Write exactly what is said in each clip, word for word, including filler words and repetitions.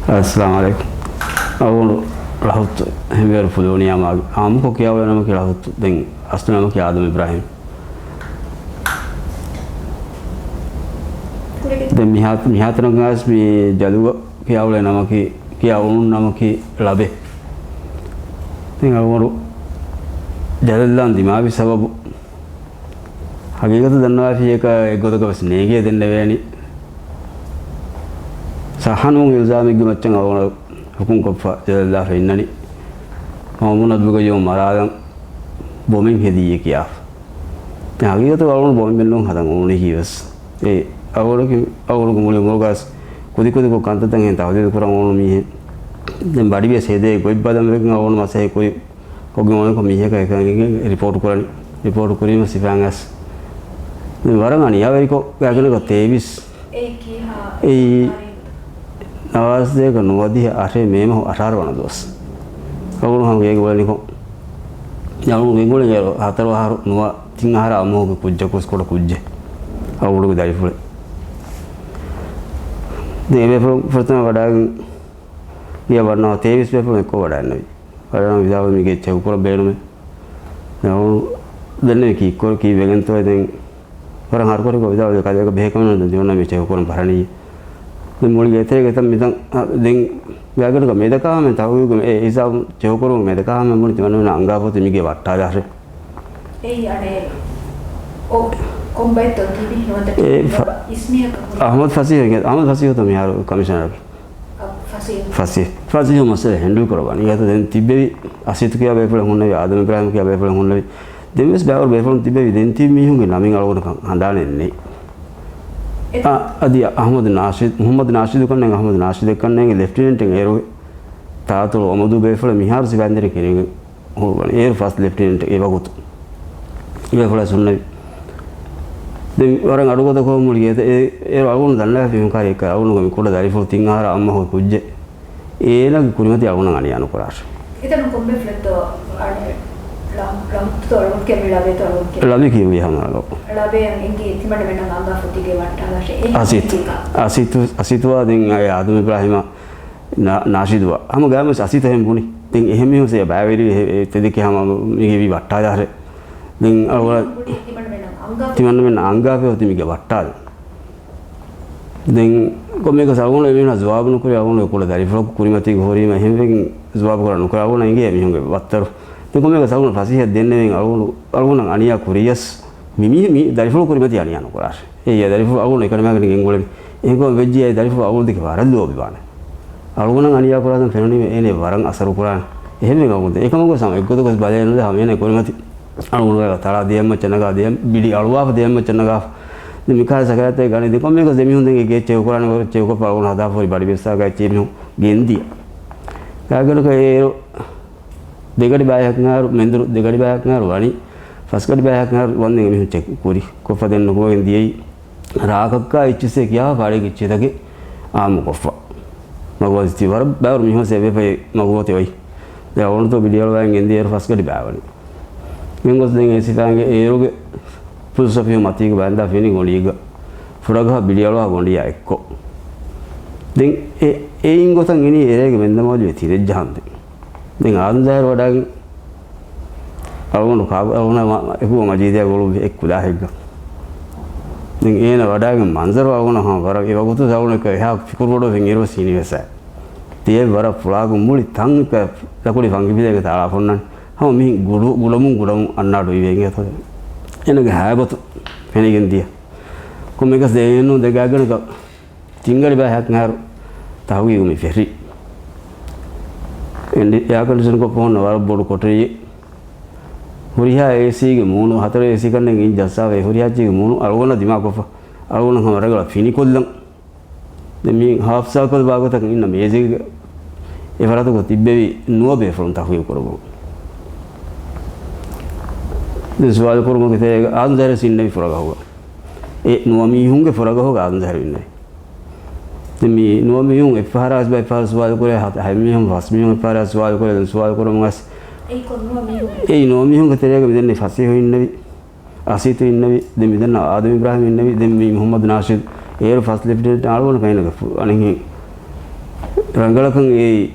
އައްސަލާމު ޢަލައިކުމް. އަޅުގަނޑު ޅަހުއްތު ހެނބޭރު ފުލޯނިއާ މާގި. އާއްމުކޮށް ކިޔާ އުޅޭ ނަމަކީ ޅަހުއްތު. ދެން އަސްލު ނަމަކީ އާދަމް އިބްރާހިމް. ދެން މިހާ، މިހާތަނަށް ގާސް މި ޖަލުގަ ކިޔާ އުޅޭ ނަމަކީ، ކިޔާ އުޅުނު ނަމަކީ ޅަބެ. ދެން އަޅުގަނޑު ޖަލަށްލާން ދިމާވި ސަބަބު ހަގީގަތު ދަންނަވާފިއްޔަކަ އެއްގޮތަކަށް ވެސް ނޭނގޭ ދެންނެވޭނީ. ސައްހަނު އިލްޒާމެއްގެ މައްޗަށް އަޅުގަނޑު ހުކުމް ކޮށްފަ ޖަލަށްލާފަ އިންނަނީ. ހަމަ މުނައްދުގަ ޔޫ މަރާލަން ބޮމެއް ހެދިއްޔޭ ކިޔާފަ. ދެން ހަގީގަތުގަ އަޅުގަނޑު ބޮމެއް މެންނޫން ހަދަން އުޅުނީކީ ވެސް. އެ އަޅުގަނޑުގެ، އަޅުގަނޑުގެ މުޅި އުމުރުގަސް ކުދިކުދިކޮށް ކަންތައްތައް ހެން ތަހުލީލު ކުރަން އުޅުނު މީހެއް. ދެން ބަޑިވެސް ހެދޭ ގޮތް ބަލަން ވެގެން އަޅުގަނޑު މަސައްކަތް ކުރި ކޮށްގެން އޮންކޮށް މީހަކަށް އެކަން ރިޕޯޓް ކުރަނީ. ރިޕޯޓް ކުރީމަ ސިފައިން އަސް ވަރަށް އަނިޔާވެރިކޮށް ގާތްގަނޑަކަށް ތޭވީސް. އެއީ ކީހާ އެއީ ތާރީޚު؟ ނަވާރަސްދޭކަ ނުވަދިހަ އަށެއް މޭ މަހު އަށާރަ ވަނަ ދުވަސް. އަޅުގަނޑު ހަމަ ގޭގަ އުޅެނިކޮށް، އަޅުގަނޑު ގެންގުޅެން އޭރު ހަތަރު އަހަރު ނުވަ ތިން އަހަރާ އަމުހުގެ ކުއްޖަކު ކުޑަ ކުއްޖެއް އަޅުގަނޑުގެ ދަރިފުޅެއް. ދެން އެ ބޭފުޅުން ފުރަތަމަ ވަޑާގެން ގިޔަ ވަންނަވަ ތޭވީސް ބޭފުޅުން އެއްކޮށް ވަޑާންނެވި. ވަޑާން ވިދާޅުވި މީގެ އެއްޗެއް ކުރަން ބޭނުމޭ. ދެން އަޅުގަނޑު ދެންނެވި ކީއްކޮށް ކީއްވެގެންތޯ ދެން ވަރަށް ހަރުކޮށް ވިދާޅުވި ކަލޭގެ ބެހޭ ކަމެއް ނޫން ދެން ދިވަންނަ މި ޗެކް ކުރަން ބަހަނީ. ދެން މުޅި ގޭތެރޭގެ ތަން މިތަން، އަ، ދެން ގާގަޑުގަ މެދަކާ ހަމަ ތަހުގީގު އެ ހިސާބު ޗެކް ކުރުމުގެ މެދަކާ ހަމަ މުޅި ތިމަންނަ އަންގާފަ އޮތީ މީގެ ވައްޓާލާށޭ. އެއީ އަނެއް ކޮ-، ކޮންބައެއްތޯ ތިބި ނުވަތަ އެ ފަ-، އިސްމީހަކަށް ހުރި؟ އަޙްމަދު ފަސީހު، އަޙްމަދު ފަސީހުތޯ މިހާރު ކަމިޝަނަރަކީ. އަ، ފަސީހު. ފަސީހު. ފަސީހު މައްސަލަ ހެންޑްލް ކުރައްވާނީ. އިނގޭތޯ ދެން ތިއްބެވި އަސީތު ކިޔާ ބޭފުޅެއް ހުންނެވި، އާދަމް އިބްރާހިމް ކިޔާ ބޭފުޅެއް ހުންނެވި. ދެން ވެސް ބައިވަރު ބޭފުޅުން ތިބެވި. ދެން ތިބި މީހުންގެ ނަމިން އަޅުގަނޑަކަށް ހަނދާނެއް ނެތް. އެ- އަ-، އަދި އަޙްމަދު ނާޝިދު، މުޙައްމަދު ނާޝިދު ކަންނޭނގެ، އަޙްމަދު ނާޝިދެއް ކަންނޭނގެ ލެފްޓިނެންޓެއް އޭރު ތާތޮޅު އަމަދޫ ބޭފުޅެއް މިހާރު ސިފައިންދެން ކެރިގެން ހުރުވަނީ. އޭރު ފަސްޓް ލެފްޓިނެންޓް އެ ވަގުތު. އެ ބޭފުޅާ ސުންނަވި. ދެން ވަރަށް އަޑުގަދަކޮށް މުޅި އޭތަ-، އެ-، އޭރު އަޅުގަނޑު ދަންނަވާފަ ހުން ކާރި އެއްކަ އަޅުގަނޑުގެ މި ކުޑަ ދަރިފުޅު ތިން އަހަރާ އައްމަހު ކުއްޖެއް. އޭނާގެ ކުރިމަތި އަޅުގަނޑަށް އަނިޔާ ނުކުރާށޭ. އެތަނުން ކޮންމެ ފްލެޓްތޯ އަނެއް ޅަ-، ޅަހުއްތުތޯ އަޅުގަނޑު ކެމި ޅަބޭތޯ އަޅުގަނޑު ކެ-، ޅަބި ކިޔުވި ހަމަ އަޅު. ޅަބޭ އަން އެނގި ތިމަންނަމެންނަށް އަންގާފަ ތިގެ ވައްޓާލާށޭ. އެ އަސިތު، ހަގީގަތް. އަސިތު، އަސިތުވާ ދެން އައި އާދަމް އިބްރާހިމަށް ނާ-، ނާޝިދުވާ. ހަމަ ގާމަސް އަސިތު ހެން ބުނި. ދެން އެހެން މީހުން ސޭ ބައިވެރި އެ-، އެ ތެދެކެ ހަމަ މީގެ ވީ ވައްޓާލާށޭ. ދެން އަޅު ތިމަންނަމެންނަށް އަންގާފަ. ތިމަންނަމެންނަށް އަންގާފަ އޮތީ މީގެ ވައްޓާލަން. ދެން ކޮންމެއަކަސް އަޅުގަނޑު އެމީހުންނަށް ޖަވާބު ނުކުރި، އަޅުގަނޑު ކުޑަ ދަރިފުޅަކު ކުރިމަތީގެ ހުރީމަ އެހެންވެގެން ޖަވާބު ކުރާ ނުކުރާ އަޅުގަނޑަށް އެނގޭ އެމީހުންގެ ވައްތަރު. ދެން ކޮންމެއަކަސް އަޅުގަނޑު ފަސޭހަ ދެންނެވިން އަޅުގަނޑު، އަޅުގަނޑަށް އަނިޔާ ކުރިޔަސް މި، މި، މި ދަރިފުޅު ކުރިމަތީ އަނިޔާ ނުކުރާށޭ. އެއީ އެ ދަރިފުޅު އަޅުގަނޑު އެކަނިމާގެން ގެންގުޅެނީ. އެހެންކަމުން ވެއްޖިއްޔާ އެ ދަރިފުޅު އަޅުގަނޑު ދެކެ ވަރަށް ލޯބިވާނެ. އަޅުގަނޑަށް އަނިޔާ ކުރާތަން ފެނުނީމަ އޭނަ ވަރަށް އަސަރު ކުރާނެ. އެހެންވެ އަޅުގަނޑު އެކަމަކު ސަމަ އެއްގޮތަކަސް ބަލައެއް ނުދޭ ހަމަ އޭނަ ކުރިމަތި އަޅުގަނޑު ތަޅާ ދިޔައެއްމަ ޗަންނަގާ ދިޔަ ބިޑި އަޅުވާފަ ދިޔައެއްމަ ޗަންނަގާފަ. ދެން މިކާ ސަކަރާތެއް ގަނެ ދެ ކޮންމެއަކަސް ދެމީހުން ދެން އެ ގޭ ޗެކް ކުރާނެ ވަރަށް ޗެކް ކޮށްފަ އަޅުގަނޑު ހަދާފަ ހުރި ބަޑި ބިސްސާގައި ޗެއް މީހުން ގެންދިޔަ. ގާގަނޑަކަށް އޭރު ދެގަޑި ބާއެއްހާއިރު، މެންދުރު ދެގަޑި ބާއެއްހާއިރު ވަނީ، ފަސްގަޑި ބާއެއްހާއިރު ވަންދެން އެމީހުން ޗެކް ކުރި. ކޮށްފަ ދެން ނުކުމެގެން ދިޔައީ ރާކައްކާ އެއްޗިސޭ ކިޔާ ފާޑެއްގެ އެއްޗިތަކެއް އާއްމު ކޮށްފަ. މަގު އޮތީ ވަރަށް ބައިވަރު މީހުން ސޭވެފައި މަގު އޮތީ އޮތް. ދެ އަޅުގަނޑުތޯ ބިޑިއަޅުވާއިން ގެންދިޔަ އޭރު ފަސްގަޑި ބާވަނީ. ގެންގޮސް ދެން އެ ސިފައިންގެ އޭރުގެ ފުލް ސޮފިހު މަތީގަ ބައިންދާ ފިނި ގޮނޑީގަ ފުރަގަހަށް ބިޑިއަޅުވާ ގޮނޑިއާ އެއްކޮށް. ދެން އެ، އެއިން ގޮތަށް އިނީ އެރޭގެ މެންދަމާލު ތިރެއްޖަހަންދެން. ދެން އާދަމް ޒާހިރު ވަޑާގެން އަޅުގަނޑު ކާބަ-، އަޅުގަނޑު އެކު މަޖީދާ ގުޅުއްވި އެއްކުލާހެއްގަ. ދެން އޭނަ ވަޑާގެން މަންޒަރު އަޅުގަނޑަށް ހަމަ ވަރަށް އެ ވަގުތު އަޅުގަނޑަކަށް އެހާ ފިކުރު ބޮޑުވެފަ އިނގިރުވެސް ހިނިވެސް. ތިޔަ ވަރަށް ފުޅާކު މުޅި ތަން އެކަ ލަކުޑި ފަންގި ބިލޭގެ ތާޅާ ފޮންނަން. ހަމަ މިހިން ގުޑު-، ގުޑަމުން ގުޑަމުން އަންނާ ޑުއިވެ އިނގޭތޯ. އޭނަގެ ހައިބަތު ފެނިގެން ދިޔަ. ކޮންމެއަކަސް ދެ އޭނު ދެގާގަނޑަކަށް ތިންގަޑި ބައި ހަތް އަހަރު ތަހުގީގު މި ފެށި. އެންޑި-، އެއާކަންޑިޝަންކޮށް ފޮހުން ވަރަށް ބޮޑު ކޮޓަރިއެއް. ހުރިހާ އޭސީގެ މޫނު، ހަތަރު އޭސީ ކަންނޭނގެ އިން ޖައްސާފަ އެ ހުރިހާ އެއްޗެއްގެ މޫނު އަޅުގަނޑަށް ދިމާކޮށްފަ. އަޅުގަނޑަށް ހަމަ ރަނގަޅަށް ފިނިކޮށްލަން. ދެން މި ހާފް ސާކަލް ބާގޮތަކަށް އިންނަ މޭޒެއްގެ އެފަރާތުގަ ތިއްބެވި ނުވަ ބޭފުޅުން ތަހުގީގު ކުރައްވަމުން. ދެން ސުވާލު ކުރުމުގެ ތެރޭގަ އާދަމް ޒާހިރު ވެސް އިންނެވި ފުރަގަހުގަ. އެ ނުވަ މީހުންގެ ފުރަގަހުގަ އާދަމް ޒާހިރު އިންނެވި. ދެން މި ނުވަ މީހުން އެއްފަހަރާސް ބައެއް ފަހަރު ސުވާލު ކުރޭ، ހަ-، ހަތް މީހުން ފަސް މީހުން އެއްފަހަރާސް ސުވާލު ކުރޭ، ދެން ސުވާލު ކުރަމުން އަސް އެއީ ކޮން ނުވަ މީހުން؟ އެއީ ނުވަ މީހުންގެ ތެރޭގަ މިދެންނެވި ފަސީހު އިންނެވި، އަސީތު އިންނެވި، ދެން މިދެންނަ އާދަމް އިބްރާހިމް އިންނެވި، ދެން މި މުހައްމަދު ނާޝިދު، އޭރު ފަސްޓް ލެފްޓިނެންޓް އަޅުގަނޑު ކައިނަގެ ފު-، އަނެއްހެން. ރަނގަޅަކަށް އެއީ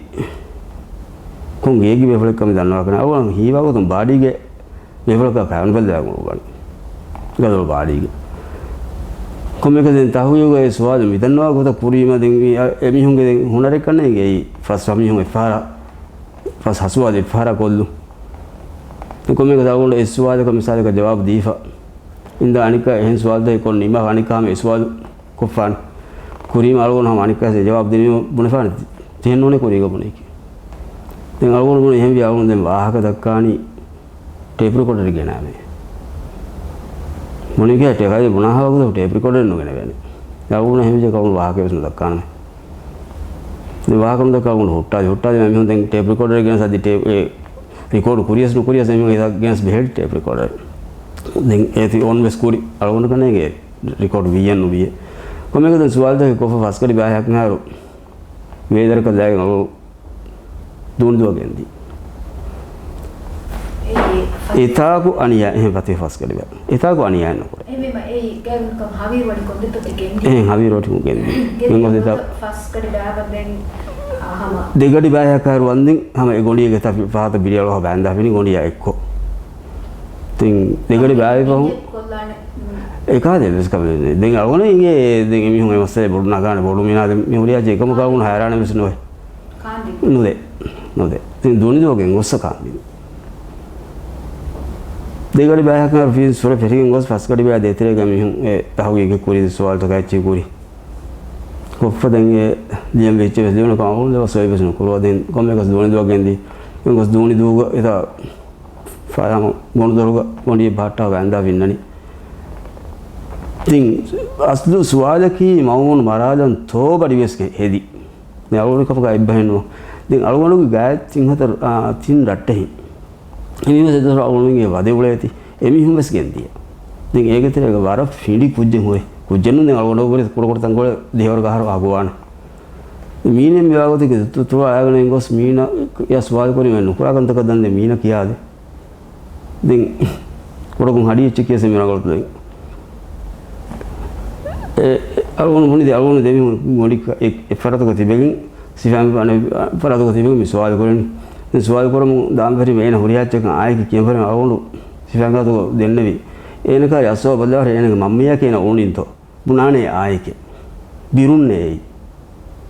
ކޮން ގެއެއްގެ ބޭފުޅެއްކަމެއް ދަންނަވާކަށް ނެތް. އަޅުގަނޑު ހީވާ ގޮތުން ބާޑީގެ ބޭފުޅަކާ ކައިވެނި ބައްލަވާ ގުޅުއްވާނެ. ގަދަވަޅު ބާޑީގެ. ކޮންމެއަކަސް ދެން ތަހުގީގުގައި ސުވާލު މިދަންނަވާ ގޮތަށް ކުރީމަ ދެން މި އެ މީހުންގެ ދެން ހުނަރެއް ކަންނޭނގެ އެއީ ފަސް މީހުން އެއްފަހަރާ ފަސް ހަ ސުވާލު އެއްފަހަރާ ކޮށްލުން. ދެން ކޮންމެއަކަސް އަޅުގަނޑު އެއް ސުވާލަކަށް މިސާލަކަށް ޖަވާބު ދީފަ އިންދާ އަނެއްކާ އެހެން ސުވާލުތަކެއް ކޮށް ނިމާ އަނެއްކާ ހަމަ އެއް ސުވާލު ކޮށްފާނެ. ކުރީމަ އަޅުގަނޑު ހަމަ އަނެއްކާ ޖަވާބު ދިނީމަ ބުނެފާނެ ތިހެން ނޫނޭ ކުރީގަ ބުނެއްކި. ދެން އަޅުގަނޑު ބުނި އެހެންވި އަޅުގަނޑު ދެން ވާހަކަ ދައްކާނީ ޓޭޕް ރެކޯޑަރެއް ގެނާމޭ. ބުނި ކިޔާ ޓޭ ކައި ބުނާ ހާ ގޮތަށް ޓޭޕް ރެކޯޑަރެއް ނުގެނެވޭނެ. އަޅުގަނޑު އެހެންވި ޖެކަ އަޅުގަނޑު ވާހަކަ ވެސް ނުދައްކާނަމޭ. ދެން ވާހަކަ ނުދައްކާ އަޅުގަނޑު ހުއްޓާލި. ހުއްޓާލި މި މީހުން ދެން ޓޭޕް ރެކޯޑަރެއް ގެނަސް އަދި ޓޭޕް އެ ރެކޯޑް ކުރިޔަސް ނުކުރިޔަސް އެމީހުން އެތާ ގެނަސް ބެހެއްޓި ޓޭޕް ރެކޯޑަރެއް. ދެން އޭތި އޮން ވެސް ކުރި އަޅުގަނޑު ކަންނޭނގެ ރެކޯޑް ވިއްޔަން ނުވިއެ. ކޮންމެއަކަސް ދެން ސުވާލުތަކެއް ކޮށްފަ ފަސް ކަޑި ބައިހަކަށް އަހަރު ވޭދަރަކަށް ލާގެން އަޅު ދޫނިދުވަ ގެންދި. އެތާކު އަނިޔާ އެހެން ފަތި ފަސް ކަޑި ބައި. އެތާކު އަނިޔާ ނުކުރޭ. އެހެންވީމަ އެއީ ގާތްގަނޑަކަށް ހަވީރު ވަނީ ކޮންދެއްތޯ ތި ގެންދި؟ އެހެން ހަވީރު ވަނީ ގެންދި. ގެންދި ގެންގޮސް އެތާ ފަސް ކަޑި ބައި ދެން ހަމަ ދެ ކަޑި ބައިހަކަށް އަހަރު ވަންދެން ހަމަ އެ ގޮނޑިއެއްގެ ތަފި ފަހަތަށް ބިރިއަޅުވާ ބައިން ދާފިނީ ގޮނޑިއާ އެއްކޮށް. ދެން ދެ ކަޑި ބައި ފަހުން ކޮށްލާނެ. އެކާ ދެ ވެސް ކަމެއް ނެތް. ދެން އަޅުގަނޑު އިނގޭ ދެން އެމީހުން އެ މައްސަލަ ބޮޑު ނަގާނެ ބޮޑު މީނާ ދެން މި ހުރިހާ އެކަމަކާ އަޅުގަނޑު ހައިރާނެއް ވެސް ނުވޭ. ނުދޭ. ނުދޭ. ދެން ދޫނިދުވަ ގެންގޮއްސަ ކާންދިން. ދެ ކަޑި ބައިހަކަށް އަހަރު ފީސް ފުރެ ފެށިގެން ގޮސް ފަސް ކަޑި ބައި ދޭތެރޭގަ މީހުން އެ ތަހުގީގެއް ކުރި ސުވާލުތަކާ އެއްޗެއް ކުރި. ކޮށްފަ ދެން އެ ލިޔަން ވެއްޗެއް ވެސް ލިޔުނު ކަމަށް އަޅުގަނޑު ދެން ވެސް ސޮއި ވެސް ނުކުރުވާ. ދެން ކޮންމެއަކަސް ދޫނިދުވަ ގެންދި. ދެން ގޮސް ދޫނިދޫގަ އެތާ ފާހަމަ ގޮނޑުދޮރުގަ ގޮނޑިއެއް ބަހައްޓާ ވައިންދާ ފިންނަނީ. ދެން އަސްލު ސުވާލަކީ މައުމޫނު މަރާލަން ތޯ ބަޑިވެސް ހެދި. ދެން އަޅުގަނޑު ކަމަކާ އެއްބަހެއް ނޫން. ދެން އަޅުގަނޑުގެ ގާތް ތިން ހަތަރު، އާ، ތިން ރައްޓެހިން. އެމީހުން ދެދޮރު އަޅުގަނޑުގެ ވަދެ އުޅޭތި. އެމީހުން ވެސް ގެންދިޔަ. ދެން އޭގެ ތެރޭގަ ވަރަށް ފިނޑި ކުއްޖެއް ހުރި. ކުއްޖެއްނު ދެން އަޅުގަނޑު ވެސް ކުޑަކުޑަ ތަންކޮޅެއް ދެހިވަރުގަ އަހަރު އަގުވާނެ. މީނެ މިވާގޮތެއްގެ ދުތުރާ އައިގަނެ ގޮސް މީނަ ޔާ ސުވާލު ކުރީމަ ނުކުރާ ކަންތަކަށް ދަންދެ މީނަ ކިޔާދެ. ދެން ކުޑަކޮށް ހަޑި އެއްޗެއް ކިޔަސް މި ރަނގަޅު ދެން. އެ، އަޅުގަނޑު ބުނިދެ އަޅުގަނޑު ދެމީހުން ގޮނޑި އެ، އެއް ފަރާތަކަށް ތިބެގެން ސިފައިން އަނެއް ފަރާތަކަށް ތިބެގެން މި ސުވާލު ކުރަނީ. ދެން ސުވާލު ކުރަމުން ދާން ފެށީމަ އޭނަ ހުރިހާ އެއްޗަކަށް އާއެކި ކިޔަން ފަރިމަ އަޅުގަނޑު ސިފައިންގާތުގަ ދެންނެވި. އޭނަކާ އަސްވާ ބައްލަވަރެ އޭނަގެ މަންމަޔާ ކޭނަ އުޅުނީންތޯ؟ ބުނާނޭ އާއެކޭ. ބިރުންނޭ އެއީ.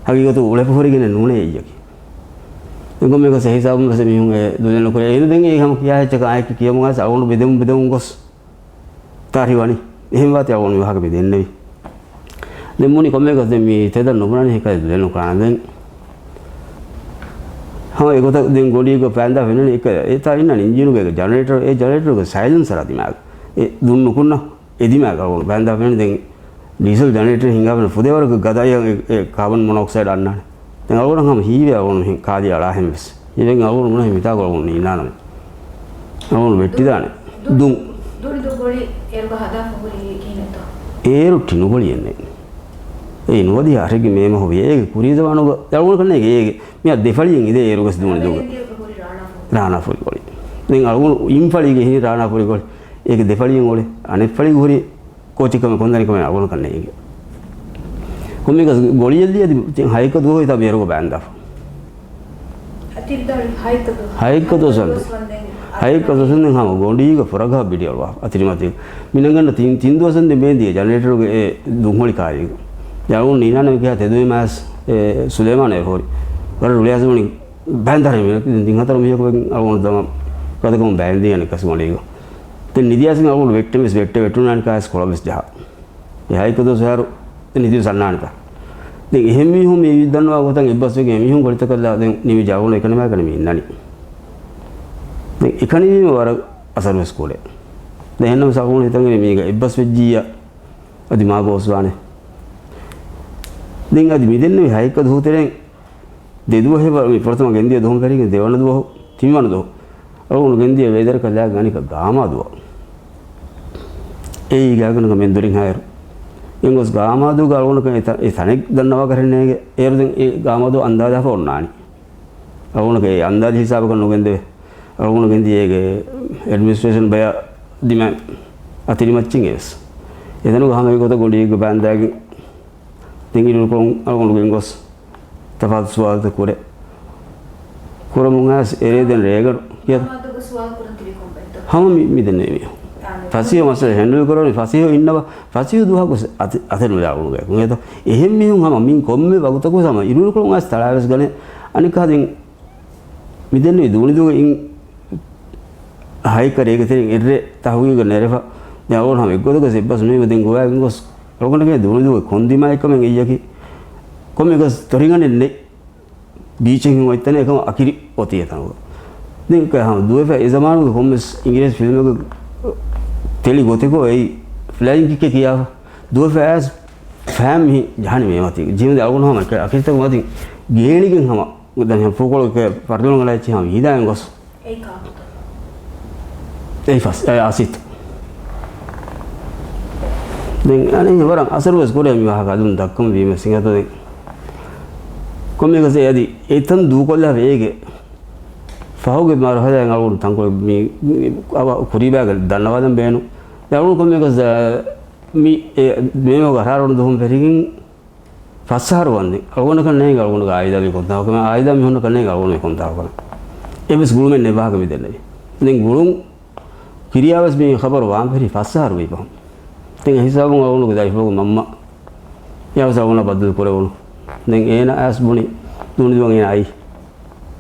ހަގީގަތު އުޅެފަ ހުރެގެނެއް ނޫނޭ އެއްޔަކީ. އެނގޮމެގަސް އެހިސާބުން ވެސް މީހުން އެ ދުލެއް ނުކުރޭ. އޭނަ ދެން އެ ހަމަ ކިޔާ އެއްޗަކަށް އާއެކީ ކިޔަމުން އައިސް އަޅުގަނޑު ބެދެމުން ބެދެމުން ގޮސް ތާރި ވަނީ. އެހެން ވާތީ އަޅުގަނޑު މި ވާހަކަ މި ދެންނެވީ. ދެން މުނި ކޮންމެއަކަސް ދެން މި ތެދަށް ނުބުނަނީ ހިކައި ދުލެއް ނުކުރާނެ ދެން. ހަމަ އެގޮތަށް ދެން ގޮނޑީގަ ފައިންދާ ފެންނަނީ އެކަ، އެތާ އިންނަނީ އިންޖީނުގަ ޖަނަރޭޓަރު، އެ ޖަނަރޭޓަރުގެ ސައިލެންސަރ ދިމާގަ. އެ ދުން ނުކުންނަ. އެ ދިމާގަ އަޅުގަނޑު ބައިންދާ ފެންނަނީ ދެން ޑީސަލް ޖަނަރޭޓަރެއް ހިނގާފަން ފުދޭވަރަކަށް ގަދައަށް އެ، އެ ކާބަން މޮނޯކްސައިޑް އަންނާނެ. ދެން އަޅުގަނޑަށް ހަމަ ހީވޭ އަޅުގަނޑު މިހެން ކާލި އަޅާހެން ވެސް. އެ ދެން އަޅުގަނޑު ބުނޭ މިތާގަ އަޅުގަނޑު ނީނާނަމޭ. އަޅުގަނޑު ވެއްޓިދާނެ. ދުން. ދުނިދޫ ގޮޅި އޭރުގަ ހަދާފަ ހުރީ ކިހިނެއްތޯ؟ އޭރު ޓިނުގޮޅިއެއް ނެތް. އެއީ ނުވަދިހަ އަހަރެއްގެ މޭ މަހު ވިޔަ. އޭގެ ކުރީ ޒަމާނުގަ އަޅުގަނޑު ކަންނޭނގެ އޭގެ މިއަށް ދެ ފަޅިއެއް އިނދޭ އޭރުގަސް ދޫނިދޫގަ. ރާނާފުރި ގޮޅި. ދެން އަޅުގަނޑު އިން ފަޅީގެ ހިނި ރާނާފުރި ގޮޅި. އޭގެ ދެ ފަޅިއެއް އޮޅެ. އަނެއް ފަޅީގެ ހުރި ކޯޗެއްކަމެއް ކޮންދަނިކަމެއް އަޅުގަނޑަކަށް ނޭނގެ. ކޮންމެއަކަސް ގޮޅިއެއްލި އަދި ތި ހައެއްކަ ދުވަހު ހިތާ ބޭރުގަ ބައިންދާފަ. އަތިރިދާޅި ހައެއްކަ ދުވަހު. ހައެއްކަ ދުވަސް ވަންދެން. ހައެއްކަ ދުވަސް ވަންދެން. ހައެއްކަ ދުވަސް ވަންދެން ހަމަ ގޮނޑީގަ ފުރަގަހަށް ބިޑިއަޅުވާ އަތިރިމަތި. މިނަގަންނަ ތިން، ތިން ދުވަސް ވަންދެން ބޭންދިޔަ ޖަނަރޭޓަރުގެ އެ ދުންހޮޅި ކާރީގަ. އަޅުގަނޑު ނީނާނަމޭ ކިހާ ތެދުވީމާސް އެ ސުލޭމާން އެރު ހުރި. ވަރަށް ރުޅިއަސް ވަނީ ބައިން ދަރި މި ތިން ހަތަރު މީހަކު ވެގެން އަޅުގަނޑު ދަމަ ގަދަކަމުން ބައިން ދިޔަ އަނެއްކާސް ގޮނޑީގަ. ދެން ނިދިޔާސް އަޅުގަނޑު ވެއްޓެން ވެސް ވެއްޓެ ވެއްޓުނާނެ ކާސް ކޮޅަށް ވެސް ޖަހާ. އެ ހައެއްކަ ދުވަސް އަހަރު ދެން ނިދިވެސް އަންނާނެތާ. ދެން އެހެން މީހުން މި ދަންނަވާ ގޮތަށް އެއްބަސްވެގެން އެމީހުން ގޮޅިތަކަށްލާ ދެން ނިމި ޖައުނު އެކަނިމާ ކަނި މި އިންނަނީ. ދެން އެކަނިވީމަ ވަރަށް އަސަރު ވެސް ކުރޭ. ދެން އެހެންނަމަ ސަގުނު ހިތަށް އެރި މީގަ އެއްބަސް ވެއްޖިއްޔާ އަދި މާ ގޯސްވާނެ. ދެން އަދި މި ދެންނެވި ހައެއްކަ ދުވަހު ތެރެއިން ދެ ދުވަހެއް ވަ-، މި ފުރަތަމަ ގެންދިޔަ ދުވަހުން ފެށިގެން ދެވަނަ ދުވަހު، ތިންވަނަ ދުވަހު އަޅުގަނޑު ގެންދިޔަ ވޭދަރަކަށް ލާގެން އަނެއްކާ ގާމާ ދުވަހު. އެއީ ގާތްގަނޑަކަށް މެންދުރިން ހާއިރު. އެނގޮސް ގާމާ ދުވަހުގަ އަޅުގަނޑަކަށް އެ ތަ-، އެ ތަނެއް ދަންނަވާކަށް ނޭނގެ. އޭރު ދެން އެ ގާމާ ދުވަހު އަންދާޒާފަ އޮންނާނީ. އަޅުގަނޑަކަށް އެ އަންދާޒީ ހިސާބަކަށް ނުގެންދެވޭ. އަޅުގަނޑު ގެންދިޔަ އޭގެ އެޑްމިނިސްޓްރޭޝަން ބަޔާ ދިމާ އަތިރިމައްޗިން އެވެސް. އެތަނުގަ ހަމަ އެގޮތަށް ގޮނޑީގަ ބައިންދާގެން ދެން އިރުކޮޅުން އަޅުގަނޑު ގެންގޮސް ތަފާތު ސުވާލުތައް ކުރޭ. ކުރަމުން އައިސް އެރޭ ދެން ރޭގަނޑު ކިޔަ. ހަމަ މި، މި ދެންނެވި މީހުން. ފަސޭހަ މައްސަލަ ހެންޑްލް ކުރަނީ ފަސޭހަ އިންނަވަ، ފަސޭހަ ދުވަހަކު އަތެ-، އަތެއް ނުލާ އަޅުގަނޑުގަ. އެހެން މީހުން ހަމަ މި ކޮންމެ ވަގުތަކު ހަމަ އިރުއިރުކޮޅުން އައިސް ތަޅާވެސް ގަނެ. އަނެއްކާ ދެން މި ދެންނެވި ދޫނިދޫގަ އިން ހައެއްކަ ރޭގެ ތެރެއިން އެއްރޭ ތަހުގީގަށް ނެރެފަ. ދެން އަޅުގަނޑު ހަމަ އެއްގޮތަކަށް އެއްބަސް ނުވީމަ ދެން ގޮވާގެން ގޮސް އަޅުގަނޑުގެ ދޫނިދޫގެ ކޮން ދިމާއެއްކަމެއް އެއްޔަކީ. ކޮންމެއަކަސް ތޮރިގަނޑެއް ނެތް. ބީޗެއް ހިނގުމަށް އޮތްތަނެއް އެކަމަ އަކިރި އޮތީ އެތަނުގަ. ދެން ކަ-، ހަމަ ދުވެފަ އެ ޒަމާނުގެ ކޮންމެސް އިނގިރޭސި ފިލްމެއްގެ ތެޅި ގޮތެކޯ އެއީ ފްލައިން ކިކެއް ކިޔާފަ. ދުވެފަ އައިސް ފަހަން މި ޖަހަނީ މޭ މަތީ. ޖީމުދެ އަޅުގަނޑު ހަމަ އަކިރިތަކު މަތި ގޭނިގެން ހަމަ ދަނި ފޫކޮޅު ފަރުދުން ގަލައެއްޗި ހަމަ ހިދާއިން ގޮސް. އެއީ ކާކުތަ؟ އެއީ ފަސް-، އެ އާސިތް. ދެން އަނެއް ވަރަށް އަސަރު ވެސް ކުރޭ މި ވާހަކަ އަލުން ދައްކަމުން ވީމަ ސިނގަތަ ދެން. ކޮންމެއަކަސް އެ އަދި އެތަން ދޫކޮށްލާފަ އޭގެ ފަހުގެ މަރުހަލާއިން އަޅުގަނޑު ތަންކޮޅެއް މި، މި އަވަ ކުރީބާގަ ދަންނަވާލަން ބޭނު. އަޅުގަނޑު ކޮންމެއަކަސް، އަ، މި އެ މޭމަގު އަށާރަ ދުވަހުން ފެށިގެން ފަސް އަހަރު ވަންދެން އަޅުގަނޑަކަށް ނޭނގެ އަޅުގަނޑުގެ އާއިލާ މި ކޮންތާކު ކަމެއް، އާއިލާ މީހުންނަކަށް ނޭނގެ އަޅުގަނޑު މި ކޮންތާކު ކަމެއް. އެއްވެސް ގުޅުމެއް ނެތް ވާހަކަ މި ދެންނެވި. ދެން ގުޅުން ކިރިޔާވެސް މި ޚަބަރު ވާން ފެށި ފަސް އަހަރު ވީ ފަހުން. ދެން އެ ހިސާބުން އަޅުގަނޑުގެ ދަރިފުޅުގެ މަންމަ އެއަވަސް އަޅުގަނޑަށް ބައްދަލު ކުރެވުނު. ދެން އޭނަ އައިސް ބުނި ދޫނިދޫއަށް އޭނަ އައީ.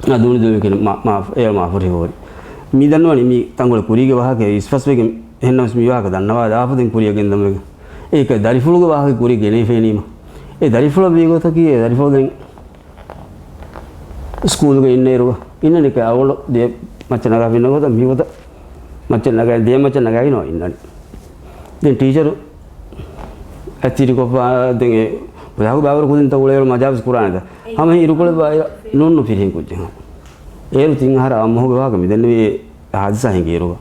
އާ ދޫނިދޫ މި ކިޔަނީ މާ، މާ، އޭރު މާފަރި ހޯރި. މި ދަންނަވަނީ މި ތަންކޮޅެއް ކުރީގެ ވާހަކަ އިސްފަސްވެގެން އެހެންނަމަސް މި ވާހަކަ ދަންނަވާ ދާފަ ދެން ކުރިއަށް ގެންދަމުވެގެން. އޭކަ ދަރިފުޅުގެ ވާހަކަ ކުރި ގެނެވިފައިނީމަ. އެ ދަރިފުޅަށް ވީ ގޮތަކީ އެ ދަރިފުޅު ދެން ސްކޫލުގަ އިންނައިރުގަ އިންނަނީ އަޅުގަނޑު ދިޔަ މައްޗަށް ނަގާފަ އިންނަ ގޮތަށް މި ގޮތަށް މައްޗަށް ނަގާ، ދިޔަ މައްޗަށް ނަގާގެން އިންނަނީ. ދެން ޓީޗަރު އަތިރިކޮށްފަ ދެން އެ ބަޔާގު ބާވަރު ކުދިންތައް އުޅޭއިރު މަޖާވެސް ކުރާނެތަ؟ ހަމަ އިރުކޮޅެއް ބާއި ނޫން ނުފިރިހެން ކުއްޖެއް ހަމަ. އޭރު ތިން އަހަރަށް އާ މަހުގެ ވާހަކަ މި ދެންނެވީ ހާދިސާ ހިނގިއިރުގަ.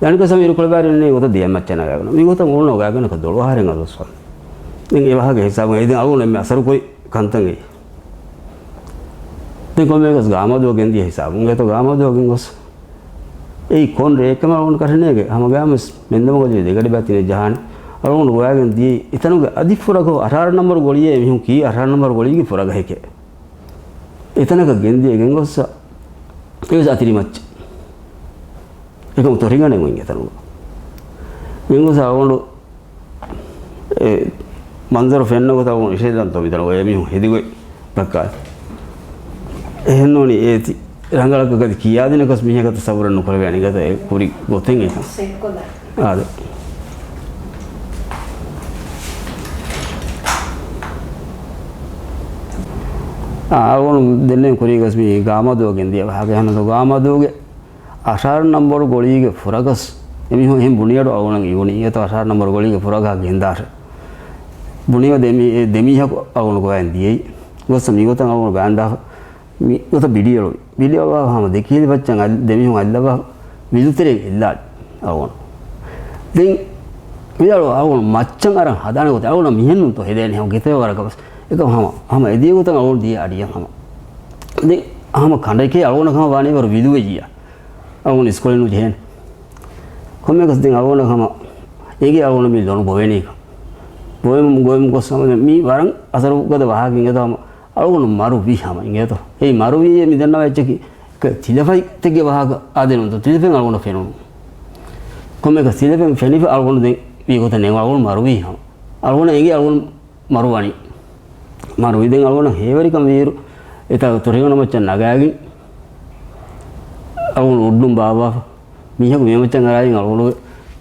ދެން އަނެއްކާ ހަމަ އިރުކޮޅެއް ބާއި ނޫން ގޮތަށް ދިޔަ މައްޗަށް ނަގާގަން. މި ގޮތަށް އުޅުނު ގާގަނަކަ ދޮޅު އަހަރެން އަލުސްފަ. ދެން އެ ވާހަކަ ހިސާބުން އެ ދެން އަޅުގަނޑު އެންމެ އަސަރު ކުރި ކަންތައް އެއީ. ދެން ކޮންމެއަކަސް ގާމާދުއަށް ގެންދިޔަ ހިސާބުން އެތޯ ގާމާދުއަށް ގެންގޮސް އެއީ ކޮން ރެއެއްކަމަށް އަޅުގަނޑު ކަށެއް ނޭނގެ. ހަމަ ގާމަސް މެންދަމުގަ ދެގަޑި ބައި ތިނެއް ޖަހާނެ. އަޅުގަނޑު ގޮވާގެން ދިޔައީ އެތަނުގެ އަދި ފުރަގަހު އަށާރަ ނަންބަރު ގޮޅިއޭ މީހުން ކީ އަށާރަ ނަންބަރު ގޮޅީގެ ފުރަގަހެކޭ. އެތަނަކަށް ގެންދިޔަ ގެންގޮސްސަ އެވެސް އަތިރި މައްޗެއް. އެކަމު ތޮރިގަނޑެއް އޮތް އެތަނުގަ. ގެންގޮސް އަޅުގަނޑު އެ މަންޒަރު ފެންނަ ގޮތަށް އަޅުގަނޑު އިށެދަންތޯ މިތަނުގަ އެ މީހުން ހެދިގޮތް ދައްކާލި. އެހެންނޫނީ އޭތި ރަނގަޅަކަށް ގަދި ކިޔާދިނަކަސް މީހަކަށް ތަސައްވުރެއް ނުކުރެވޭނެ ގަދަ އެ ކުރި ގޮތެއް އެކަން. އާދެ. އާ، އަޅުގަނޑު ދެންނެވި ކުރީގަސް މި ގާމާދޫއަށް ގެންދިޔަ ވާހަކަ ހަނަދޫ ގާމާދޫގެ އަށާރަ ނަންބަރު ގޮޅީގެ ފުރަގަސް އެމީހުން އެހެން ބުނިއަޑު އަޅުގަނޑަށް އިވުނީ. އެތޯ އަށާރަ ނަންބަރު ގޮޅީގެ ފުރަގަހަށް ގެންދާށޭ. ބުނީމަ ދެމީ-، އެ ދެމީހަކު އަޅުގަނޑު ގޮވައިން ދިޔައީ. ގޮއްސަ މިގޮތަށް އަޅުގަނޑު ގާންދާފަ. މި ގޮތަށް ބިޑިއަޅުވި. ބިޑިއަޅުވާ ހަމަ ދެކިހެލި ބައްޗަށް އަލް-، ދެމީހުން އައްލަވާ ވިލުތެރެއިން އެއްލާ އަޅުގަނޑު. ދެން ވިލާޅު އަޅުގަނޑު މައްޗަށް އަރަން ހަދާނެ ގޮތަށް އަޅުގަނޑަށް މިހެންނޫންތޯ ހެދޭނެ ހަމަ ގެތެރެ ވަރަކަށް ވެސް. އެކަމަ ހަމަ، ހަމަ އެދިޔަ ގޮތަށް އަޅުގަނޑު ދިޔަ އަޑިއަށް ހަމަ. ދެން ހަމަ ކަނޑެކޭ އަޅުގަނޑަށް ހަމަ ވާނީ ވަރު ވިލުވެއްޖިއްޔާ. އަޅުގަނޑު އިސްކޮޅެއް ނުޖެހޭނެ. ކޮންމެއަކަސް ދެން އަޅުގަނޑަށް ހަމަ އެނގޭ އަޅުގަނޑަށް މި ލޮނު ބޮވެނީކަން. ބޮވެމުން، ބޮވެމުން ގޮސް ހަމަ ދެން މީ ވަރަށް އަސަރު ގަދަ ވާހަކަ އިނގޭތޯ ހަމަ. އަޅުގަނޑު މަރުވީ ހަމަ އިނގޭތޯ. އެއީ މަރުވީ މި ދަންނަވާ އެއްޗަކީ ތިލަފަތެއްގެ ވާހަކަ އާދެ ނޫންތޯ. ތިލަފަތް އަޅުގަނޑަށް ފެނުނު. ކޮންމެއަކަސް ތިލަފަތް ފެނިފަ އަޅުގަނޑު ދެން ވީ ގޮތަށް ނޭނގު އަޅުގަނޑު މަރުވީ ހަމަ. އަޅުގަނޑަށް އެނގޭ އަޅުގަނޑު މަރުވަނީ. މަރުވި ދެން އަޅުގަނޑަށް ހޭވެރިކަން ވިއިރު އެތާ ތޮރިގަނޑު މައްޗަށް ނަގާގެން އަޅުގަނޑު އުޑުން ބާއްވާފަ. މީހަކު މޭ މައްޗަށް އަރާގެން އަޅުގަނޑު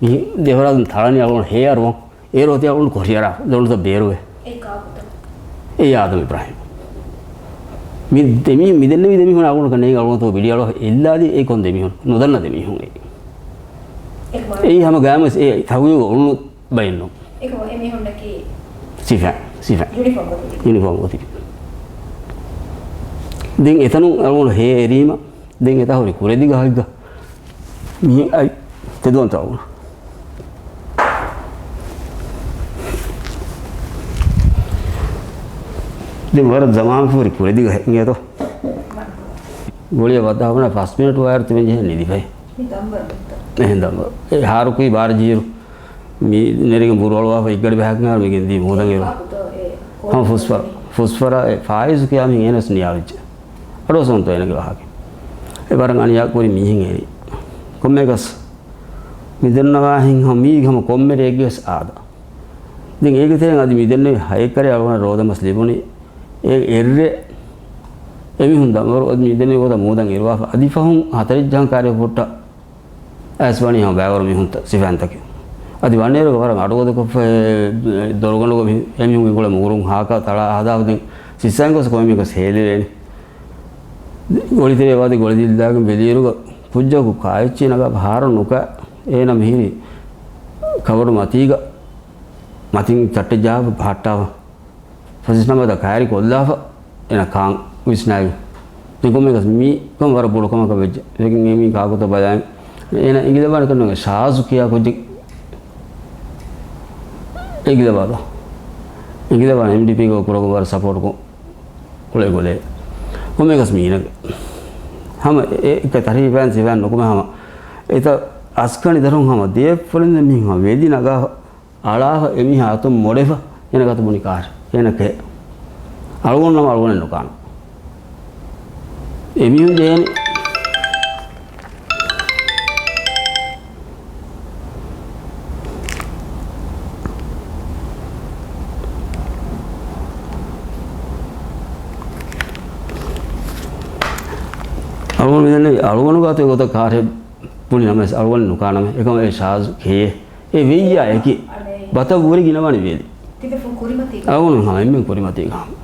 މި ދެފަރާތުން ތަޅަނީ އަޅުގަނޑު ހޭ އަރުވަން. އޭރު އޮތީ އަޅުގަނޑު ކޮށިއަރާ ދޮނުތައް ބޭރުވެ. އެއީ އާދަމް އިބްރާހިމް. މި ދެމީހުން މި ދެންނެވި ދެމީހުން އަޅުގަނޑަކަށް ނޭނގި އަޅުގަނޑު ތޯ ބިޑިއަޅު އެއްލާދީ އެ ކޮން ދެމީހުން ނުދަންނަ ދެމީހުން އެއީ. އެއީ ހަމަ ގާމަސް އެ ތަހުގީގު އުޅުނު ބައެއްނު. އެކަމަ އެމީހުންނަކީ ސިފަ، ސިފަ. ޔުނިފޯމް ގޮތުގަ. ޔުނިފޯމް ގޮތުގަ. ދެން އެތަނުން އަޅުގަނޑު ހޭ އެރީމަ، ދެން އެތާ ހުރި ކުރެދިގަ ހައްގަ. މި އައި ތެދުވަންތަ އަޅުގަނޑު. ދެން ވަރަށް ޒަމާން ހުރި ކުރެދިގަ ހެއްގޭތޯ. ގޮޅިއަށް ވައްދާފަ ފަސް މިނެޓް ވާއިރު ތިމެން ޖެހެން ނިދިފައި. މި ދަންބަރު މިތަ؟ އެހެން ދަންބަރު. އެ ހާރުކުއި ބާރަ ޖީރު. މި ނެރިގެން ބުރު އަޅުވާފަ އިއްގަޑި ބަހަކި މިހާރު މި ގެންދީ މޫދަނގެ. އެ ކާކުތޯ އެ ހަމަ ފުސްފަރު. ފުސްފަރާ އެ ފާއިޒު ކިޔާ މީހެއް އޭނަސް ނިޔާވެއްޖެ. އަޑުއަސްވަންތޯ އޭނަގެ ވާހަކަ. އެ ވަރަށް އަނިޔާ ކުރި މީހެއް އޭނި. ކޮންމެއަކަސް މިދެންނަވާހެން ހަމަ މީ ހަމަ ކޮންމެ ރެއެއްގެ ވެސް އާދަ. ދެން އޭގެ ތެރެއިން އަދި މިދެންނެވި ހައެއްކަރެ އަޅުގަނޑަށް ރޯދަމަސް ލިބުނީ. އޭ އެއްރެ އެމީހުން ދަމަވަރު އަދި މިދެންނެވި ގޮތަށް މޫދަށް އިރުވާފަ. އަދި ފަހުން ހަތަރެއް ޖަހަން ކާރިއަށް ފުއްޓަ އައިސް ވަނީ ހަމަ ބައިވަރު މީހުންތައް ސިފައިންތަކެއް. އަދި ވަންނޭރުގަ ވަރަށް އަޑުގަދަކޮށްފަ ދޮރުގަނޑުގަ މި-، އެމީހުންގެ ގުޅަ މުގުރުން ހާކާ ތަޅާ ހަދާފަ ދެން ސިއްސައިން ގޮސް ކޮންމެ ގޮސް ހޭލިވޭނެ. ގޮޅިތެރެއަށް ވަދެ ގޮޅި ދިއްލާގެން ބެލިއިރުގަ ކުއްޖަކު ކާއެއްޗި ނަގާ ބަހާރަށް ނުކާ އޭނަ މިހިރީ ކަބަޑު މަތީގަ މަތިން ތައްޓެއް ޖަހާފަ ބަހައްޓާފަ. ފަސް ނަމަދަ ކައިރި ކޮށްލާފަ އޭނަ ކާން ވިސްނާއި. ދެން ކޮންމެއަކަސް މީ ކޮން ވަރަށް ބޮޑު ކަމަކަށް ވެއްޖެ. ދެން މީ ކާކުތޯ ބަލާން. އޭނަ އިނގިލަބާނެ ކަންނޭނގެ ޝާޒު ކިޔާ ކުއްޖެއް އިނގިލަބާދޯ. އިނގިލަބާނެ އެމްޑީޕީގެ ކުޑަކޮށް ވަރަށް ސަޕޯޓް ކޮށް އުޅޭ ގޮލޭ. ކޮންމެއަކަސް މީނަގެ ހަމަ އެ އެކަ ތަރީފައިން ސިފައިން ނުކުމެ ހަމަ އެތަ އަސްކަނި ދަރުން ހަމަ ދޭއްފުޅިން މީ ހަމަ ވެލި ނަގާ އަޅާފަ އެމީހާ އަތުން މޮޑެފަ އޭނަ ގަތު ބުނި ކާރެއް. އޭނަ ކެ. އަޅުގަނޑު ނަމަ އަޅުގަނޑެއް ނުކާނު. އެމީހުން ޖެހޭނެ. އަޅުގަނޑު މިދެންނެވި އަޅުގަނޑު ގާތު ގޮތަށް ކާރެއް ބުނި ނަމަވެސް އަޅުގަނޑެއް ނުކާނަމޭ. އެކަމަށް އެ ޝާޒު ކޭ. އެ ވެއްޔާ އެކި. ބަތަ ވުރި ގިނަވާނީ ވެލި. ތިބެފުން ކުރިމަތީ. އަޅުގަނޑު ހަމަ އެންމެން ކުރިމަތީގަ ހަމަ.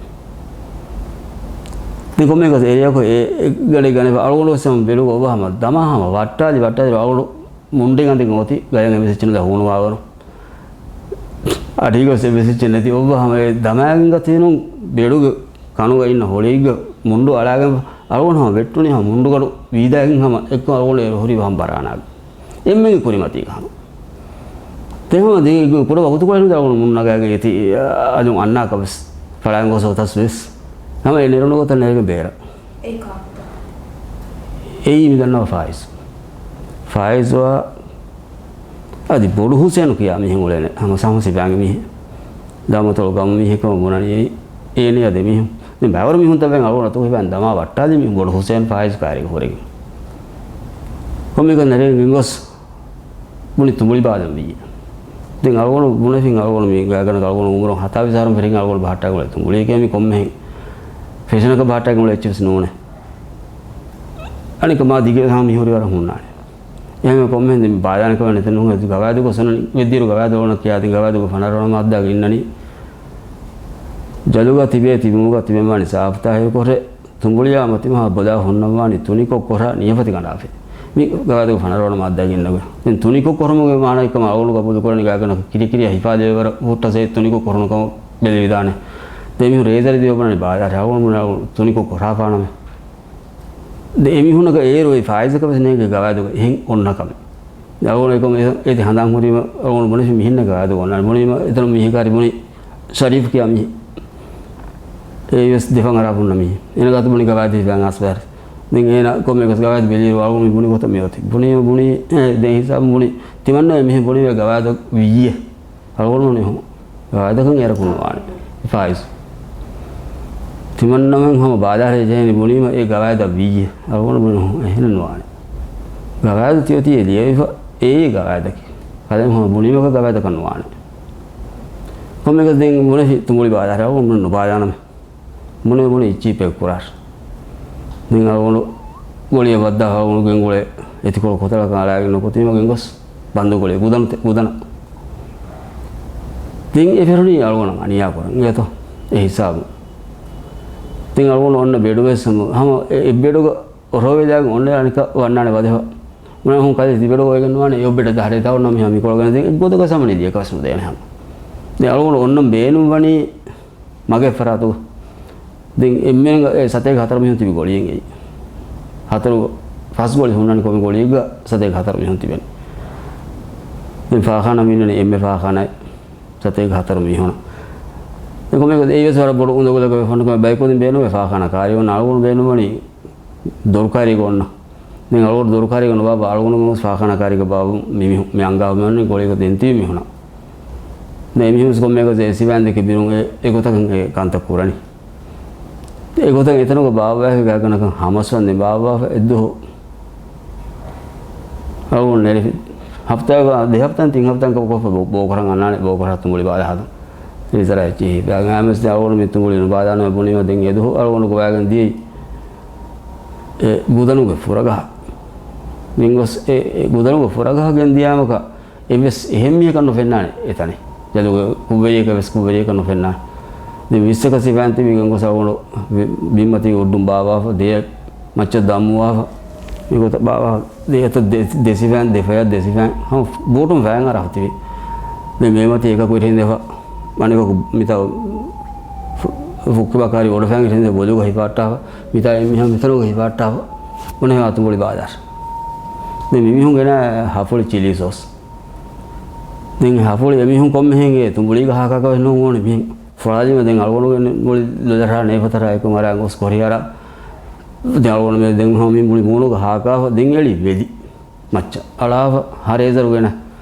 ދެން ކޮންމެއަކަސް އެރިޔާކޮށް އެ، އެ ގަޑި ގަނެފަ އަޅުގަނޑު ވެސް ހަމަ ބެޑުގަ އޮވާ ހަމަ ދަމާ ހަމަ ވައްޓާލި ވައްޓާލި އަޅުގަނޑު މުންޑެއް އަނދިގެން އޮތީ ގަޔަށް އެއްވެސް އެއްޗެއް ނުދާ ހޫނުވާވަރު. އަޑީގަ ވެސް އެއްވެސް އެއްޗެއް ނެތި އޮއްވާ ހަމަ އެ ދަމާގެން ގަތީނު ބެޑުގެ ކަނުގަ އިންނަ ހޮޅީގަ މުންޑު އަޅާގެން އަޅުގަނޑު ހަމަ ވެއްޓުނީ ހަމަ މުންޑުގަޑު ވީދާގެން ހަމަ އެއްކޮށް އަޅުގަނޑު އޭރު ހުރީ ވަހަން ބަރާނާގެ. އެންމެންގެ ކުރިމަތީގަ ހަމަ. ދެން ހަމަ ދެން ކުޑަ ވަގުތުކޮޅެއް ނުދާ އަޅުގަނޑު މުން ނަގާގެން އެތި އަލުން އަންނާކަށް ވެސް ފަޅާން ގޮސް އޮތަސް ވެސް ހަމަ އެ ނެރުނު ގޮތަށް ނެރިގެން ބޭރަށް. އެއީ ކާކުތަ؟ އެއީ މި ދަންނަވާ ފާއިޒް. ފާއިޒްވާ އަދި ބޮޑު ހުސޭނު ކިޔާ މީހެއް އުޅޭނެ. ހަމަ ސަމަ ސިފައިންގެ މީހެއް. ދާމަތޮޅު ގައުމު މީހެއް ކަމަށް ބުނަނީ އެއީ. އޭނަޔާ ދެމީހުން. ދެން ބައިވަރު މީހުންތައް ވެގެން އަޅުގަނޑު އަތުގަ ހިފައިން ދަމާ ވައްޓާލި މީހުން ބޮޑު ހުސޭން ފާއިޒް ކާރީގަ ހުރެގެން. ކޮންމެއަކަސް ނެރެގެން ގޮސް ބުނި ތުނބުޅި ބާލަން ވިއްޔެ. ދެން އަޅުގަނޑު ބުނެފިން އަޅުގަނޑު މި ގާތްގަނޑަކަށް އަޅުގަނޑު އުމުރުން ހަތާވީސް އަހަރުން ފެށިގެން އަޅުގަނޑު ބަހައްޓާގެން އުޅޭ ތުނބުޅިއެކޭ މި ކޮންމެހެން ފެޝަނަކަށް ބަހައްޓާގެން އުޅޭ އެއްޗެއް ވެސް ނޫނޭ. އަނެއްކާ މާ ދިގެ ހަމަ މިހުރި ވަރަށް ހުންނާނެ. އެހެންވެ ކޮންމެހެން ދެން ބާލާނެ ކަމެއް ނެތެއް ނޫން. އެ ގަވާއިދު ގޮސް އޮންނަނީ ވެއްދިއިރު ގަވާއިދު އޮންނަ ކިޔާ ދެން ގަވާއިދުގެ ފަނަރަ ވަނަ މާއްދާގަ އިންނަނީ. ޖަލުގަ ތިބޭ ތިބުމުގަ ތިބެން ވާނީ ސާފު ތާހިރު ކޮށްރޭ. ތުނބުޅިއާ މަތިމަހާ ބޮލާ ހުންނަން ވާނީ ތުނިކޮށް ކޮށާ ނިޔަފަތި ގަނޑާފައި. މި ގަވާއިދުގެ ފަނަރަ ވަނަ މާއްދާގަ އިންނަގޮތް. ދެން ތުނިކޮށް ކޮށުމުގެ މާނަ އެއްކަމަށް އަޅުގަނޑު ގަބޫލު ކުރަނީ ގާތްގަނޑަކަށް ކިރިކިރިއަށް ހިފާލެވޭ ވަރަށް ހުއްޓަސް އެ ތުނިކޮށް ކޮށް ކަމަށް ބެލެވިދާނެ. ދެން މީހުން ރޭޒަރެއް ދިޔަ ބުނަނީ ބާޒާރަށް އަޅުގަނޑު ބުނަނީ ތުނިކޮށް ކޮށާފާނަމޭ. ދެން އެމީހުންނަކަށް އޭރު އޮތް ފާއިޒަކަށް ވެސް ނޭނގެ ގަވާއިދުގަ އެހެން އޮންނަ ކަމެއް. ދެން އަޅުގަނޑު އެކަމަށް އެ-، އޭތި ހަނދާން ހުރީމަ އަޅުގަނޑު ބުނެފި މިހެންނޭ ގަވާއިދުގަ އޮންނާނީ. ބުނީމަ އެތަނުން މީހެއް ކާރި ބުނީ ޝަރީފް ކިޔާ މީހެއް. އެއީ ވެސް ދެފަން އަރާ ހުންނަ މީހެއް. އޭނަ ގާތު ބުނި ގަވާއިދު ހިފައި އަސްބަހަރެ. ދެން އޭނަ ކޮންމެއަކަސް ގަވާއިދު ބެލިއިރު އަޅުގަނޑު މި ބުނި ގޮތަށް މި އޮތީ. ބުނީމަ ބުނީ، އެ، ދެން ހިސާބު ބުނީ. ތިމަންނަ އެ މީހެއް ބުނީމަ ގަވާއިދަށް ވިއްޔެ. އަޅުގަނޑު ބުނީ ހު. ގަވާއިދަކަށް އޭރަކު ނުވާނެ. ފާއިޒު. ތިމަންނަމެން ހަމަ ބާޒާރަށް ޖެހެނީ ބުނީމަ އެ ގަވާއިދަށް ވިއްޔެ. އަޅުގަނޑު ބުނީ ހު. އެހެނެއް ނުވާނެ. ގަވާއިދު ތިއޮތީ އެ ލިޔެވިފަ އެއީ ގަވާއިދަކީ. ކަލޭމެން ހަމަ ބުނީމަކަށް ގަވާއިދަކަށް ނުވާނެ. ކޮންމެއަކަސް ދެން ބުނެފި ތުނބުޅި ބާޒާރަށް އަޅުގަނޑު ނުބާޒާނަމޭ. ބުނެ ބުނެ އިއްޗީ ޕެކް ކުރާށް. ދެން އަޅުގަނޑު ގޮޅިއަށް ވައްދާ އަޅުގަނޑު ގެންގުޅޭ އެތިކޮޅު ކޮތަޅަކަށް އަޅާގެން ނުކުތީމަ ގެންގޮސް ބަންދު ގޮޅި ގުދަނު ތެ-، ގުދަނަ. ދެން އެ ފެށުނީ އަޅުގަނޑަށް އަނިޔާ ކުރަން އޭތޯ އެ ހިސާބު. ދެން އަޅުގަނޑު އޮންނަ ބެޑު ވެސް ހަމަ، ހަމަ އެ، އެއް ބެޑުގަ އޮރޮވެލާގެން އޮންނަ އަނެކަ ވަންނާނެ ވަދެފަ. މުނާ ހުން ކަލޭ ތިބެޑު އޮވެގެން ނުވާނެ އެއް ބެޑަށް ދާ ހަރޭ ތައުން ނަމި ހަމި ކޮޅަގެން ދެން އެއްގޮތަކަށް ސަމަނި ލިޔަކަސް ނުދޭނެ ހަމަ. ދެން އަޅުގަނޑު އޮންނަން ބޭނުން ވަނީ މަގެއް ފަރާތުގަ. ދެން އެންމެންގަ އެ ސަތޭކަ ހަތަރު މީހުން ތިބި ގޮޅިއެއް އެއީ. ހަތަރު ފަސް ގޮޅި ހުންނަނީ ކޮންމެ ގޮޅިއެއްގަ ސަތޭކަ ހަތަރު މީހުން ތިބެން. ދެން ފާޚާނާ މިންނަނީ އެންމެ ފާޚާނާ ސަތޭކަ ހަތަރު މީހުން. ދެން ކޮންމެ އެއީ ވެސް ވަރަށް ބޮޑު އުނދަގުލަކަށް ވެފަ ކަމަށް ބައިކުދިން ބޭނުމޭ ފާޚާނާ ކާރި އޮންނަ އަޅުގަނޑު ބޭނުން ވަނީ ދޮރުކާރީގަ އޮންނަ. ދެން އަޅުގަނޑު ދޮރުކާރީގަ ނުބާ ބާ އަޅުގަނޑު ގޮސް ފާޚާނާ ކާރީގަ ބާ މި މީހުން މި އަންގާ މި އޮންނަނީ ގޮޅީގަ ދެން ތިބި މީހުންނަށް. ދެން އެމީހުން ވެސް ކޮންމެއަކަސް އެ ސިފައިން ދެކެ ބިރުން އެ، އެގޮތަކަށް އެ ކަންތައް ކުރަނީ. އެގޮތަށް އެތަނުގަ ބާއްވާފި ގާތްގަނޑަކަށް ހަމަސްވަންދެން ބާއްވާފަ އެއްދުވަހު އަޅުގަނޑު ނެރެފި. ހަފްތާގަ ދެ ހަފްތާ ތިން ހަފްތާ ކޮށްފަ ބޯ، ބޯކަރަން އަންނާނެ، ބޯކަރަށް ތުނބުޅި ބާލާ ހަދަން. ރީތި ސަރަ އެއްޗިހި. އަޅުގަނޑު މި ތުނބުޅި ނުބާލާނަމޭ ބުނީމަ ދެން އެދުވަހު އަޅުގަނޑު ގޮވާގެން ދިޔައީ އެ ގުދަނުގެ ފުރަގަހަށް. ގެންގޮސް އެ، އެ ގުދަނުގެ ފުރަގަހަށް ގެންދިޔާމަކަށް އެއްވެސް އެހެން މީހަކަށް ނުފެންނާނެ އެތަނެއް. ޖަލުގެ ކުށްވެރިޔަކަށް ވެސް ކުށްވެރިޔަކަށް ނުފެންނާނެ. ދެން ވިއްސަކަށް ސިފައިން ތިބި ގެންގޮސް އަޅުގަނޑު ބި-، ބިންމަތީގެ އުޑުން ބާއްވާފަ، ދެއަތް މައްޗަށް ދަމުވާފަ، މިގޮތަށް ބާއްވާފަ، ދެ އަތަށް ދެ، ދެ ސިފައިން، ދެ ފަޔަށް ދެ ސިފައިން، ހަމަ ބޯޓުން ފަޔަށް އަރާފަ ތިބި. ދެން މޭމަތީ އެކަކު އިރެން ދެފަ، އަނެކަކު މިތާ ފު-، ފުއްކިބަކާރި އޮޑުފައިން އިރެން ދެ ބޮލުގަ ހިފާއްޓާފަ، މިތާ އެންމެހާ މިތަނުގަ ހިފާއްޓާފަ، ބުނެ ތުނބުޅި ބާލާށޭ. ދެން މިމީހުން ގެނަ ހަފުޅި ޗިލީ ސޯސް. ދެން ހަފުޅި އެމީހުން ކޮންމެހެން އެ ތުނބުޅީގަ ހާކާކަށް ނޫން އޯނެ މީހުން. ފުޅާލީމަ ދެން އަޅުގަނޑުގެ މުޅި ލޮލަށާ ނޭފަތަރާ އެކު މަރާ ގޮސް ކޮރިއަރާ. ދެން އަޅުގަނޑު މެ ދެން ހަމަ މި މުޅި މޫނުގަ ހާކާފަ ދެން އެޅި ވެލި މައްޗަށް އަޅާފަ ހަ ރޭޒަރު ގެނަ.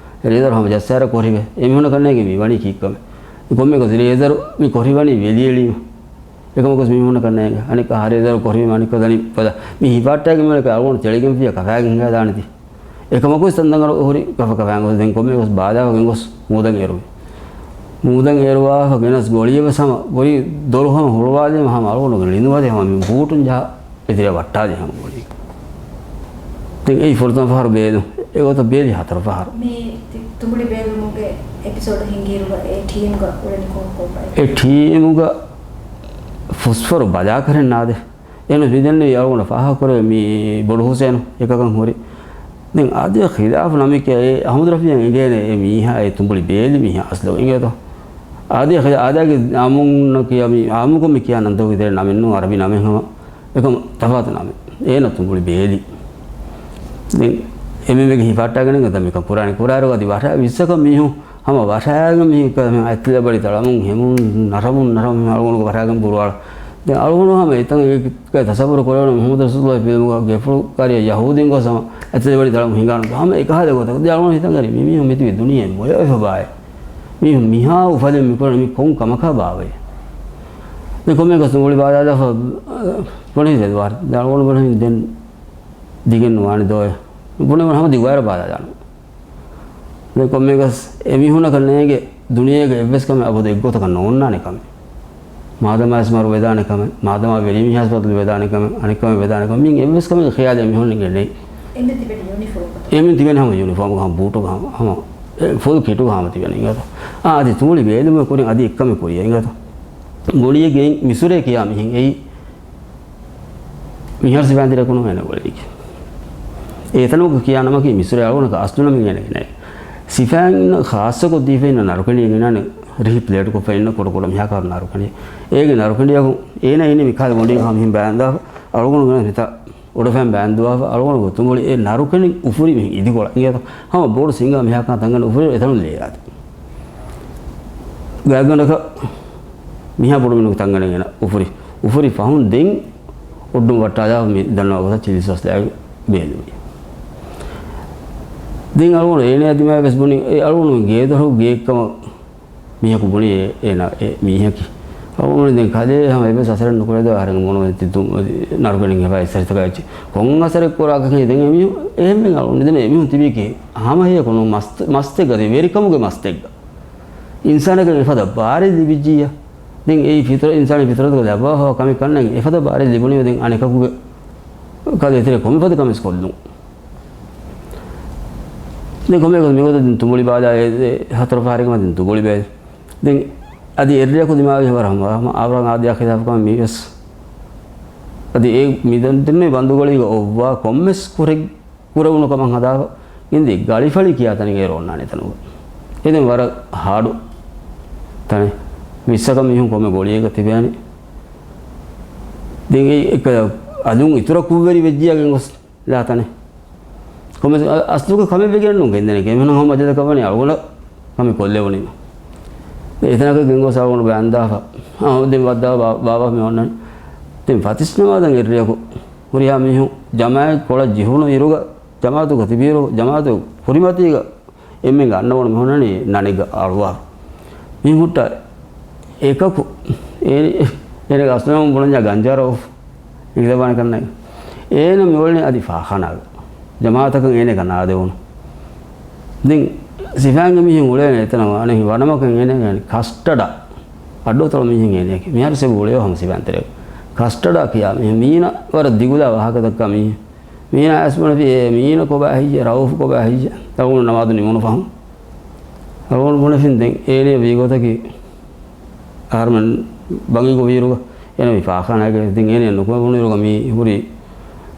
ރޭޒަރު ހަމަ ޖައްސާރަ ކޮށް ހިބެ. އެމީހުނަކަށް ނޭނގެ މި ވަނީ ކީއްކަމެއް. ކޮންމެ ގޮސް ރޭޒަރު މި ކޮށް ހިބަނީ ވެލި އެޅީމަ. އެކަމަކުސް މީހުންނަކަށް ނޭނގެ. އަނެއްކާ ހަ ރޭޒަރު ކޮށް ހިބީމަ އަނެއްކާ ދަނީ ފަދަ. މި ހިފާއްޓާގެ މިވަނީ އަޅުގަނޑު ތެޅިގެންފިއްޔާ ކަފާގެން ހިނގާ ދާނެތީ. އެކަމަކުސް ތަންތަން އަޅު ހުރި ކަފަ ކަފާގެން ގޮސް ދެން ކޮންމެ ގޮސް ބާލާފަ ގެންގޮސް މޫދަށް އެރުވި. މޫދަށް އެރުވާފަ ގެނަސް ގޮޅިއެއް ވެސް ހަމަ ގޮޅި ދޮރު ހަމަ ހުޅުވާލީމަ ހަމަ އަޅުގަނޑުގެ ލިނދުމަތި ހަމަ މި ބޫޓުން ޖަހާ އެތެރެއަށް ވައްޓާލި ހަމަ ގޮޅި. ދެން އެއީ ފުރަތަމަ ފަހަރު ބޭލުން. އެގޮތަށް ބޭލި ހަތަރު ފަހަރު. މި ތި-، ތުނބުޅި ބޭލުމުގެ އެޕިސޯޑު ހިނގިއިރުގަ އެ ޓީމްގަ އުޅެނީ ކޮން ކޮން ބައެއް؟ އެ ޓީމުގަ ފުސްފަރު ބަލާކަށް ނާދެ. އެން މިދެންނެވި އަޅުގަނޑަށް ފާހަގަކުރެވޭ މި ބޮޑު ހުސޭނު އެކަކަށް ހުރި. ދެން އާދެ ޚިލާފު ނަމެއް ކިޔާ އެ އަޙްމަދު ރަފީއަށް އެނގޭނެ އެ މީހާ އެ ތުނބުޅި ބޭލި މީހާ އަސްލު އިނގޭތޯ. އާދެ ޚިލާ-، އާދެގެ އާއްމުން ކިޔާ މި އާއްމުކޮށް މި ކިޔާ ނަންތޯ ވިދޭ ނަމެއް ނޫން އަރަބި ނަމެއް ހަމަ އެކަމަ ތަފާތު ނަމެއް. އޭނަ ތުނބުޅި ބޭލި. ދެން އެމެމެގެ ހިފާއްޓާގެނެއް ގަދަ މިކަން ކުރާނެ ކުރާއިރު އަދި ވަށަ ވިއްސަކަށް މީހުން ހަމަ ވަށާގެން މި އެތިލެ ބަޑި ތަޅަމުން ހެމުން ނަރަމުން ނަރަމުން އަޅުގަނޑު ވަށާގެން ބުރުވާޅަ. ދެން އަޅުގަނޑު ހަމަ އެތަން އެ ތަސައްވުރު ކުރެވުނު މުޙައްމަދު ރަސޫލުﷲ ފިލްމުގަ ގެފުޅުކާރި ޔަހޫދީން ގޮސް ހަމަ އެތިލެ ބަޑި ތަޅަމުން ހިނގާނު ހަމަ އެކަހަލަ ގޮތަކަށް. ދެން އަޅުގަނޑު ހިތަށް އަރި މި މީހުން މިތިބި ދުނިޔެ މޮޔަވެފަ ބާއޭ. މީހުން މިހާ އުފަލެއް މިކުރަނީ މި ކޮން ކަމަކާ ބާވައޭ. ދެން ކޮންމެ ގޮސް ތުނބުޅި ބާލާލާފަ ބުނެ ދެދުވާރި. ދެން އަޅުގަނޑު ބުނެ ދެން ދިގެއް ނުވާނެ ދޯ. ބުނެވުނު ހަމަ ދިގުވާރަށް ބާލާލާނު. ދެން ކޮންމެ ގޮސް އެމީހުންނަކަށް ނޭނގެ ދުނިޔޭގެ އެއްވެސް ކަމެއް އަބަދު އެއްގޮތަކަށް ނޯންނާނެ ކަމެއް. މާދަމާ އިސް މަރު ވެދާނެ ކަމެއް، މާދަމާ ވެރިމީހާސް ބަދަލު ވެދާނެ ކަމެއް، އަނެއް ކަމެއް ވެދާނެ ކަމެއް، މި އެއްވެސް ކަމެއްގެ ޚިޔާލެއް އެމީހުންނެއްގެ ނެތް. އެންމެ ތިބެނީ ޔުނިފޯމުގަ. އެމީހުން ތިބެނީ ހަމަ ޔުނިފޯމުގަ، ހަމަ ބޫޓުގަ، ހަމަ، ހަމަ އެ ފުލް ކިޓުގަ ހަމަ ތިބެނީ އިނގޭތޯ. އާ، އަދި ތުނބުޅި ބޭލުމުގެ ކުރިން އަދި އެއްކަމެއް ކުރިޔަ އިނގޭތޯ. ގޮޅިއެއްގެ މިސުރޭ ކިޔާ މިހެން އެއީ މިހާރު ސިފައިން ތިރަކުނު އޭނަ ގޮޅީގެ. އެތަނުގަ ކިޔާ ނަމަކީ މިސުރޭ އަޅުގަނޑަކަށް އަސްލު ނަމެއް އޭނަގެ ނެތް. ސިފައިން ޚާއްޞަކޮށް ދީފައިން ނަރުކެނޑި ގެނަން ރިހި ޕްލޭޓް ކޮށްފަ އިންނަ ކުޑަކުޑަ މިހާކާރު ނަރުކެނޑި. އޭގެ ނަރުކެނޑިއަކު އޭނަ އިންނެ މިކާލަ ގޮނޑީގަ މިހިން ބާންދާފަ އަޅުގަނޑު ގެނަސް މިތާ އޮޑުފައިން ބާންދުވާފަ އަޅުގަނޑު ތުނބުޅި އެ ނަރުކެނޑި އުފުރި މި އިދިކޮޅަށް އިނގޭތޯ. ހަމަ ބޯޑު ސިނގާ މިހާކާ ތަނގަނޑު އުފުރި އެތަނުން ލޭ އާދެ. ގާތްގަނޑަކަށް މިހާ ބޮޑު މިނު ތަނގަނޑެއް އޭނަ އުފުރި. އުފުރި ފަހުން ދެން އޮއްޑުން ވައްޓާލާ މި ދަންނަވާ ގޮތަށް ޗިލީ ސޯސް ލާގެ ބޭލުވި. ދެން އަޅުގަނޑު އޭނަޔާ ދިމާވެސް ބުނި، އެ އަޅުގަނޑު ގޭދޮރު ގެއެއްކަމަށް މީހަކު ބުނި އޭ، އޭނަ އެ މީހަކީ. އަޅުގަނޑު ދެން ކަލޭ ހަމަ އެއްވެސް އަސަރެއް ނުކުރޭ ދޯ އަހަރެން މޮނުވެ ތި ދު-، ނަރުކެނޑިން ހެފާ އެއްސަރިތަކާ އެއްޗެއް. ކޮން އަސަރެއް ކުރާކަކީ ދެން އެމީހު-، އެހެންމެން އަޅުގަނޑު ދެން އެމީހުން ތިބީކީ ހަމަ ހެޔަކު ނޫން މަސް-، މަސްތެއްގަ ދެ ވެރިކަމުގެ މަސްތެއްގަ. އިންސާނަކަށް އެފަދަ ބާރެއް ލިބިއްޖިއްޔާ. ދެން އެއީ ފިތުރަ-، އިންސާނީ ފިތުރަތުގަ ލައްވާފަވާ ކަމެއް ކަންނޭނގެ. އެފަދަ ބާރެއް ލިބުނީމަ ދެން އަނެކަކުގެ ކަލޭ ތެރޭ ކޮންމެފަދަ ކަމެއް ކޮށްލުން. ދެން ކޮންމެ ގޮތް މިގޮތަށް ދެން ތުނބުޅި ބާލާ އެ، އެ ހަތަރު ފަހަރެއްގަ ދެން ތުނބުޅި ބޭލި. ދެން އަދި އެއްރެއަކު ދިމާވި ހަވަރަށް ހަމަ، ހަމަ އާވަރަށް އާދެ އާ ޚިލާފު ކަމެއް މީވެސް. އަދި އެ މި ދެން ދެންނެވި ބަންދުގޮޅީގަ އޮއްވާ ކޮންމެސް ކުރެއް ކުރެވުނު ކަމަށް ހަދާފަ ގެންދިޔަ ގަޅިފަޅި ކިޔާ ތަނެއް އޭރު އޮންނާނެ ތަނުގަ. އެ ދެން ވަރަށް ހާޑު ތަނެއް. ވިއްސަކަށް މީހުން ކޮންމެ ގޮޅިއެއްގަ ތިބޭނެ. ދެން އެ އެކަ އަލުން އިތުރަށް ކުށްވެރި ވެއްޖިޔާ ގެންގޮސް ލާ ތަނެއް. ކޮންމެސް އަ-، އަސްލުގަ ކަމެއް ވެގެން ނޫން ގެންދެނެ. އެމީހުން ހަމަ މަޖަލަކަށް ވަނީ އަޅުގަނޑަށް ކަމެއް ކޮށްލެވުނީމަ. އެތަނަކަށް ގެންގޮސް އަޅުގަނޑު ބާންދާފަ. އާ، ދެން ވައްދާ ބާ-، ބާވާ މި އޮންނަނީ. ދެން ފަތިސް ނަމާދަށް އެއްރެއަކު ހުރިހާ މީހުން ޖަމާއަތް ކޮޅަށް ޖެހުނު އިރުގަ ޖަމާއަތުގަ ތިބިއިރު، ޖަމާއަތު ކުރިމަތީގަ އެންމެންގެ އަންނަވަނު މި ހުންނަނީ ނަނެއްގަ އަޅުވާ. މި ހުއްޓަ އެކަކު އޭ، އޭނަގެ އަސްލު ނަމުން ބުނަންޏާ ގަންޖާ ރައޫފް އިނގިލަބާނެ ކަންނޭނގެ. އޭނަ މިއުޅެނީ އަދި ފާޚާނާގަ. ޖަމާއަތަކަށް އޭނަ ކަން އާދެވުނު. ދެން ސިފައިންގެ މީހުން އުޅޭނެ އެތަނަށް ވާނެ ވަނަމަކަށް އޭނަ ކަސްޓަޑާ. އައްޑޫތަޅު މީހެއް އޭނައަކީ. މިހާރު ސެބު އުޅޭ ހަމަ ސިފައިން ތެރޭ. ކަސްޓަޑާ ކިޔާ މީހެއް. މީނަ ވަރަށް ދިގުލާ ވާހަކަ ދައްކާ މީހެއް. މީނަ އައިސް ބުނެފި އޭ މީނަ ކޮބާ ހިއްޔެ، ރައޫފް ކޮބާ ހިއްޔެ. އަޅުގަނޑު ނަމާދު ނިމުނު ފަހުން. އަޅުގަނޑު ބުނެފިން ދެން އޭނަ ވީ ގޮތަކީ އަހަރުމެން ބަނގިގޮވިއިރުގަ އޭނަ މި ފާޚާނާގެ ދެން އޭނަ ނުކުމެ ބުނިއިރުގަ މީ ހުރި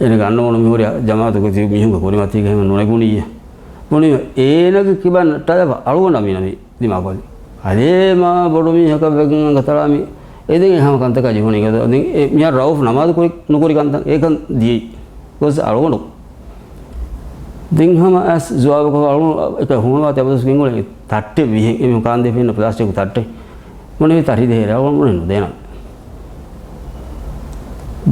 އޭނަގެ އަންނަމުނު މި ހުރި ޖަމާއަތުގެ ތިބި މީހުންގެ ކުރިމަތީގަ ހަމަ ނުނެގުނިއްޔެ. ބުނި އޭނަގެ ކިބަ ނައްޓާލާފަ އަޅުގަނޑަށް މީނަ މި ދިމާކޮށްލި. އަދޭ މާ ބޮޑު މީހަކަށް ވެގެން އަނގަ ތަޅާ މި އެ ދެން އެ ހަމަ ކަންތަކާ ޖެހުނީ ގަދަ. ދެން އެ މިހާރު ރައޫފް ނަމާދު ކުރި ނުކުރި ކަންތައް އެކަން ދިޔައީ. ގޮސް އަޅުގަނޑު ދެން ހަމަ އަސް ޖުވާބުކޮށް އަޅުގަނޑު އެކަ ހޫނުވާ ތެބަދުސް ގެންގުޅެ ތައްޓެއް ވިހެން އެމީހުން ކާންދޭ ފެންނަ ޕްލާސްޓިކު ތައްޓެއް. މުނި ތަށި ދޭރެ އަޅުގަނޑު މުނި ނުދޭނަ.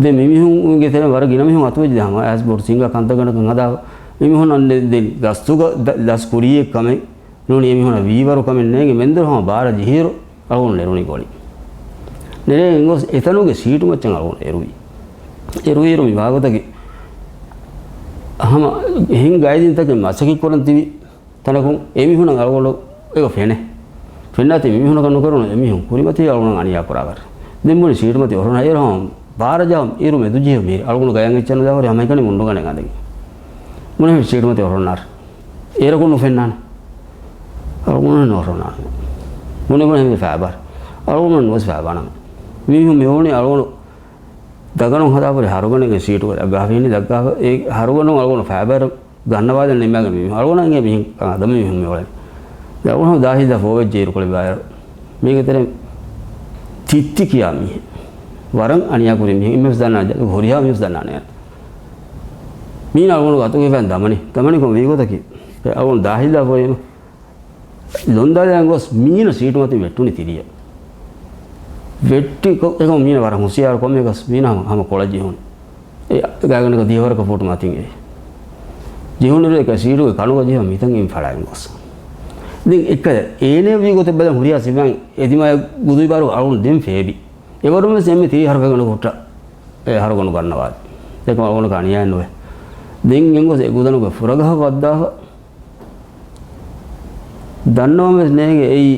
ދެން މިމީހުންގެ ތެރެ ވަރަށް ގިނަ މީހުން އަތުވެއްޖެ ހަމަ އަސް ބޮޑު ސިނގާ ކަންތައް ގަނޑަކަށް ހަދާ. މިމީހުން ދެން ގަސްތުގަ ދަ-، ލަސް ކުރީއެއް ކަމެއް ނޫނީ އެމީހުނަށް ވީވަރު ކަމެއް ނޭނގެ މެންދުރު ހަމަ ބާރަ ޖެހިއިރު އަޅުގަނޑު ނެރުނީ ގޮޅި. ނެރެ އިނގޮސް އެތަނުގެ ސީޓު މައްޗަށް އަޅުގަނޑު އެރުވި. އެރުވިއިރު މި ވާގޮތަކީ ހަމަ އެހެން ގައިދިންތަކެއް މަސައްކަތް ކުރަން ތިބި ތަނަކުން އެމީހުނަށް އަޅުގަނޑު އެގޮ ފެނޭ. ފެންނާތީ މިމީހުނަކަށް ނުކެރުނު އެމީހުން ކުރިމަތީ އަޅުގަނޑަށް އަނިޔާ ކުރާވަރު. ދެން ބުނި ސީޓުމަތި އޮށޯންނާ އޭރު ހަމަ ބާރަ ޖަހަން އިރު މެދު ޖެހި މީރި އަޅުގަނޑު ގަޔަށް އެއްޗެއް ނުދާ ހުރި ހަމައެކަނި މުންޑުގަނޑެއް އަނދަގެން. ބުނި ސީޓުމަތި އޮށޯންނާރު. އޭރަކު ނުފެންނާނެ. އަޅުގަނޑު ނޯށޯނާނެ. ބުނި ބުނި ހެނދެ ފައިބާރު. އަޅުގަނޑު ނުވެސް ފައިބާނަމެ. މީހުން މިއުޅުނީ އަޅުގަނޑު ދަގަނޑު ހަދާފަރި ހަރުގަނޑެއްގެ ސީޓުގަ ދައްގާފައިނީ ދައްގާފަ އެ ހަރުގަނޑު އަޅުގަނޑު ފައިބާރު ގަންނަވާލަން ނިންމާގެން މީހުން. އަޅުގަނޑަށް އެނގޭ މީހުން އަދަމި މީހުން މިއުޅެނީ. ދެން އަޅުގަނޑު ދާހިތް ދާ ފޯވެއްޖެ އިރުކޮޅެއް ބާއިރު. މީގެ ތެރެ ތިއްތި ކިޔާ މީހެއް. ވަރަށް އަނިޔާ ކުރި މީހެއް. އެންމެ ވެސް ދަންނާ، ހުރިހާ މީހުން ވެސް ދަންނާނެ. މީނަ އަޅުގަނޑު އަތުގެ ފައިން ދަމަނި. ދަމަނި ކޮން ވީ ގޮތަކީ. އަޅުގަނޑު ދާހިތް ދާ ފޯވެއް ލޮންދާލައިގެން ގޮސް މީނަ ސީޓު މަތިން ވެއްޓުނީ ތިރިއަށް. ވެއްޓި ކޮ-، އެކަމު މީނަ ވަރަށް ހުސިޔާރު ކޮންމެއަކަސް މީނަ ހަމަ، ހަމަ ކޮޅަށް ޖެހުނު. އެ ގާތްގަނޑަކަށް ދިހަވަރަކަށް ފޫޓު މަތިން އެ. ޖެހުނުއިރު އެކަ ސީޓުގެ ކަނުގަ ޖެހި މިތަން އިން ފަޅައިގެން ގޮސް. ދެން އެކަ އޭނަ ވީ ގޮތެއް ބަލަން ހުރިހާ ސިފައިން އެދިމާޔަށް ގުދުވި ބާރު އަޅުގަނޑު ދެން ފޭބި. އެވަރުން ވެސް އެންމެ ތިރީ ހަރުފައިގަނޑަކަށް ހުއްޓަ އެ ހަރުގަނޑު ގަންނަވާލި. އެކަމަކު އަޅުގަނޑަކަށް އަނިޔާއެއް ނުވޭ. ދެން އެނގޮސް އެ ގުދަނުގެ ފުރަގަހަށް ވައްދާފަ. ދަންނަވަން ވެސް ނޭނގެ އެއީ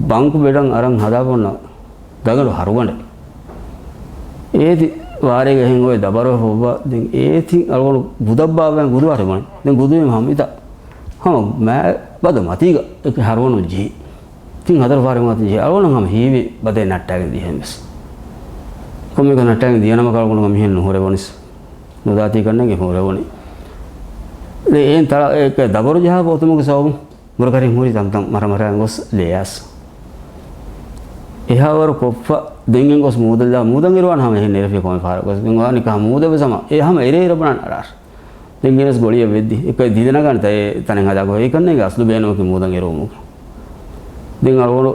ބަންކު ބެޑަށް އަރަން ހަދާފަ އޮންނަ ދަގަނޑު ހަރުގަނޑެއް. އޭތި ވާރޭގަ އެހެން އޮވެ ދަބަރުވެފަ އޮއްވާ ދެން އޭތި އަޅުގަނޑު ގުދައްބާވެ ގުދުވާރެ ބުނި. ދެން ގުދުވީމަ ހަމަ މިތާ ހަމަ މާ ބަދަ މަތީގަ އެކި ހަރުގަނޑު ޖެހި. ތިން ހަތަރު ފަހަރެއް މަތިން ޖެހި އަޅުގަނޑަށް ހަމަ ހީވި ބަދޭ ނައްޓާގެން ދިޔަހެން ވެސް. ކޮންމެއަކަށް ނައްޓާގެން ދިޔަނަމަ އަޅުގަނޑު މިހެން ނުހުރެވުނިސް. ނުދާތީ ކަންނޭނގެ ހުރެވުނީ. ދެން އެއިން ތަޅަ އެ ދަބަރު ޖަހާފަ އޮތުމުގެ ސަބަބުން މުރަކަރިން ހުރި ތަންތަން މަރަމަރައިން ގޮސް ލެޔާސް. އެހާވަރު ކޮށްފަ ދެން ގޮސް މޫދަށްލާ މޫދަށް އިރުވާން ހަމަ އެހެން ނެރެފި ކޮންމެ ފަހަރަކު ވެސް މި ވާނިކާ މޫދަށް ވެސް ހަމަ އެ ހަމަ އެރޭ އިރަބަނާން އަރާށް. ދެން ގެނެސް ގޮޅިއެއް ވެއްދި. އެކަ ދިދަނަގާނެ ތައެ ތަނެއް ހަދާކޮށް އެކަންނޭނގެ އަސްލު ބޭނުމަކީ މޫދަށް އެރުވުމުގެ. ދެން އަޅުގަނޑު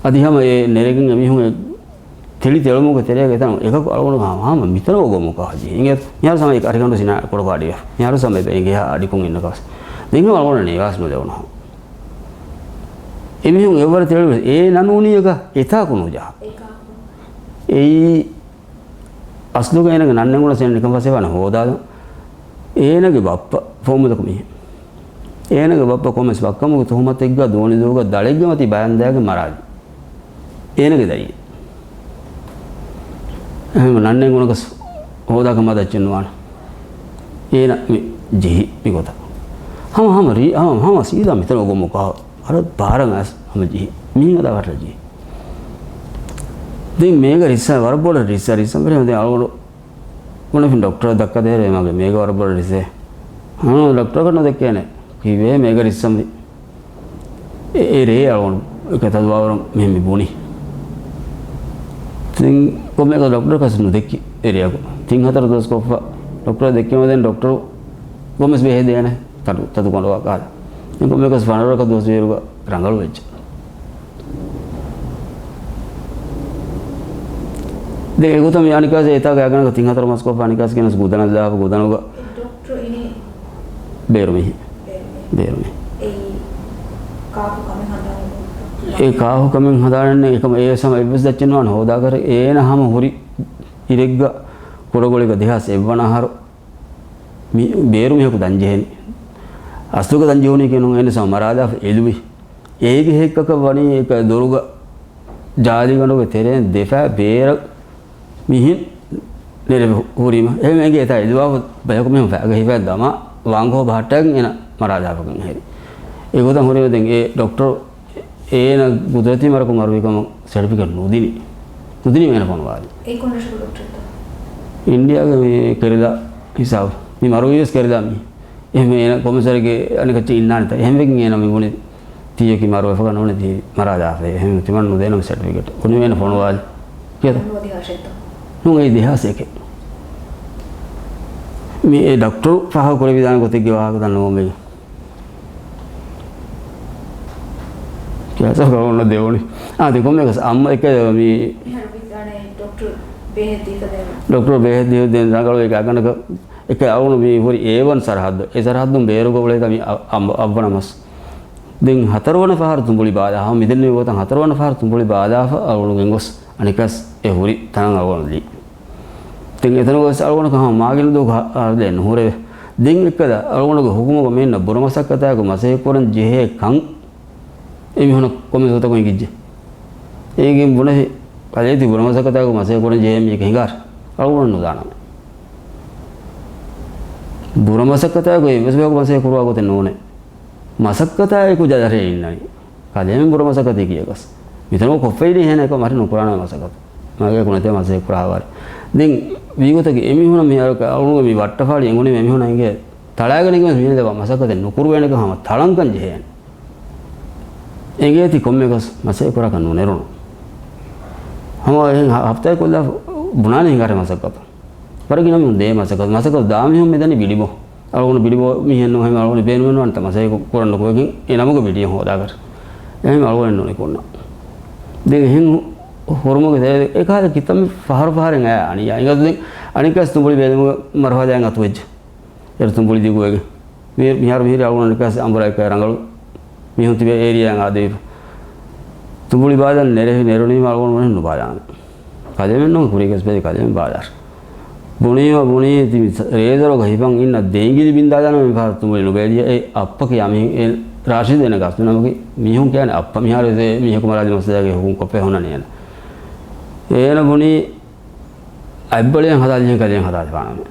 އަދި ހަމަ އެ ނެރެގެން އެމީހުން އެ ތެޅި ތެޅުމުގެ ތެރޭގަ އެތަނު އެކަކު އަޅުގަނޑު ހަމަ، ހަމަ މިތަނަށް އޮގޮމު ކާ ޖެހި. އިނގޭތަ؟ މިހާރު ސަމަ އެ އަރިގަނޑު ސިނާ ކޮޅަކު އަޑިވެ. މިހާރު ސަމަ އެ އެނގޭހާ އަޑިކުން އިންނަ ކާސް. ދެން ހަމަ އަޅުގަނޑަށް ނިވާސް ނުލެވުނު ހަމަ. އެމީހުން އެއްވަރަށް ތެޅުވި އޭ ނަނޫނީއަކަށް އެތާކު ނުޖަހާ. އެއީ އަސްލުގަ އޭނަގެ ނަންނެން ގުނަސް އޭނަ ނިކަން ފަސޭހަވާނެ ހޯދާލުން. އޭނަގެ ބައްޕަ ފޯމުލަކު މީހެއް. އޭނަގެ ބައްޕަ ކޮންމެސް ވައްކަމުގެ ތުހުމަތެއްގަ ދޯނިދޫގަ ދަޅެއްގެ މަތީ ބަޔަންދާގެ މަރާލި. އޭނަގެ ދަރިއެއް. އެހެން ނަންނެން ގުނަކަސް ހޯދާކަށް މަދައްޗެއް ނުވާނެ. އޭނަ މި ޖެހި މި ގޮތަށް. ހަމަ ހަމަ ރީ-، ހަމަ ހަމަ ސީދާ މިތަނަށް އޮގޮމު ކާ. އަރަ ބާރަށް އައިސް ހަމަ ޖެހި. މީހުން އަދާ ވަށަށް ޖެހި. ދެން މޭގަ ރިއްސާ ވަރަށް ބޮޑަށް ރިއްސާ ރިއްސާ ވެރި ދެން އަޅުގަނޑު ބުނެފިން ޑޮކްޓަރަށް ދައްކަދޭރޭ މަގެ މޭގަ ވަރަށް ބޮޑަށް ރިއްސޭ. ހަނު ޑޮކްޓަރަކަށް ނުދެއްކޭނެ. ކީއްވެ މޭގަ ރިއްސަންވީ. އެ، އެ ރޭ އަޅުގަނޑު އެކަތަދުވާވަރު މި، މި ބުނި. ތިން ކޮންމެއަކަސް ޑޮކްޓަރަކަސް ނުދެއްކި އެރެއަކު. ތިން ހަތަރު ދުވަސް ކޮށްފަ ޑޮކްޓަރަށް ދެއްކީމަ ދެން ޑޮކްޓަރު ކޮންމެސް ބެހޭ ދޭނެ. ތަދު، ތަދު ކޮނޑުވާ ކާލަ. ތިން ކޮންމެއަކަސް ފަނަރަކަ ދުވަސް ވޭރުގަ ރަނގަޅު ވެއްޖެ. ދެ އެގޮތަށް މި އަނިކާސް އެތާގަ އަގަނަކަ ތިން ހަތަރު މަސް ކޮށްފަ އަނިކާސް ގެނަސް ގުދަނަށް ދާފަ ގުދަނުގަ. ޑޮކްޓަރު އިނީ ބޭރު މީހެއް. ބޭރު މީހެއް. ބޭރު މީހެއް. އެއީ ކާކު ކަމެއް ހަނދާން ނުކުރާ. އެ ކާހު ކަމެއް ހަދާނެ އެކަމަ އޭވެސް ހަމަ އެއްވެސް ދައްޗެއް ނުވާނެ ހޯދާކަށް. އޭނަ ހަމަ ހުރި އިރެއްގަ ކުޑަގޮޅިގަ ދެހާސް އެއްވަނަ އަހަރު މި ބޭރު މީހަކު ދަންޖެހެނީ. އަސްލުގަ ދަންޖެހުނީ ކިޔަނު އޭނަ ސަމަ މަރާލާފަ އެލުވި. އޭގެ ހެއްކަކަށް ވަނީ އެކަ ދޮރުގަ ޖާލިގަނޑުގެ ތެރެއިން ދެފާ ބޭރަށް މިހެން ނެރެ ހުރީމަ. އެހެން އެނގޭ އެތާ އެލުވާފަ ބަޔަކު މިހެން ފައިގަ ހިފާ ދަމާ ވާންކޯ ބަހައްޓާގެން އޭނަ މަރާލާފަކަން ހެރި. އެގޮތަށް ހުރީމަ ދެން އެ ޑޮކްޓަރު އޭނަ ގުދުރަތީ މަރަކު މަރުވިކަމަށް ސެޓްފިކެޓް ނުދިނީ. ނުދިނީ އޭނަ ފޮނުވާލި. އެ ކޮން ރަށަކު ޑޮކްޓަރެއްތަ؟ އިންޑިއާގެ މި ކެރެލާ ހިސާބު. މި މަރުވީވެސް ކެރެލާ މީ. އެހެން އޭނަ ކޮމިސަރގެ އަނެކައްޗެއް އިންނާނެތަ؟ އެހެންވެގެން އޭނަ މި ބުނި ތީއަކީ މަރުވެފަ ނޫނެ ތީ މަރާލާފަ. އެހެން ތިމަން ނުދޭނަމެ ސެޓްފިކެޓް. ބުނި އޭނަ ފޮނުވާލި. ކިޔަތަ؟ ނުވަދިހާ ރަށެއްތަ؟ ނޫން އެއީ ދެހާސް އެކެއް. މި އެ ޑޮކްޓަރު ފާހަގަ ކުރެވިދާނެ ގޮތެއްގެ ވާހަކަ ދަންނަވަމޭ. ކިޔާސަކަ އޮންނަ ދެވުނީ. އާ، ދެ ކޮންމެ ގަސް އައްމަ އެކެ މި މިހާރު ވިދާނެ ޑޮކްޓަރު ބޭހެއް ދީފަ ދޭން. ޑޮކްޓަރު ބޭހެއް ދީފަ ދޭން ރަނގަޅު އެކެ އަގަނޑަކަށް އެކެ އަޅުގަނޑު މި ހުރި އޭ ވަން ސަރަހައްދު. އެ ސަރަހައްދުން ބޭރުގަ އުޅޭތަ މި އަ-، އަ-، އައްވަނަ މަސް. ދެން ހަތަރުވަނަ ފަހަރު ތުނބުޅި ބާލާ. ހަމަ މިދެންނެވި ގޮތަށް ހަތަރުވަނަ ފަހަރު ތުނބުޅި ބާލާފަ އަޅުގަނޑު ގެންގޮސް އަނެކަސް އެ ހުރި ތަނަށް އަޅުގަނޑު ލީ. ދެން އެތަނުގަ ވެސް އަޅުގަނޑަކަށް ހަމަ މާގިނަ ދުވަހަކު ހަރުދޭ ނުހުރެވެ. ދެން އެއްކަލަ އަޅުގަނޑުގެ ހުކުމުގަ މިއިންނަ ބުރަ މަސައްކަތާއެކު މަސައްކަތް ކުރަން ޖެހޭ ކަން އެމީހުނަށް ކޮންމެސް ގޮތަކުން އެނގިއްޖެ. އޭގެން ބުނެފި ކަލޭ ތި ބުރަ މަސައްކަތާއެކު މަސައްކަތް ކުރަން ޖެހޭ މީހަކަށް ހިނގާރ. އަޅުގަނޑު ނުދާނަމޭ. ބުރަ މަސައްކަތާއެކު އެއްވެސް ބަޔަކު މަސައްކަތް ކުރުވާ ގޮތެއް ނޫނޭ. މަސައްކަތާއެކު ޖަލަށް އިންނަނީ. ކަލޭމެން ބުރަ މަސައްކަތީ ކިޔަކަސް. މިތަނުގަ ކޮށްފައިނީ ހޭނަ އެކަމަށް ނުކުރާނަމޭ މަސައްކަތު. މާގެ ކުނަތޭ މަސައްކަތް ކުރާ ވާރި. ދެން ވީގޮތަކީ އެމީހުނަށް މި އަޅު-، އަޅުގަނޑުގެ މި ވައްޓަފާޅި އެނގުނީމަ އެމީހުނަށް އެނގޭ ތަޅާގެން އެނގި މީނަ ދެބަ މަސައްކަތެއް ނުކުރުވޭނެކަން ހަމަ ތަޅަންކަން ޖެހޭނެ. އެނގޭތި ކޮންމެ ގަސް މަސައްކަތް ކުރާކަށް ނުނެރުނު. ހަމަ އެހެން ހަ-، ހަފްތާއެއް ކޮށްލާ ބުނާނެ ހިނގާރޭ މަސައްކަތު. ވަރަށް ގިނަ މީހުން ދޭ މަސައްކަތު. މަސައްކަތު ދާ މީހުން މިދަނީ ބިޑިބޯ. އަޅުގަނޑު ބިޑިބޯ މީހެއް ނޫން ހަމަ އަޅުގަނޑު ބޭނުމެއް ނުވާނެތަ މަސައްކަތް ކުރަން ނުކުރެގެން އެ ނަމުގެ ބިޑިއެއް ހޯދާކަށް. އެހެން އަޅުގަނޑު ނުނިކުންނަ. ދެން އެހެން ހު-، ހުރުމުގެ ތެރޭ އެކާލަ ކިތަންމެ ފަހަރު ފަހަރެއް އައި އަނިޔާ. އިނގޭތަ ދެން އަނެއްކާސް ތުނބުޅި ބޭލުމުގެ މަރުހަލާއެއް އަތުވެއްޖެ. އޭރު ތުނބުޅި ދިގުވެގެން. މި-، މިހާރު މިހިރީ އަޅުގަނޑު އަނެއްކާސް އަނބުރާ އެކާ ރަނގަޅު މީހުން ތިބޭ އޭރިއާއަށް އާދެވިފަ. ތުނބުޅި ބާލަން ނެރެހި ނެރުނީމަ އަޅުގަނޑު ވަނީ ނުބާލާނަން. ކަލޭމެން ނޫން ކުރީގަސް ބެލި ކަލޭމެން ބާލާށި. ބުނީމަ ބުނީ ތި ރޭދަރުގަ ހިފަން އިންނަ ދޭންގިލި ބިންދާލާނަމޭ މިފަހަރު ތުނބުޅި ނުބޭލިއޭ. އެ އައްޕަ ކިޔާ މީހުން އެ ރާޝިދު އޭނަ ގަސްދު ނަމަކީ މީހުން ކިޔާނެ އައްޕަ މިހާރު އެ މީހަކު މަރާލި މައްސަލާގެ ހުކުމް ކޮށްފައި ހުންނަނީ އޭނަ. އޭނަ ބުނީ އަތްބަޅިއެއް ހަދާލިހެން ކަލޭ ހަދާލިފާނަމޭ.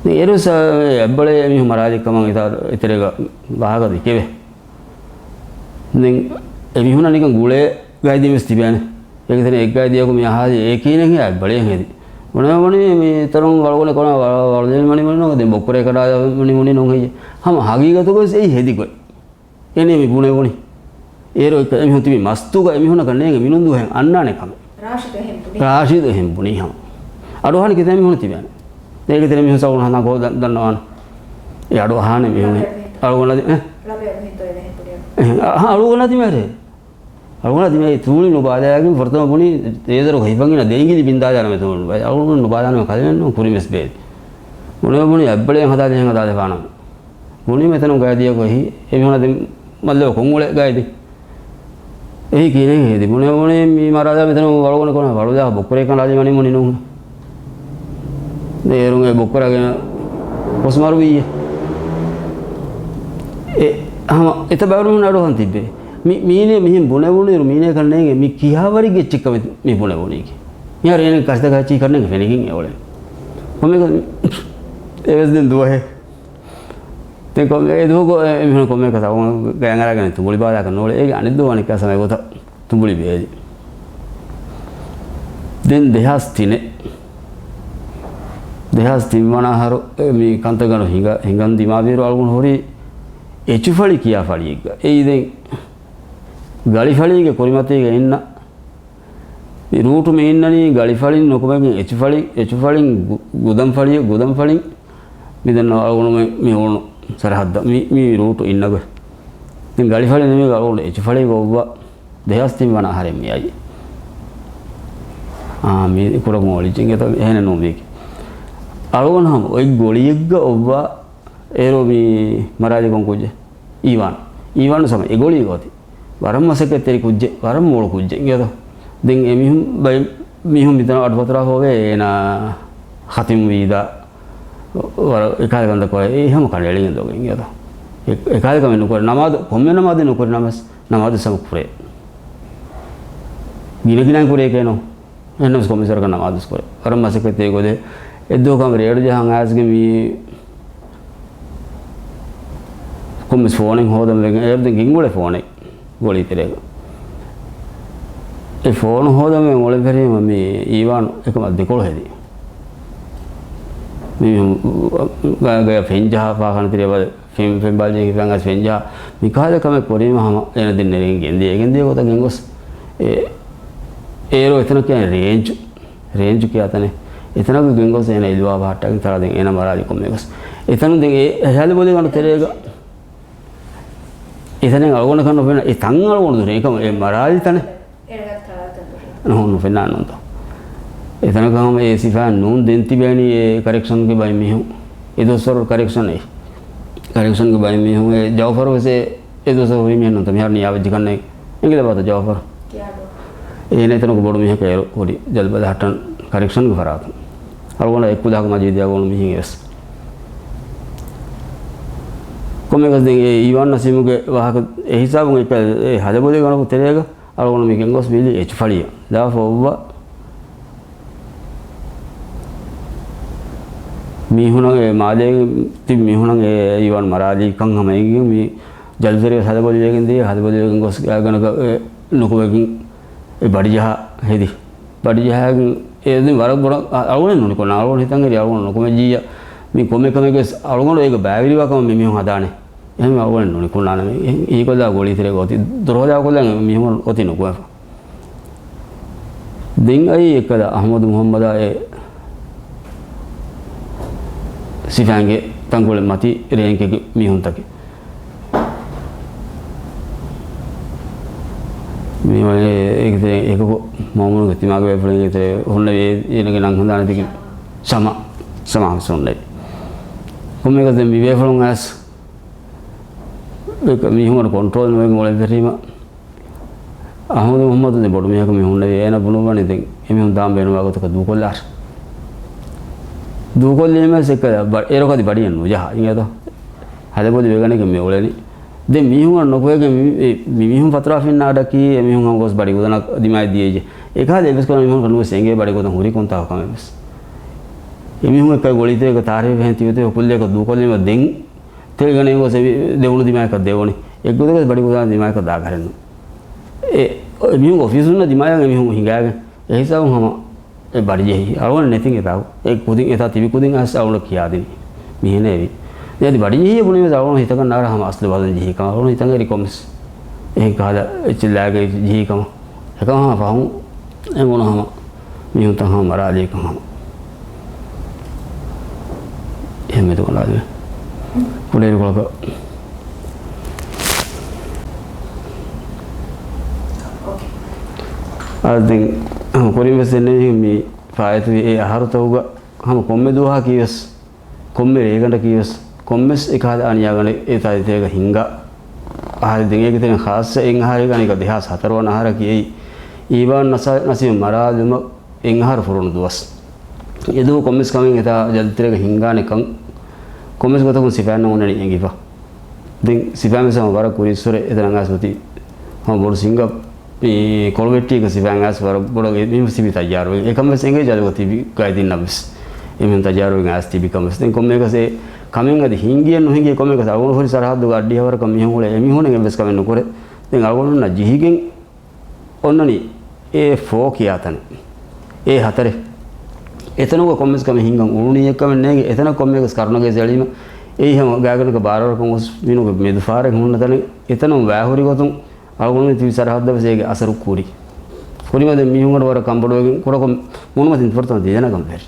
ދެން އޭރު ސަ-، އަތްބަޅިއެއް މީހުން މަރާލި ކަމަށް އިތާ-، އެތެރޭގަ ވާހަކަ ދެކެވޭ. ދެން އެމީހުންނަށް ނިކަން ގުޅޭ ގައިދީން ވެސް ތިބޭނެ. އޭގެ ތެރޭ އެއްގައިދިޔަކު މި އަހާލި އޭ ކީނެއް އަތްބަޅިއެއް ހެދި. ބުނެ ބުނީ މި ތަރުން އަޅުގަނޑު ކޮނާ ވަ-، ވަޅުލެން މަނި މުނި ނޯ ދެން ބޮއްކުރޭ ކަނޑާ މަނި މުނި ނޯ ހެއްޔެ. ހަމަ ހަގީގަތުގަ ވެސް އެއީ ހެދި ގޮތް. އޭނަ މި ބުނެވުނީ. އޭރު އެކަ އެމީހުން ތިބި މަސްތުގަ އެމީހުންނަކަށް ނޭނގެ މިނުން ދުވަހެއް އަންނާނެ ކަމެއް. ރާޝިދު އެހެން ބުނީ. ރާޝިދު އެހެން ބުނީ ހަމަ. އަޑު އަހާނެ ކިތައް މީހުން ތިބޭނެ. އޭގެ ތެރޭ މީހުން ސައުން ހަނދާން ކޯ ދަ-، ދަންނަވާނެ. އެ އަޑު އަހާނެ މީހުން. އަޅުގަނޑަށް އެ؟ އަ-، އަ-، އަޅުގަނޑަށް ތިމާރޭ. އަޅުގަނޑަށް ތިމާ ތުނބުޅި ނުބާލާގެން ފުރަތަމަ ބުނީ ރޭދަރު ހިފަން އިންނަ ދޭންގިލި ބިންދާލާނަމޭ ތުނބުޅި ނުބާލާ. އަޅުގަނޑު ނުބާލާނަމޭ ކަލޭމެން ނޫން ކުރިން ވެސް ބޭލި. ބުނެ ބުނީ އަތްބަޅިއެއް ހަދާލިހެން ހަދާލިފާނަމޭ. ބުނީ މިތަނުން ގައިދިޔަކު އެހީ. އެމީހުން ދެން މައްލަވެ ކޮންއުޅޭ ގައިދި. އެހީ ކީނެއް ހެދި. ބުނެ ބުނީ މި މަރާލާ މިތަނުން ވަޅުގަނޑު ކޮނާ ވަޅުލާ ބޮއްކުރޭ ކަނޑާލި މަނި މުނި ނޫން. ދޭރުން އެ ބޮއްކުރާގެން ހުސް މަރުވީއޭ. އެ ހަމަ އެތައް ބައިވަރު މީހުން އަޑު އަހަން ތިއްބޭ. މި-، މީނޭ މިހެން ބުނެވުނުއިރު މީނޭ ކަންނޭނގެ މި ކިހާވަރެއްގެ އެއްޗެއްކަމެއް މި ބުނެވުނީކީ. މިހާރު އޭނަ ކަށިތަކާ އެއްޗެއް ކަންނޭނގެ ފެނިގެން އެ އުޅެނީ. ކޮންމެ އެވެސް ދެން ދުވަހެއް. ދެން ކޮންމެ އެ ދުވަހު އެ މީހުން ކޮންމެ ކަސަ ގަޔަނގަރާގެން ތުނބުޅި ބާލާކަށް ނޫޅޭ. އޭގެ އަނެއް ދުވަހު އަނެއްކާ ސަމައި ގޮތަށް ތުނބުޅި ބޭލި. ދެން ދެހާސް ތިނެއް. ދެހާސް ތިން ވަނަ އަހަރު މި ކަންތައްގަނޑު ހިނގަ-، ހިނގަން ދިމާވިއިރު އަޅުގަނޑު ހުރީ އެޗުފަޅި ކިޔާ ފަޅިއެއްގަ. އެއީ ދެން ގަޅިފަޅީގެ ކުރިމަތީގަ އިންނަ މި ރޫޓު މި އިންނަނީ ގަޅިފަޅިން ނުކުމެގެން އެޗުފަޅިން، އެޗުފަޅިން ގު-، ގުދަންފަޅި، ގުދަންފަޅިން މި ދެން އަޅުގަނޑު މި، މި އުޅުނު ސަރަހައްދަށް މި، މި ރޫޓު އިންނަގޮތް. ދެން ގަޅިފަޅި ނިމިގެން އަޅުގަނޑު އެޗުފަޅީގަ އޮއްވާ ދެހާސް ތިން ވަނަ އަހަރެއް މި އައީ. އާ، މި ކުޑަކޮށް އޮޅިއްޖެ އިނގޭތޯ އެހެނެއް ނޫން ވީކީ. އަޅުގަނޑު ހަމަ އޮތް ގޮޅިއެއްގަ އޮއްވާ އޭރު މި މަރާލި ކޮން ކުއްޖެއް؟ އީވާން. އީވާން ސަމަ އެ ގޮޅީގަ އޮތީ. ވަރަށް މަސައްކަތްތެރި ކުއްޖެއް، ވަރަށް މޮޅު ކުއްޖެއް އިނގޭތޯ. ދެން އެ މީހުން ބައި، މީހުން މިތަނަށް އަޑު ފަތުރާފަ އޮވޭ އޭނާ ޚަތިމް ވީދާ ވަރަށް އެކާލެ ކަންތައް ކުރޭ، އެ ހަމަ ކަނޑައެޅިގެން ދޮގެއް އިނގޭތޯ. އެ، އެކާލެ ކަމެއް ނުކުރޭ، ނަމާދު، ކޮންމެ ނަމާދެއް ނުކުރި ނަމަވެސް ނަމާދު ސަމަ ކުރޭ. ގިނަ ގިނައިން ކުރޭ ކޭނޯ. އެހެންނަމަސް ކޮންމެސް ވަރަކަށް ނަމާދުސް ކުރޭ. ވަރަށް މަސައްކަތްތެރި ގޮތެއް. އެއްދުވަހު ކަމަށް ރޭޑު ޖަހަން އައިސްގެން މި ކޮންމެސް ފޯނެއް ހޯދަން ވެގެން. އޭރު ދެން ގެންގުޅޭ ފޯނެއް ގޮޅީ ތެރޭގަ. އެ ފޯނު ހޯދަން ވެގެން އުޅެން ފެށީމަ މި އީވާން އެކަމަށް ދެކޮޅު ހެދި. މި ގަ-، ގަޔަށް ފެން ޖަހާފާ ކަންތިރި އެބަ ފެން، ފެން ބާލިއެއް ހިފަން އަސް ފެން ޖަހާ. މި ކާލެ ކަމެއް ކުރީމަ ހަމަ އޭނަ ދެން ނެރެން ގެންދިޔަ. ގެންދިޔަ ގޮތަށް ގެންގޮސް އެ، އޭރު އެތަނަށް ކިޔާ ރޭންޖު. ރޭންޖު ކިޔާ ތަނެއް. އެތަނަށް ގެންގޮސް އޭނަ އިލުވާ ބަހައްޓައިގެން ތަޅާދެން އޭނަ މަރާލި ކޮންމެ ގޮސް. އެތަނުން ދެން އެ ހަލަބޮލި ގަނޑު ތެރޭގަ އެތަނެއް އަޅުގަނޑަކަށް ނުފެންނަ، އެ ތަން އަޅުގަނޑު ދުރޭ އެކަމަށް އެ މަރާލި ތަނެއް. ނޫން، ނުފެންނާނެ ނޫންތޯ. އެތަނަކަށް ހަމަ އެ ސިފައިން ނޫން ދެން ތިބޭނީ އެ ކަރެކްޝަންގެ ބައި މީހުން. އެ ދުވަސްވަރު ކަރެކްޝަން އެ. ކަރެކްޝަންގެ ބައި މީހުން އެ ޖައުފަރު ވެސް އެ، އެ ދުވަސްވަރު ހުރި މީހެއް ނޫންތޯ. މިހާރު ނިޔާވެއްޖެ ކަންނޭނގެ. އެނގިލަ ބާތަ ޖައުފަރު. އޭނަ އެތަނަކު ބޮޑު މީހަކަށް އޭރު ހުރި ޖަލް ބަލަހައްޓަން ކަރެކްޝަންގެ ފަރާތުން. އަޅުގަނޑަށް އެއްކުލަހަކު މަޖީދިޔާ ގޮނޑު މީހެއް ވެސް. ކޮންމެ ގޮސް ދެން އެ އީވާން ނަސީމުގެ ވާހަކަ އެ ހިސާބުން އެ، އެ ހަލަބޮލި ގަނޑު ތެރޭގަ އަޅުގަނޑު މި ގެންގޮސް ބިލި އެޗު ފަޅިއަށް ދާފަ އޮއްވާ. މީހުނަށް އެ މާލޭގެ ތިބި މީހުނަށް އެ އީވާން މަރާލީ ކަން ހަމަ އެނގި މި ޖަލްތެރޭ ހަލަބޮލިވެގެން ދިޔަ، ހަލަބޮލިވެގެން ގޮސް ގާތްގަނޑަކަށް އެ ނުކުމެގެން އެ ބަޑިޖަހާ ހެދި. ބަޑިޖަހާގެން އެ ދެން ވަރަށް ބޮޑަށް އަ-، އަޅުގަނޑު ނުނިކުންނާނެ، އަޅުގަނޑު ހިތަށް އެރި އަޅުގަނޑު ނުކުމެއްޖިއްޔާ މި ކޮންމެ ކަމެއްގެ ވެސް އަޅުގަނޑު އޭގަ ބައިވެރިވާ ކަމަށް މި މީހުން ހަދާނެ. އެހެން އަޅުގަނޑު ނުނިކުންނާނެ މި އެ-، އީކޮށްލާ ގޮޅީތެރޭގަ އޮތީ ދުރުހަލާކޮށްލާ މީހުން އޮތީ ނުކުމެފަ. ދެން އައީ އެއްކަލަ އަޙްމަދު މުޙައްމަދާ އެ ސިފައިންގެ ތަންކޮޅެއް މަތީ ރޭންކެއްގެ މީހުންތަކެއް. މި ވަނީ އޭގެ ތެރެއިން އެކަކު މައުމޫނުގެ ތިމާގެ ބޭފުޅެއްގެ ތެރެ ހުންނެވި އޭނަގެ ނަން ހަނދާނެތިކި ސަމާ، ސަމާ ވެސް ހުންނެވި. ކޮންމެއަކަސް ދެން މި ބޭފުޅުން އައިސް މީހުން އަޑު ކޮންޓްރޯލް ނުވެގެން އުޅެން ފެށީމަ، އަޙްމަދު މުޙައްމަދު ދެން ބޮޑު މީހަކު މި ހުންނެވި. އޭނަ ބުނުއްވަނީ ދެން އެމީހުން ދާން ބޭނުންވާ ގޮތަކަށް ދޫކޮށްލާށި. ދޫކޮށްލީމަ އެއްކަލަ ބަ-، އޭރު އަދި ބަޑިއެއް ނުޖަހާ އިނގޭތޯ. ހަލަބޮލި ވެގަނެގެން މި އުޅެނީ. ދެން މީހުން ނުކުމެގެން މި-، މި-، މި މީހުން ފަތުރާ ފިންނާ އަޑަކީ އެމީހުން ހަމަ ގޮސް ބަޑި ގުދަނަށް ދިމާއަށް ދިޔައީ. އެކަހަލަ އެއްވެސް ކަމެއް މީހުން ނުވެސް އެނގޭ ބަޑި ގުދަން ހުރީ ކޮންތާކު ކަމެއް ވެސް. އެމީހުން އެއްކަލަ ގޮޅީތެރޭގަ ތާރީޚެއް ހެން ތިބޭތޯ ކުއްލިއަކަށް ދޫކޮށްލީމަ ދެން ތެޅިގަނެ ގޮސް އެ ދެވުނު ދިމާޔަކަށް ދެވުނީ. އެއްގޮތަކަށް ބަޑި ގުދަން ދިމާޔަކަށް ދާ ކަހަލެއް ނޫން. އެ، އެ މީހުން އޮފީސުންނަށް ދިމާޔަށް އެ މީހުން ހިނގާގެން އެ ހިސާބުން ހަމަ އެ ބަޑި ޖެހި. އަޅުގަނޑު ނެތިން އެތާ، އެ ކުދިން އެތާ ތިބި ކުދިން އައިސް އަޅުގަނޑަށް ކިޔާދިނީ. މިހެނެއް އެވީ. ދެން އަދި ބަޑި ޖެހިއޭ ބުނީމަ އަޅުގަނޑު ހިތަކަށް ނާރާ ހަމަ އަސްލު ބަދަލު ޖެހި ކަމަށް. އަޅުގަނޑު ހިތަށް އެރި ކޮންމެސް އެހެން ކަހަލަ އެއްޗެއް ލާގެން ޖެހި ކަމަށް. އެކަމަށް ހަމަ ފަހުން އެނގުނު ހަމަ މީހުންތައް ހަމަ މަރާލީ ކަމަށް ހަމަ. އެހެން މެދު ކަނޑާލި. ކުޑައިރުކޮޅަކަށް. އާދެ، ދެން ހަމަ ކުރިން ވެސް ދެންނެވި މި ފާއިތުވި އެ އަހަރުތަކުގަ ހަމަ ކޮންމެ ދުވަހަކީ ވެސް، ކޮންމެ ރޭގަނޑަކީ ވެސް، ކޮންމެސް އެކަހަލަ އަނިޔާގަނޑެއް އެ ތާދިތޭގަ ހިނގާ. އަހަރެއް ދެން އޭގެ ތެރެއިން ޚާއްޞަ އެއް އަހަރެއް އަނެކަ ދެހާސް ހަތަރު ވަނަ އަހަރަކީ އެއީ އީވާން ނަސާ-، ނަސީމް މަރާލުމަށް އެއް އަހަރު ފުރުނު ދުވަސް. އެދުވަހު ކޮންމެސް ކަމެއް އެތާ ޖަލްތެރޭގަ ހިނގާނެ ކަން ކޮންމެސް ގޮތަކުން ސިފައިންނަށް އޮންނަނީ އެނގިފަ. ދެން ސިފައިން ވެސް ހަމަ ވަރަށް ކުރިއްސުރެ އެތަނަށް އައިސް އޮތީ ހަމަ ބޮޑު ސިންގ މި ކޮޅުވެއްޓީގަ ސިފައިން އައިސް ވަރަށް ބޮޑަށް އެ މީހުން ތިބި ތައްޔާރުވެ. އެކަން ވެސް އެނގޭ ޖަލުގަ ތިބި ގައިދިންނަށް ވެސް. އެމީހުން ތައްޔާރުވެގެން އައިސް ތިބި ކަން ވެސް. ދެން ކޮންމެއަކަސް އެ ކަމެއް އަދި ހިނގިއެއް ނުހިނގިއެއް ކޮންމެއަކަސް އަޅުގަނޑު ހުރި ސަރަހައްދުގަ އައްޑިހަވަރަކަށް މީހުން އުޅޭ އެމީހުން އެއްވެސް ކަމެއް ނުކުރޭ. ދެން އަޅުގަނޑުންނަށް ޖެހިގެން އޮންނަނީ އޭ ފޯ ކިޔާ ތަނެއް. އޭ ހަތަރެއް. އެތަނުގަ ކޮންމެސް ކަމެއް ހިނގަން އުޅުނީ އެއްކަމެއް ނޭނގެ. އެތަނަށް ކޮންމެއަކަސް ކަރުނަގެ ސެޅީމަ އެއީ ހަމަ ގާތްގަނޑަކަށް ބާރަށް ވަރަކަށް ގޮސް މީނުގެ މެދުފާރެއް ހުންނަ ތަނެއް. އެތަނުން ވައި ހުރި ގޮތުން އަޅުގަނޑު މި ތިބި ސަރަހައްދަށް ވެސް އޭގެ އަސަރު ކުރި. ކުރިމަ ދެން މީހުން އަޑު ވަރަށް ކަންބޮޑުވެގެން ކުޑަކޮށް މޫނުމަތިން ފުރަތަމަ ދެނަކަން ފެށި.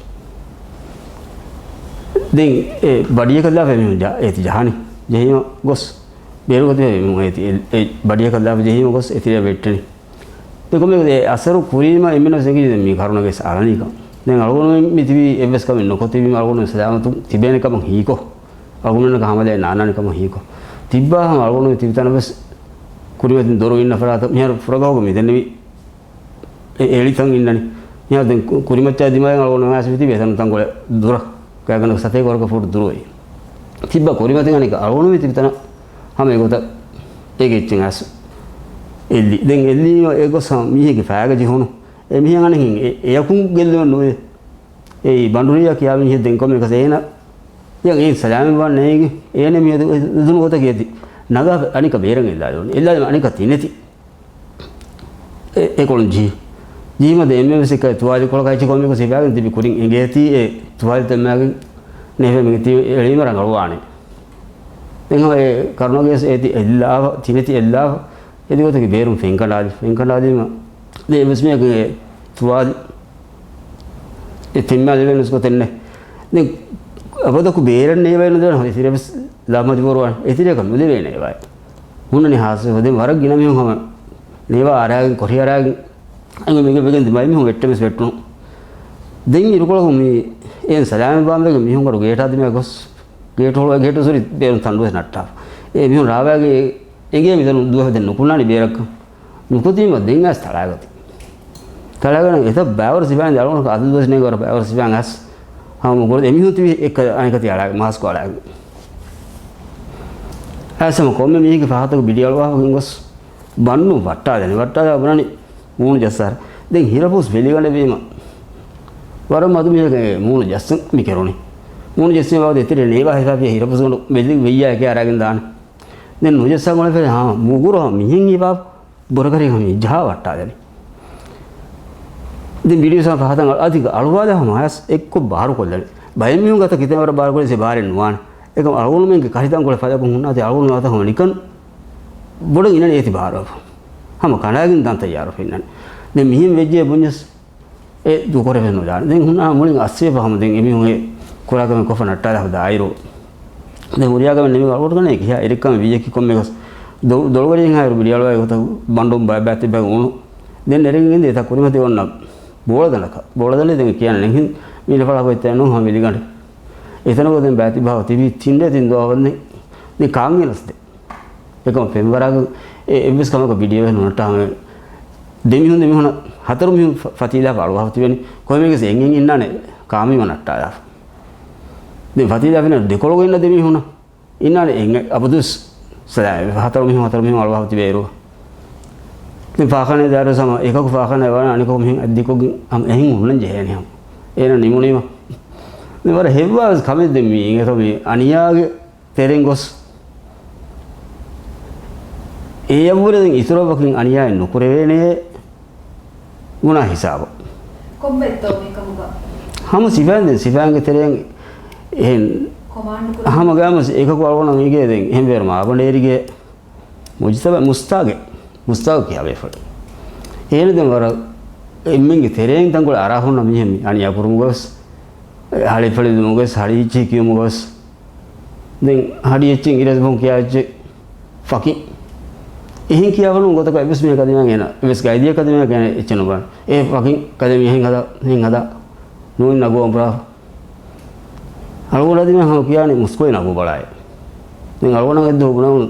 ދެން އެ ބަޑިއަކަށްލާފަ މީހުން ޖަ-، އޭތި ޖަހާނީ. ޖެހީމަ ގޮސް ބޭރުގަތި މީހުން އޭތި އެ، އެ ބަޑިއަކަށްލާފަ ޖެހީމަ ގޮސް އެތިރިއަށް ވެއްޓެނީ. ދެން ކޮންމެ އެ އަސަރު ކުރީމަ އެންމެންވެސް އެނގި ދެން މީ ކަރުނަގެ އަޅަނީކަން. ދެން އަޅުގަނޑު މި ތިބީ އެއްވެސް ކަމެއް ނުކޮށް ތިބީމަ އަޅުގަނޑު ސަލާމަތު ތިބޭނެ ކަމަށް ހީކޮށް. އަޅުގަނޑުމެންނަކަށް ހަމަލޭ ނާނާނެ ކަމަށް ހީކޮށް. ތިއްބާ ހަމަ އަޅުގަނޑު ތިބި ތަނަށް ވެސް ކުރިމަތިން ދޮރު އިންނަ ފަރާތަށް މިހާރު ފުރަގަހުގަ މި ދެންނެވި އެ އެޅިތަން އިންނަނީ. މިހާރު ދެން ކު-، ކުރިމައްޗާ ދިމާއިން އަޅުގަނޑު އައިސް ތިބީ އެތަން ތަންކޮޅެއް ދުރަށް. ގާތްގަނޑަކަށް ސަތޭކަ ވަރަކަށް ފޫޓް ދުރުވައި ތިއްބަ ކުރިމަތިން އަނެއްކާ އަޅުގަނޑު މި ތިބި ތަނަށް ހަމަ އެގޮތަށް އޭގެ އެއްޗެއް އައިސް އެއްލި. ދެން އެއްލީމަ އެ ގޮސް ހަމަ މީހެއްގެ ފައިގަ ޖެހުނު. އެ މީހަށް އަނެއްހެން އެ-، އެޔަކުން ގެއްލުމެއް ނުވޭ. އެއީ ބަނޑުރީއާ ކިޔާ މީހެއް ދެން ކޮންމެ ކަސް އޭނަ އެޔަށް އެއިން ސަލާމަތްވާން ނޭނގި އޭނަ މިއަދު އެ ދުނު ގޮތަކީ އެތި ނަގާ އަނިކަ ބޭރަށް އެއްލާލުން. އެއްލާލުން އަނިކަ ތިނެތި އެ-، އެކޮޅުން ޖީ. ޖީމަދެ އެންމެ ވެސް އެކަ ތުވާލި ކޮޅަކަށް އެއްޗެއް ކޮންމެ ކޮސް ހިފާގެން ތިބި ކުރިން އެނގޭތީ އެ ތުވާލި ތެއްމާގެން ނޭފެ މިގެ ތި އެޅީމަ ރަނގަޅުވާނެ. ދެން ހަމަ އެ ކަރުނަގެސް އޭތި އެއްލާފަ، ތިނެތި އެއްލާފަ. އެދި ގޮތަކީ ބޭރުން ފެންކަނޑާލި، ފެންކަނޑާލީމަ ދެ އެއްވެސް މީހަކު އެ ތުވާލި އެ ތެއްމާލެވޭނެ ގޮތެއް ނެތް. ދެން އަބަދަކު ބޭރަށް ނޭވައެއް ނުދޭނަން އެތިރެ ވެސް ލާމަޖުބޫރުވާނެ. އެތިރެއަކަށް ނުލެވޭނެ އެވާ. ހުންނަނީ ހާސް ވެފަ. ދެން ވަރަށް ގިނަ މީހުން ހަމަ ނޭވާ އަރާގެން ކޮށި އަރާގެން އެނގު މިގެ ވެގެން ދިމާ މީހުން ވެއްޓެމެސް ވެއްޓުނު. ދެން އިރުކޮޅަކު މި އޭން ސަލާމަތް ވާން ވެގެން މީހުން ގަޑު ގޭޓާ ދިމާ ގޮސް ގޭޓު ހުޅުވާ ގޭޓު ސުރި ބޭރުން ތަނޑުވެސް ނައްޓާފަ. އެ މީހުން ރާވާގެ އެނގޭ މިތަނު ދުވަހު ދެން ނުކުންނާނެ ބޭރަކަށް. ނުކުތީމަ ދެން އައިސް ތަޅާގަތި. ތަޅާގަނޑަށް އެތައް ބައިވަރު ސިފައިން އަޅުގަނޑު އަދަދުވެސް ނޭނގެ ވަރަށް ބައިވަރު ސިފައިން އައިސް ހަމަ މުގުރު އެމީހުން ތިބި އެއްކަ އަނެކަތި އަޅާގެ މާސްކު އަޅާގެ. އައިސް ހަމަ ކޮންމެ މީހެއްގެ ފަހަތަކު ބިޑި އަޅުވާފަ ގޮސް ބަންޑު ވައްޓާލަނީ. ވައްޓާލާ ބުނަނީ މޫނު ޖައްސާރ. ދެން ހިރަފުސް ވެލިގަނޑެއް ވީމަ ވަރަށް މަދު މީހެއްގެ މޫނު ޖައްސަން މި ކެރުނީ. މޫނު ޖެއްސީމަ ވަގުތު އެތިރެ ނޭވާ ހިފާފިޔަ ހިރަފުސް ގަނޑު ވެލި ވެއްޔާ އެކޭ އަރާގެން ދާނެ. ދެން ނުޖައްސާ ގޮޅެފެ ހާ މުގުރު ހާ މިހެން ހިފާ ބުރަކަރި ހަމީ ޖަހާ ވައްޓާލަނީ. ދެން ބިޑިވެސް ފަހަތަށް އަ-، އަދި އަޅުވާލާ ހަމަ ހާސް އެއްކޮށް ބާރު ކޮށްލަނީ. ބައެއް މީހުން ގަތަ ކިތަން ވަރަށް ބާރު ކޮށްލި ސެ ބާރެއް ނުވާނެ. އެކަމް އަޅުގަނޑުމެންގެ ކަށިތަން ކޮޅެ ފަދަކުން ހުންނާތީ އަޅުގަނޑު ވާތަ ހަމަ ނިކަން ބޮޑަށް އިނަނީ އޭތި ބާރު. ހަމަ ކަނޑާގެން ދާން ތައްޔާރު ފެންނަނީ. ދެން މިހެން ވެއްޖެ ބުންޏަސް އެ ދޫކުރެވެން ނުދާނެ. ދެން ހުންނާ މުޅިން އައްސޭފަ ހަމަ ދެން އެމީހުން އެ ކުރާ ކަމެއް ކޮށްފަ ނައްޓާލާފަ ދާއިރު. ދެން ހުރިހާ ކަމެއް ނިމި އަޅުގަނޑު ކަންނޭ ކިހާ އެރިކަމެއް ވިޔަކީ ކޮންމެ ގޮސް ދޮ-، ދޮޅުގަޑިއިން ހާއިރު ބިޑިއަޅުވާ ގޮތަށް ބަނޑުން ބައި ބައިތިއްބަގެ އުނު. ދެން ނެރެގެން ދޭތަ ކުރިމަތި އޮންނަ ބޯޅަދަނޑަކަށް. ބޯޅަދަނޑެ ދެން ކިޔާނެ ނެހިން މީނަ ފަޅާ ކޮއްތަ ނޫން ހަމަ ވެލިގަނޑެ. އެތަނަކު ދެން ބައިތިއްބާ ތިބީ ތިން ރޭ ތިން ދުވަހަށް ވަންދެން ދެން ކާންގެ ނަސްދެ. އެކަމަ ފެންވަރާގެ އެ އެއްވެސް ކަމަކަށް ވީޑިއޯއެއް ނުނައްޓާ ހަމަ ދެމީހުން ދެމީހުން ހަތަރު މީހުން ފަ-، ފަތީލާފަ އަޅުވާފަ ތިބެނީ. ކޮންމެގެސް އެނގެން އިންނާނެ ކާމީމަ ނައްޓާލާފަ. ދެން ފަތީލާފިނަ ދެކޮޅުގަ އިންނަ ދެމީހުންނަށް އިންނާނެ އެނގެ އަބަދުވެސް ސަލާ-، ހަތަރު މީހުން ހަތަރު މީހުން އަޅުވާފަ ތިބޭ އިރު. ދެން ފާޚާނާ ދާއިރު ހަމަ އެކަކު ފާޚާނާ ވާނެ އަނެކަކު މިހެން އަތްދިކޮށްގެން ހަމަ އެހެން ހުންނަން ޖެހޭނެ ހަމަ. އޭނަ ނިމުނީމަ. ދެން ވަރަށް ހެއްވާވެސް ކަމެއް ދެން މީ އިނގޭތޯ މި އަނިޔާގެ ތެރެއިން ގޮސް އެޔަށްވުރެ ދެން އިތުރަށް ވަކިން އަނިޔާއެއް ނުކުރެވޭނެޔޭ ބުނާ ހިސާބަށް. ކޮންމެއްތޯ މިކަމުގަ؟ ހަމަ ސިފައިން ދެން ސިފައިންގެ ތެރެއިން އެހެން ކޮމާންޑް ކުރަން؟ ހަމަ ގާމަސް އެކަކު އަޅުގަނޑަށް މީގޭ ދެން އެހެން ބޭރު މާބަނޑޭރިގެ މުޖްތަބާ މުސްތާގެ، މުސްތާގު ކިޔާ ބޭފުޅެއް. އޭނަ ދެން ވަރަށް އެންމެންގެ ތެރެއިން ތަންކޮޅެއް އަރާ ހުންނަ މީހެއް މި އަނިޔާ ކުރުމުގަވެސް، ހަޅި ފެޅި ދިނުމުގަވެސް، ހަޅި އެއްޗެހި ކިޔުމުގަވެސް، ދެން ހަޑި އެއްޗެއް އިރަސް ބޮން ކިޔާ އެއްޗެއް ފަކި. އެހެން ކިޔާފަ ނޫން ގޮތަކަށް އެއްވެސް މީހަކަށް ދިމާ އޭނަ، އެއްވެސް ގައިދީއަކަށް ދިމާ އޭނަ އެއްޗެއް ނުބާން. އޭ ފަކިން ކަލޭ މީހެއް ހަދާ، ހެން ހަދާ. ނޫން ނަގު އަނބުރާ. އަޅުގަނޑަށް ދިމާ ހަމަ ކިޔާނީ މުސްކުޅި ނަގު ބަޅާއި. ދެން އަޅުގަނޑަށް އެއްދުވަހު ބުނަމުން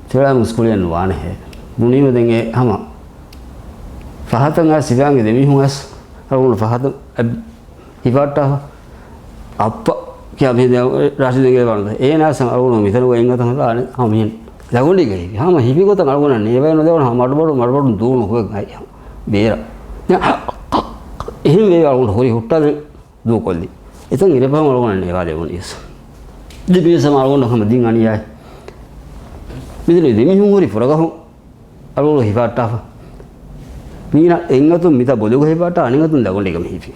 ތެޅާ މުސްކުޅިއެއް ނުވާނެހޭ. ބުނީމަ ދެން އެ ހަމަ ފަހަތަށް އައިސް ސިފައިންގެ ދެމީހުން އައިސް އަޅުގަނޑު ފަހަތަށް އަތް ހިފާއްޓާފަ. އައްޕަ ކިޔާ މީހެއް ރާޝިދު އެނގޭ ބާނުދ. އޭނާ އައިސް އަޅުގަނޑު މިތަނުގަ އެއްގޮތަށް ހަދާ އަނެއް ހަމަ މިހެން ލަގޮނޑީގަ ހިފި. ހަމަ ހިފި ގޮތަށް އަޅުގަނޑަށް ނޭވައެއް ނުދެވުނު ހަމަ މަޑުމަޑު މަޑުމަޑުން ދޫނު ހުވެ އައި ބޭރަށް. އެހެން ވެ އަޅުގަނޑު ހުރި ހުއްޓާލެ ދޫކޮށްލި. އެތަން އިރެފަހުން އަޅުގަނޑަށް ނޭވާލެވުނީސް. ދެމީސް ހަމަ އަޅުގަނޑަށް ހަމަ ދިން އަނިޔާއެއް. މިދިނު ދެމީހުން ހުރި ފުރަގަހު އަޅުގަނޑު ހިފާއްޓާފަ. މީނަ އެއްއަތުން މިތާ ބޮލުގަ ހިފާއްޓާ އަނެއްއަތުން ލަގޮނޑީގަ ހިފި.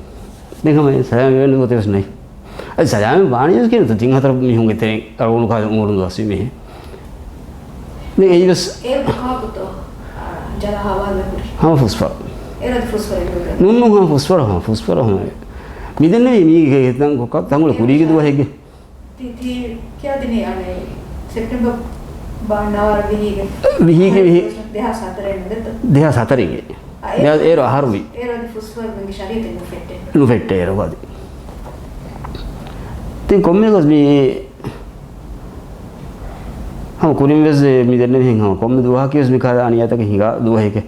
ދެން ހަމަ ސަލާމް ވެވޭނެ ގޮތެއް ވެސް ނެތް. އަދި ސަލާމް ވާނީ ވެސް ކިހިނެއްތޯ ތިން ހަތަރު މީހުންގެ ތެރެއިން އަޅުގަނޑު ކާލަ އުމުރުން ދުވަސްވީ މީހެއް. ދެން އެއީ ވެސް އޭރު ކާކުތޯ؟ ޖަލާ ހަވާލުވެ ހުރި. ހަމަ ފުސްފަރު. އޭރު އަދި ފުސްފަރު އެނގުން. ނޫން ނޫން ހަމަ ފުސްފަރު ހަމަ ފުސްފަރު ހަމަ. މިދެންނެވީ މީގެ ތަން-، ތަންގުޅެ ކުރީގެ ދުވަހެއްގެ. ތި-، ތި ކިޔާދިނީ އަނެއް ސެޕްޓެމްބަރ ބާން ނަވާރަ ވިހީގެ. ވިހީގެ ވިހި. ދެހާސް ހަތަރެއް ނުވެތަ؟ ދެހާސް ހަތަރެއްގެ. އާ، އޭ-، އޭރު އަހަރުވި. އޭރު އަދި ފުސްފަރުމެންގެ ޝަރީއަތެއް ނުފެއްޓެ. ނުފެއްޓެ އޭރު އަދި. ތި ކޮންމެ ގޮސް މި ހަމަ ކުރިން ވެސް މި ދެންނެވިހެން ހަމަ ކޮންމެ ދުވަހަކީ ވެސް މި ކާލަ އަނިޔާތަކެއް ހިނގާ ދުވަހެކޭ.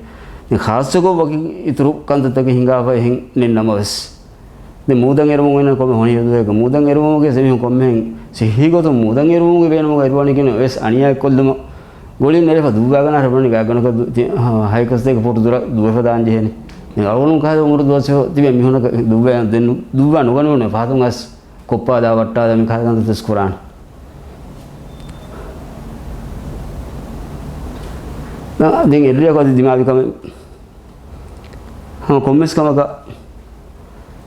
ދެން ޚާއްޞަކޮށް ވަކި އިތުރު ކަންތައްތަކެއް ހިނގާފަ އެހެން ނެތް ނަމަވެސް. ދެން މޫދަން އެރުމުން އޮންނަ ކޮންމެ ހޮނިހިރު ދުވަހެއްގަ މޫދަން އެރުމުގެ އެމީހުން ކޮންމެހެން ސިއްހީ ގޮތުން މޫދަން އެރުމުގެ ބޭނުމުގަ އެރުވަނީ ކިޔަން ވެސް އަނިޔާއެއް ކޮށްލުމަށް ގޮޅިން ނެރެފަ ދުއްވާގަނާ ހަރަބަނި ގާގަނަކަށް ދު-، ތި-، ހަ-، ހައިކަސްތޭކަ ފުޓު ދުރަށް ދުވެފަ ދާން ޖެހޭނެ. ދެން އަޅުގަނޑު ކާލަ އުމުރު ދުވަސް ތިބެ މީހުނަކަށް ދުއްވާ ދެން ދުއްވާ ނުގަނެވުނެ ފަހަތުން އަސް ކޮއްޕާ ދާ ވައްޓާ ދާ މި ކާލަ ކަންތައް ވެސް ކުރާނެ. ދެން އެއްރެއަކު އަދި ދިމާވި ކަމެއް ހަމަ ކޮންމެސް ކަމަކަށް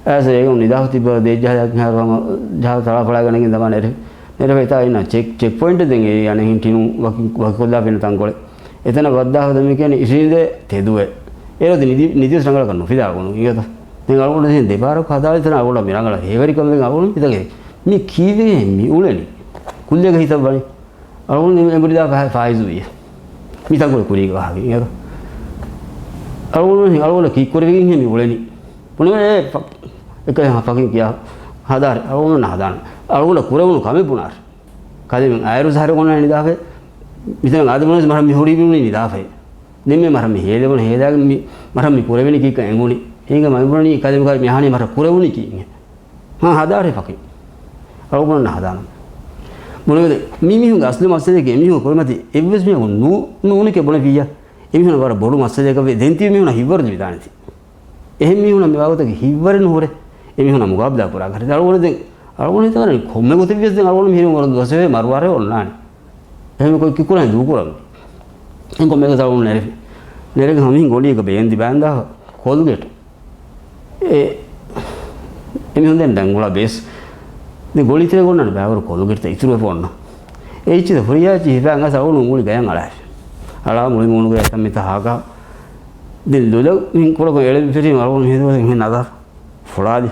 އައިސް އޭގަ ނިދާފަ ތިއްބަ ދޭއްޖަހާލާ ހަމަ ޖަހާ ތަޅާފަޅާގަ ނެގިން ދަމާ ނެރެ-، ނެރެފަ ހިތާ އިންނަ ޗެކް، ޗެކް ޕޮއިންޓެއް ދެން އެ އަނެއް ހިން ޓިނު ވަކި، ވަކިކޮށްލާފަ އިންނަ ތަންކޮޅެއް. އެތަނަށް ވައްދާފަ ދެން މި ކިޔަނީ އިށީނދެ ތެދުވެ. އޭރު އަދި ނިދި، ނިދިވެސް ރަނގަޅަކަށް ނުފިލާ ގޮނު އިނގޭތަ؟ ދެން އަޅުގަނޑު ދެން ދެބާރަކު ހަދާލި ތަނަށް އަޅުގަނޑަށް މި ރަނގަޅަށް ހޭވެރިކަމެއް އަޅުގަނޑު ހިތަގެ މި ކީއްވެ މި އުޅެނީ؟ ކުއްލިއަކަށް ހިތަށް ވަނީ. އަޅުގަނޑު އެނބުރި ދާ ފަ-، ފާއިޒުވިއްޔަ. މި ތަންކޮޅެއް ކުރީގެ ވާހަކަ އިނގޭތަ؟ އަޅުގަނޑު، އަޅުގަނޑަށް ކީއްކުރެވިގެންހޭ މި އުޅެނީ؟ ބުނެވޭ އޭ ފަ-، އެކަ ފަކީ ކިޔާ ހަދާރެ. އަޅުގަނޑު ހަދާނަ. އަޅުގަނޑަށް ކުރެވުނު ކަމެއް ބުނާރެ. ކަލޭމެން އައިރު ސަހަރު ގޮންނަ ނިދާފައި. މިތަނަށް އާދެ ބުނެވެސް މަރަށް މި ހުރީ ބިނުނީ ނިދާފައި. ދެން މި މަރަށް މި ހޭލެވުނު ހޭލާގެން މި މަރަށް މި ކުރެވެނީ ކީކަން އެނގުނީ. އޭގެ މަ ބުނަނީ ކަލޭމެން ކާރި މި އަހާނީ މަރަށް ކުރެވުނީ ކީއްހޭ. ހާ، ހަދާރެ ފަކީ. އަޅުގަނޑު ހަދާނަ. ބުނެވެދެ، މި މީހުންގެ އަސްލު މައްސަލައަކީ އެމީހުން ކުރިމަތި އެއްވެސް މީހަކު ނޫ-، ނޫނެކޭ ބުނެފިއްޔާ. އެމީހުން ވަރަށް ބޮޑު މައްސަލައަކަށް ވެ، ދެން ތިބި މީހުނަށް ހިތްވަރު ލިބިދާނެތީ. އެހެން މީހުނަށް މި ވާގޮތަކީ ހިތްވަރެއް ނުހުރޭ. އެމީހުނަށް މުގާބިލާ ކުރާ ކަށެއް. އަޅުގަނޑު ހިތަށް ވަރަށް ކޮންމެ ގޮތެއް ވިޔަސް ދެން އަޅުގަނޑު މިހިރީ ވަރަށް ދުވަސްވެ މަރުވާރޭ އޮންނާނެ. އެހެން ކޮ-، ކިކުރާނެ ދޫކުރަން. އެހެން ކޮންމެ ގޮތަށް އަޅުގަނޑު ނެރެފި. ނެރެގެން ހަމަ މިހިން ގޮނޑިއަކަށް ބޭންދި ބާންދާފަ ކޮލްގޭޓު. އެ، އެމީހުން ދެން ދަންގުޅާ ބޭސް. ދެ ގޮޅިތެރެ ގޮންނަން ބައިވަރު ކޮލްގެޓްތައް އިތުރުވެފަ އޮންނަ. އެ އެއްޗިތަ ފުރިޔާ އެއްޗި ހިފާ ގަސް އަޅުގަނޑު މުޅި ގަޔަށް އަޅާފި. އަޅާ މުޅި މޫނުގަ އެތަން މިތަ ހާކާ. ދެން ލޮލަށް މި ކުޅަކޮށް އެޅެ ފެށީމަ އަޅުގަނޑު މިހެދުވަސް މިހެން ނަގާ. ފޮޅާލި.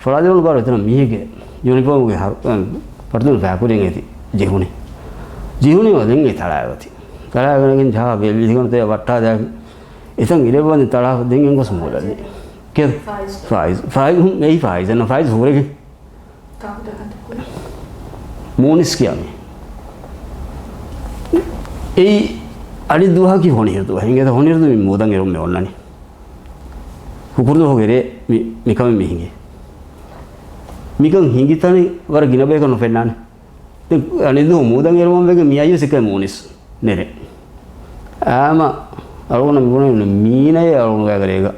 ފޮޅާލި ވަނު ބާރު އެތަނަށް މީހެއްގެ ޔުނިފޯމުގެ ހަރު-، އަ، ފަޓުތަން ފައިކުރިން އޭތި ޖެހުނީ. ޖެހުނީ ވަ ދެން އެ ތަޅާގަތި. ތަޅާގަނެގެން ޖަހާ ބެލި ތިގަނޑު ތެޔަ ވައްޓާ ދާގެ. އެތަން އިރެއްވަންދެން ތަޅާފަ ދެން އެނގޮސް މޫލަށް. ކެ-، ފާއިޒް. ފާއިޒް. ފާއިޒް. ހުން، އެއީ ފާއިޒް. އަންނަ ފާއިޒް ހުރެގެން. މޫނިސް ކިޔާ މީ. އެއީ އަނެއް ދުވަހަކީ ހޮނިހިރު ދުވަހެއް. އިނގޭތަ ހޮނިހިރު ދުވަހު މި މޫދަން އެރުމެއް އޮންނަނީ. ހުކުރު ދުވަހުގެ ރޭ މި، މިކަމެއް މި ހިނގި. މިކަން ހިނގި ތަނެއް ވަރަށް ގިނަ ބަޔަކަށް ނުފެންނާނެ. ދެން އަނެއް ދުވަހު މޫދަން އެރުވަން ވެގެން މި އައީ ސިކަ މޫނިސް ނެރެ. އާމަ އަޅުގަނޑަށް މި ބުނެވުނު މީނަޔޭ އަޅުގަނޑު ގާގަ ރޭގަ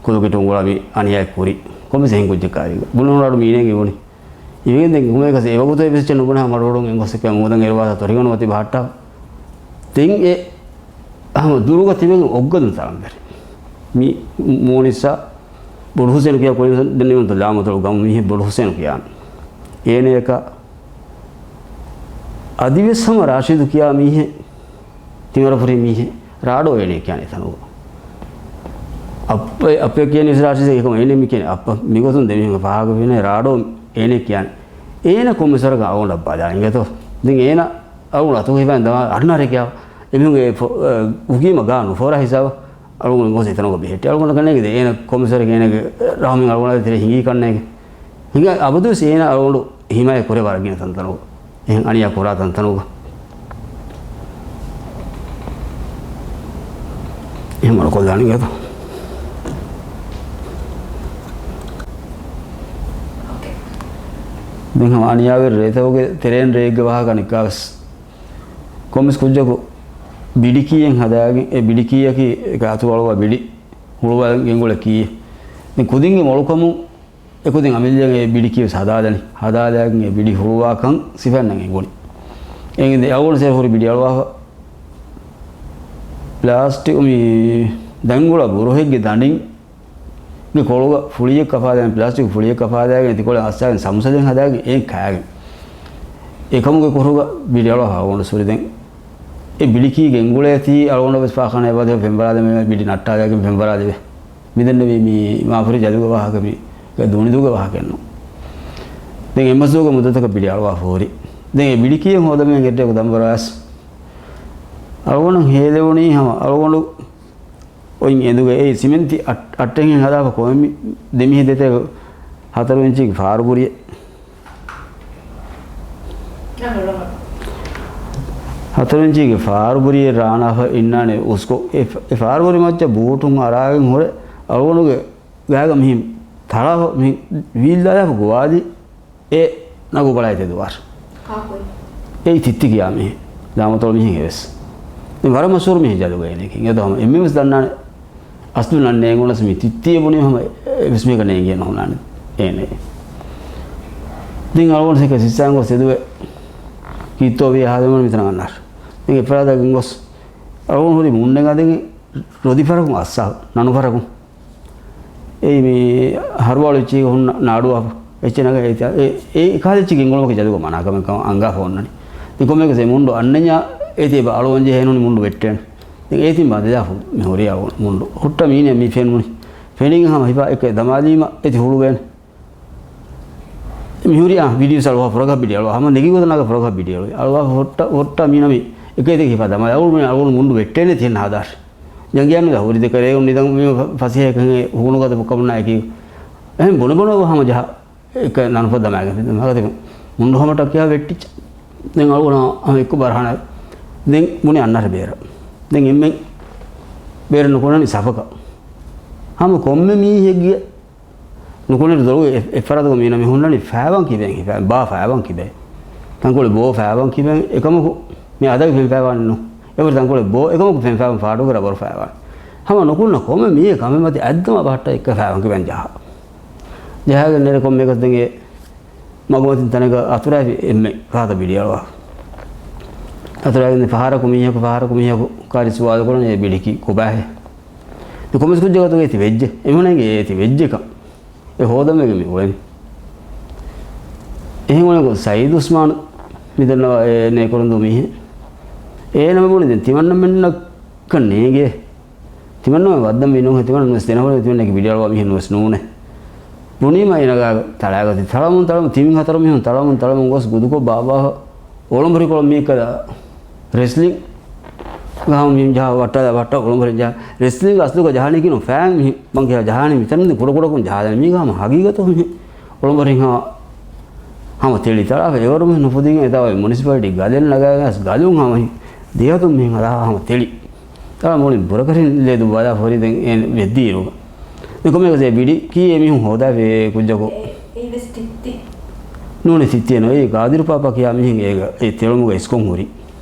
ކޮލްގެޓު އުނގުޅާ މި އަނިޔާއެއް ކުރި. ކޮންމެސް އެހެން ކުއްޖެއް ކާރީގަ. ބުނެވުނު އަޅު މީނަޔޭ އިވުނީ. އިވިގެން ދެން ކޮންމެއަކަސް އެވަގުތު އެއްވެސް އެއްޗެއް ނުބުނާ މަޑުއަޅުން އެނގޮސް ސިކަ މޫދަން އެރުވާތާ ތޮރިގަނޑު ވަތި ބަހައްޓާ. ދެން އެ އަހަމަ ދުރުގަ ތިބެގެން އޮއްގަދުން ތަޅަންވެރި. މި މޫނިސްއާ ބޮޑު ހުސޭނު ކިޔާ ކުރިން ދެންނެވުންތަ ލާމަތޮޅު ގަމު މީހެއް ބޮޑު ހުސޭނު ކިޔާނެ. އޭނަޔަކަށް އަދިވެސް ހަމަ ރާޝިދު ކިޔާ މީހެއް، ތިމަރަފުރި މީހެއް، ރާޑޯ އޭނެ ކިޔާނެ ތަނުގަ. އައްޕަ، އައްޕަ ކިޔަނީ ރާޝިދު އެކަމަ އޭނެ މި ކިޔަނީ އައްޕަ. މިގޮތުން ދެމީހުން ފާހަގަ ވީނެ ރާޑޯ އޭނެ ކިޔާނެ. އޭނަ ކޮންމެސް ވަރަކަށް އަޅުގަނޑަށް ބަލާ އިނގޭތޯ. ދެން އޭނަ އަޅުގަނޑު އަތުގަ ހިފާން ދަމާ އަންނާރެ ކިޔާ. އެމީހުންގެ ފޮ-، އަ، އުގީމަ ގާ ނުފޯރާ ހިސާބަށް އަޅުގަނޑު ގޮސް އެތަނުގަ ބެހެއްޓި. އަޅުގަނޑަށް ކަންނޭނގެ ދެ އޭނަ ކޮންމެސް ވަރަކަށް އޭނަގެ ރަހުމިން އަޅުގަނޑާ ތެރޭ ހިނގީ ކަންނޭނގެ. ހިނގާ އަބަދުވެސް އޭނަ އަޅުގަނޑު ހިމާޔަތް ކުރޭ ވަރަށް ގިނަ ތަންތަނުގަ. އެހެން އަނިޔާ ކުރާ ތަންތަނުގަ. އެހެން މަޑުކޮށްލާނެ އިނގޭތޯ. ދެން ހަމަ އަނިޔާވެރި ރޭތަކުގެ ތެރޭން ރޭގެ ވާހަކަ ނިކާވެސް. ކޮންމެސް ކުއްޖަކު ބިޑިކީއެއް ހަދާގެން، އެ ބިޑިކީއަކީ އެކަ އަތު އަޅުވާ ބިޑި ހުޅުވާ ގެންގުޅޭ ކީއެއް. ދެން ކުދިންގެ މޮޅުކަމުން އެކުދިން އަމިއްލައަށް އެ ބިޑިކީ ވެސް ހަދާލަނީ. ހަދާލާގެން އެ ބިޑި ހުޅުވާކަން ސިފައިންނަށް އެނގުނީ. އެނގި އަޅުގަނޑު ސޭ ހުރި ބިޑި އަޅުވާފަ ޕްލާސްޓިކް މި ދަންގުޅާ ބުރުހެއްގެ ދަނޑިން މި ކޮޅުގަ ފުޅިއެއް ކަފާލައިގެން، ޕްލާސްޓިކް ފުޅިއެއް ކަފާލައިގެން، ތިކޮޅެއް އައްސާގެން ސަމުސަދެން ހަދާގެން އެއިން ކާގެން. އެކަމުގެ ކުރުގަ ބިޑި އަޅުވާފަ އަޅުގަނޑު ސުރި ދެން. އެ ބިޑިކީ ގެންގުޅޭތީ އަޅުގަނޑަށް ވެސް ފާޚާނާއެއް ވަދެ ފެންބަރާލެ މި ބިޑި ނައްޓާލައިގެން ފެންބަރާލެވެ. މިދެންނެވީ މި މާފުރި ޖަލުގެ ވާހަކަ މި ދޫނިދޫގެ ވާހަކައެއްނު. ދެން އެއްމަސްދުވަހުގެ މުއްދަތަކަށް ބިޑި އަޅުވާފަ ހުރި. ދެން އެ ބިޑިކީއެއް ހޯދަމޭ އެއްރެއަކު ދަންވަރާސް. އަޅުގަނޑު ހޭލެވުނީ ހަމަ އަޅުގަނޑު އޮތް އެނދުގަ އެއީ ސިމެންތި އައް-، އައްޓެއްހެން ހަދާފަ ކޮންމެ ދެމިހެ ދެތޭ ހަތަރު އިންޗީގެ ފާރު ބުރިއެއް. ހަތަރު އިންޗީގެ ފާރުބުރިއެއް ރާނާފަ އިންނާނެ އުސްކޮށް، އެ ފ-، އެ ފާރުބުރި މައްޗަށް ބޫޓުން އަރާގެން ހުރެ އަޅުގަނޑުގެ ގާގަ މިހިން ތަޅާފަ މިހިން ވީއްލާލާފަ ގޮވާލި އެ ނަގު ބަޅައި ތެދުވާށި. ކާކުއި؟ އެއީ ތިއްތި ކިޔާ މީހެއް. ދާމަތޮޅު މީހެއް އެވެސް. ދެން ވަރަށް މަޝްހޫރު މީހެއް ޖަލުގަ އޭނައަކީ. އެދޯ ހަމަ އެންމެންވެސް ދަންނާނެ. އަސްލު ނަން ނޭނގުނަސް މި ތިއްތިއެއް ބުނީ ހަމަ އެވެސް މީހަކަށް ނޭނގިޔެއް ނުހުންނާނެ އޭނައެއް. ދެން އަޅުގަނޑު ސެކަ ސިއްސާން ގޮސް ތެދުވެ ކީއްތޯ ވީ އަހާލެވުނު މިތަނަށް އަންނާށި. ދެން އެފަރާތަކުން ގޮސް އަޅުގަނޑު ހުރީ މުންޑެއް އަދިގެން ރޮދި ފަރަކުން އައްސާ ނަނު ފަރަކުން. އެއީ މި ހަރުވާޅު އެއްޗެއް ހުންނަ ނާޑުވާފަ. އެއްޗެއް ނަގަ އެ، އެ، އެ ކާލެއްޗި ގެންގުޅުމަކީ ޖަލުގަ މަނާކަމެއް ކަމަށް އަންގާފަ އޮންނަނީ. ދެން ކޮންމެއަކަސް އެ މުންޑު އަންނަންޏާ އޭތި އެބަ އަޅުވަން ޖެހޭނުން މުންޑު ވެއްޓޭނެ. ދެން އޭތިން ބަނދެލާފަ މި ހުރި އަޅު މުންޑު. ހުއްޓަ މީނަ މި ފެންވުނީ. ފެނިގެން ހަމަ ހިފާ އެކެ ދަމާލީމަ އޭތި ހުޅުވޭނެ. މި ހުރި އާ ވީޑިއޯސް އަޅުވާ ފުރަގަ ބިޑި އަޅުވާ ހަމަ ނެގި ގޮތަށް ނަގަ ފުރަގަ ބިޑި އަޅުވާ. އަޅުވާ ހުއްޓަ، ހުއްޓަ މީނަ މި އެކޭތި ހިފާ ދަމާލާ. އަޅު މި އަޅު މުންޑު ވެއްޓޭނެ ތިހެން ހާދާށި. ޖަނގިޔާނު ދާ ހުރި ދެކަ ރޭގުން ނިދަން މި ފަސޭހަ އެކަން ހުގުނު ގަދަ ކަމުންނާ އެކީ. އެހެން ބުނެ ބުނެ ހަމަ ޖަހާ އެކަ ނަންފަ ދަމާގެން މަގަތި މުންޑު ހަމަ ޓަކިޔާ ވެއްޓިއްޖެ. ދެން އަޅުގަނޑު ހަމަ އެއްކޮށް ބަރަހަނާ. ދެން ބުނި އަންނަށެ ބޭރަށް. ދެން އެންމެން ބޭރަށް ނުކުންނަނީ ސަފަކަށް. ހަމަ ކޮންމެ މީހެއްގެ ނުކުނެރު ދޮރުގެ އެ، އެއްފަރާތުގަ މީނަ މި ހުންނަނީ ފައިވަން ކިބައިން ހިފައި، ބާ ފައިވަން ކިބައިން. ތަންކޮޅެއް ބޯ ފައިވަން ކިބައިން އެކަމަކު މި އަދަގެ ފެން ފައިވާނެއް ނޫން. އެވަރު ތަންކޮޅެއް ބޯ އެކަމަކު ފެން ފައިވަން ފާޑުގެ ރަބަރު ފައިވާނެ. ހަމަ ނުކުންނަ ކޮންމެ މީހެއް ކަމެއް މަތި އަތްދަމާ ބަހައްޓާ އެއްކަ ފައިވަން ކިބައިން ޖަހާ. ޖަހާގެން ނެރެ ކޮންމެއަކަސް ދެން އެ މަގުމަތިން ތަނެއްގަ އަތުރާފި އެންމެ ފަހަތަށް ބިޑި އަޅުވާ. އަތުރާގެން ފަހަރަކު މީހަކު، ފަހަރަކު މީހަކު ކާރި ސުވާލު ކުރަން އެ ބިޑިކީ ކޮބާހޭ؟ ކޮންމެސް ކުއްޖަކަށް އޭތި ވެއްޖެ. އެމީހުންނަށް އޭތި ވެއްޖެކަން. އެ ހޯދަން ވެގެން މި އުޅެނީ. އެހެން އުޅެން ސައީދު އުސްމާނު މި ދަންނަވާ އެ ނޭކުރަންދޫ މީހެއް. އޭނަ މި ބުނި ދެން ތިމަންނަމެންނަކަށް ނޭނގޭ. ތިމަންނަމެން ވައްދަން ވީ ނޫން ތިމަންނަ ނުވެސް ދެނަހުރެ ތިމަންނަކީ ބިޑިއަޅުވާ މީހެއް ނުވެސް ނޫނޭ. ބުނީމަ އޭނަގާ ތަޅާގަތި ތަޅަމުން ތަޅަމުން ތިން ހަތަރު މީހުން ތަޅަމުން ތަޅަމުން ގޮސް ގުދުކޮށް ބާބާ އޮޅުނބުރިކޮޅު މީކަލަ ރެސްލިން ގަހަމު މި ޖަހާ ވައްޓާލާ ވައްޓާ އޮޅުނބުރި ޖަހާ ރެސްލިން އަސްލުގަ ޖަހާނީ ކިނު ފައިން މި ބަން ކިޔާ ޖަހާނީ މިތަނުން ކުޑަކުޑަކުން ޖަހާލާނީ މީގަ ހަމަ ހަގީގަތު މި އޮޅުނބުރި ހަމަ ހަމަ ތެޅި ތަޅާފަ އެވަރު މި ނުފުދިން އެދާ އޮތް މުނިސިޕަލިޓީ ގަލެއް ނަގާގަސް ގަލުން ހަމަ ދިޔަތުން މިހިން ހަދާ ހަމަ ތެޅި. ތަޅާ މުޅި ބުރަކަށިން ލޭދު ބަލާ ފޮރި ދެން އެ ވެއްދީ އިރުގަ. މިކޮމެކަސް އެ ބިޑި ކީ އެ މީހުން ހޯދާފި ކުއްޖަކު. އެ، އެއީ ވެސް ތިއްތި. ނޫނީ ތިއްތިއެއް ނޫން. އެއީ ގާދިރު ޕާޕާ ކިޔާ މީހެއް އޭގަ އެ ތެޅުމުގަ އިސްކޮށް ހުރި.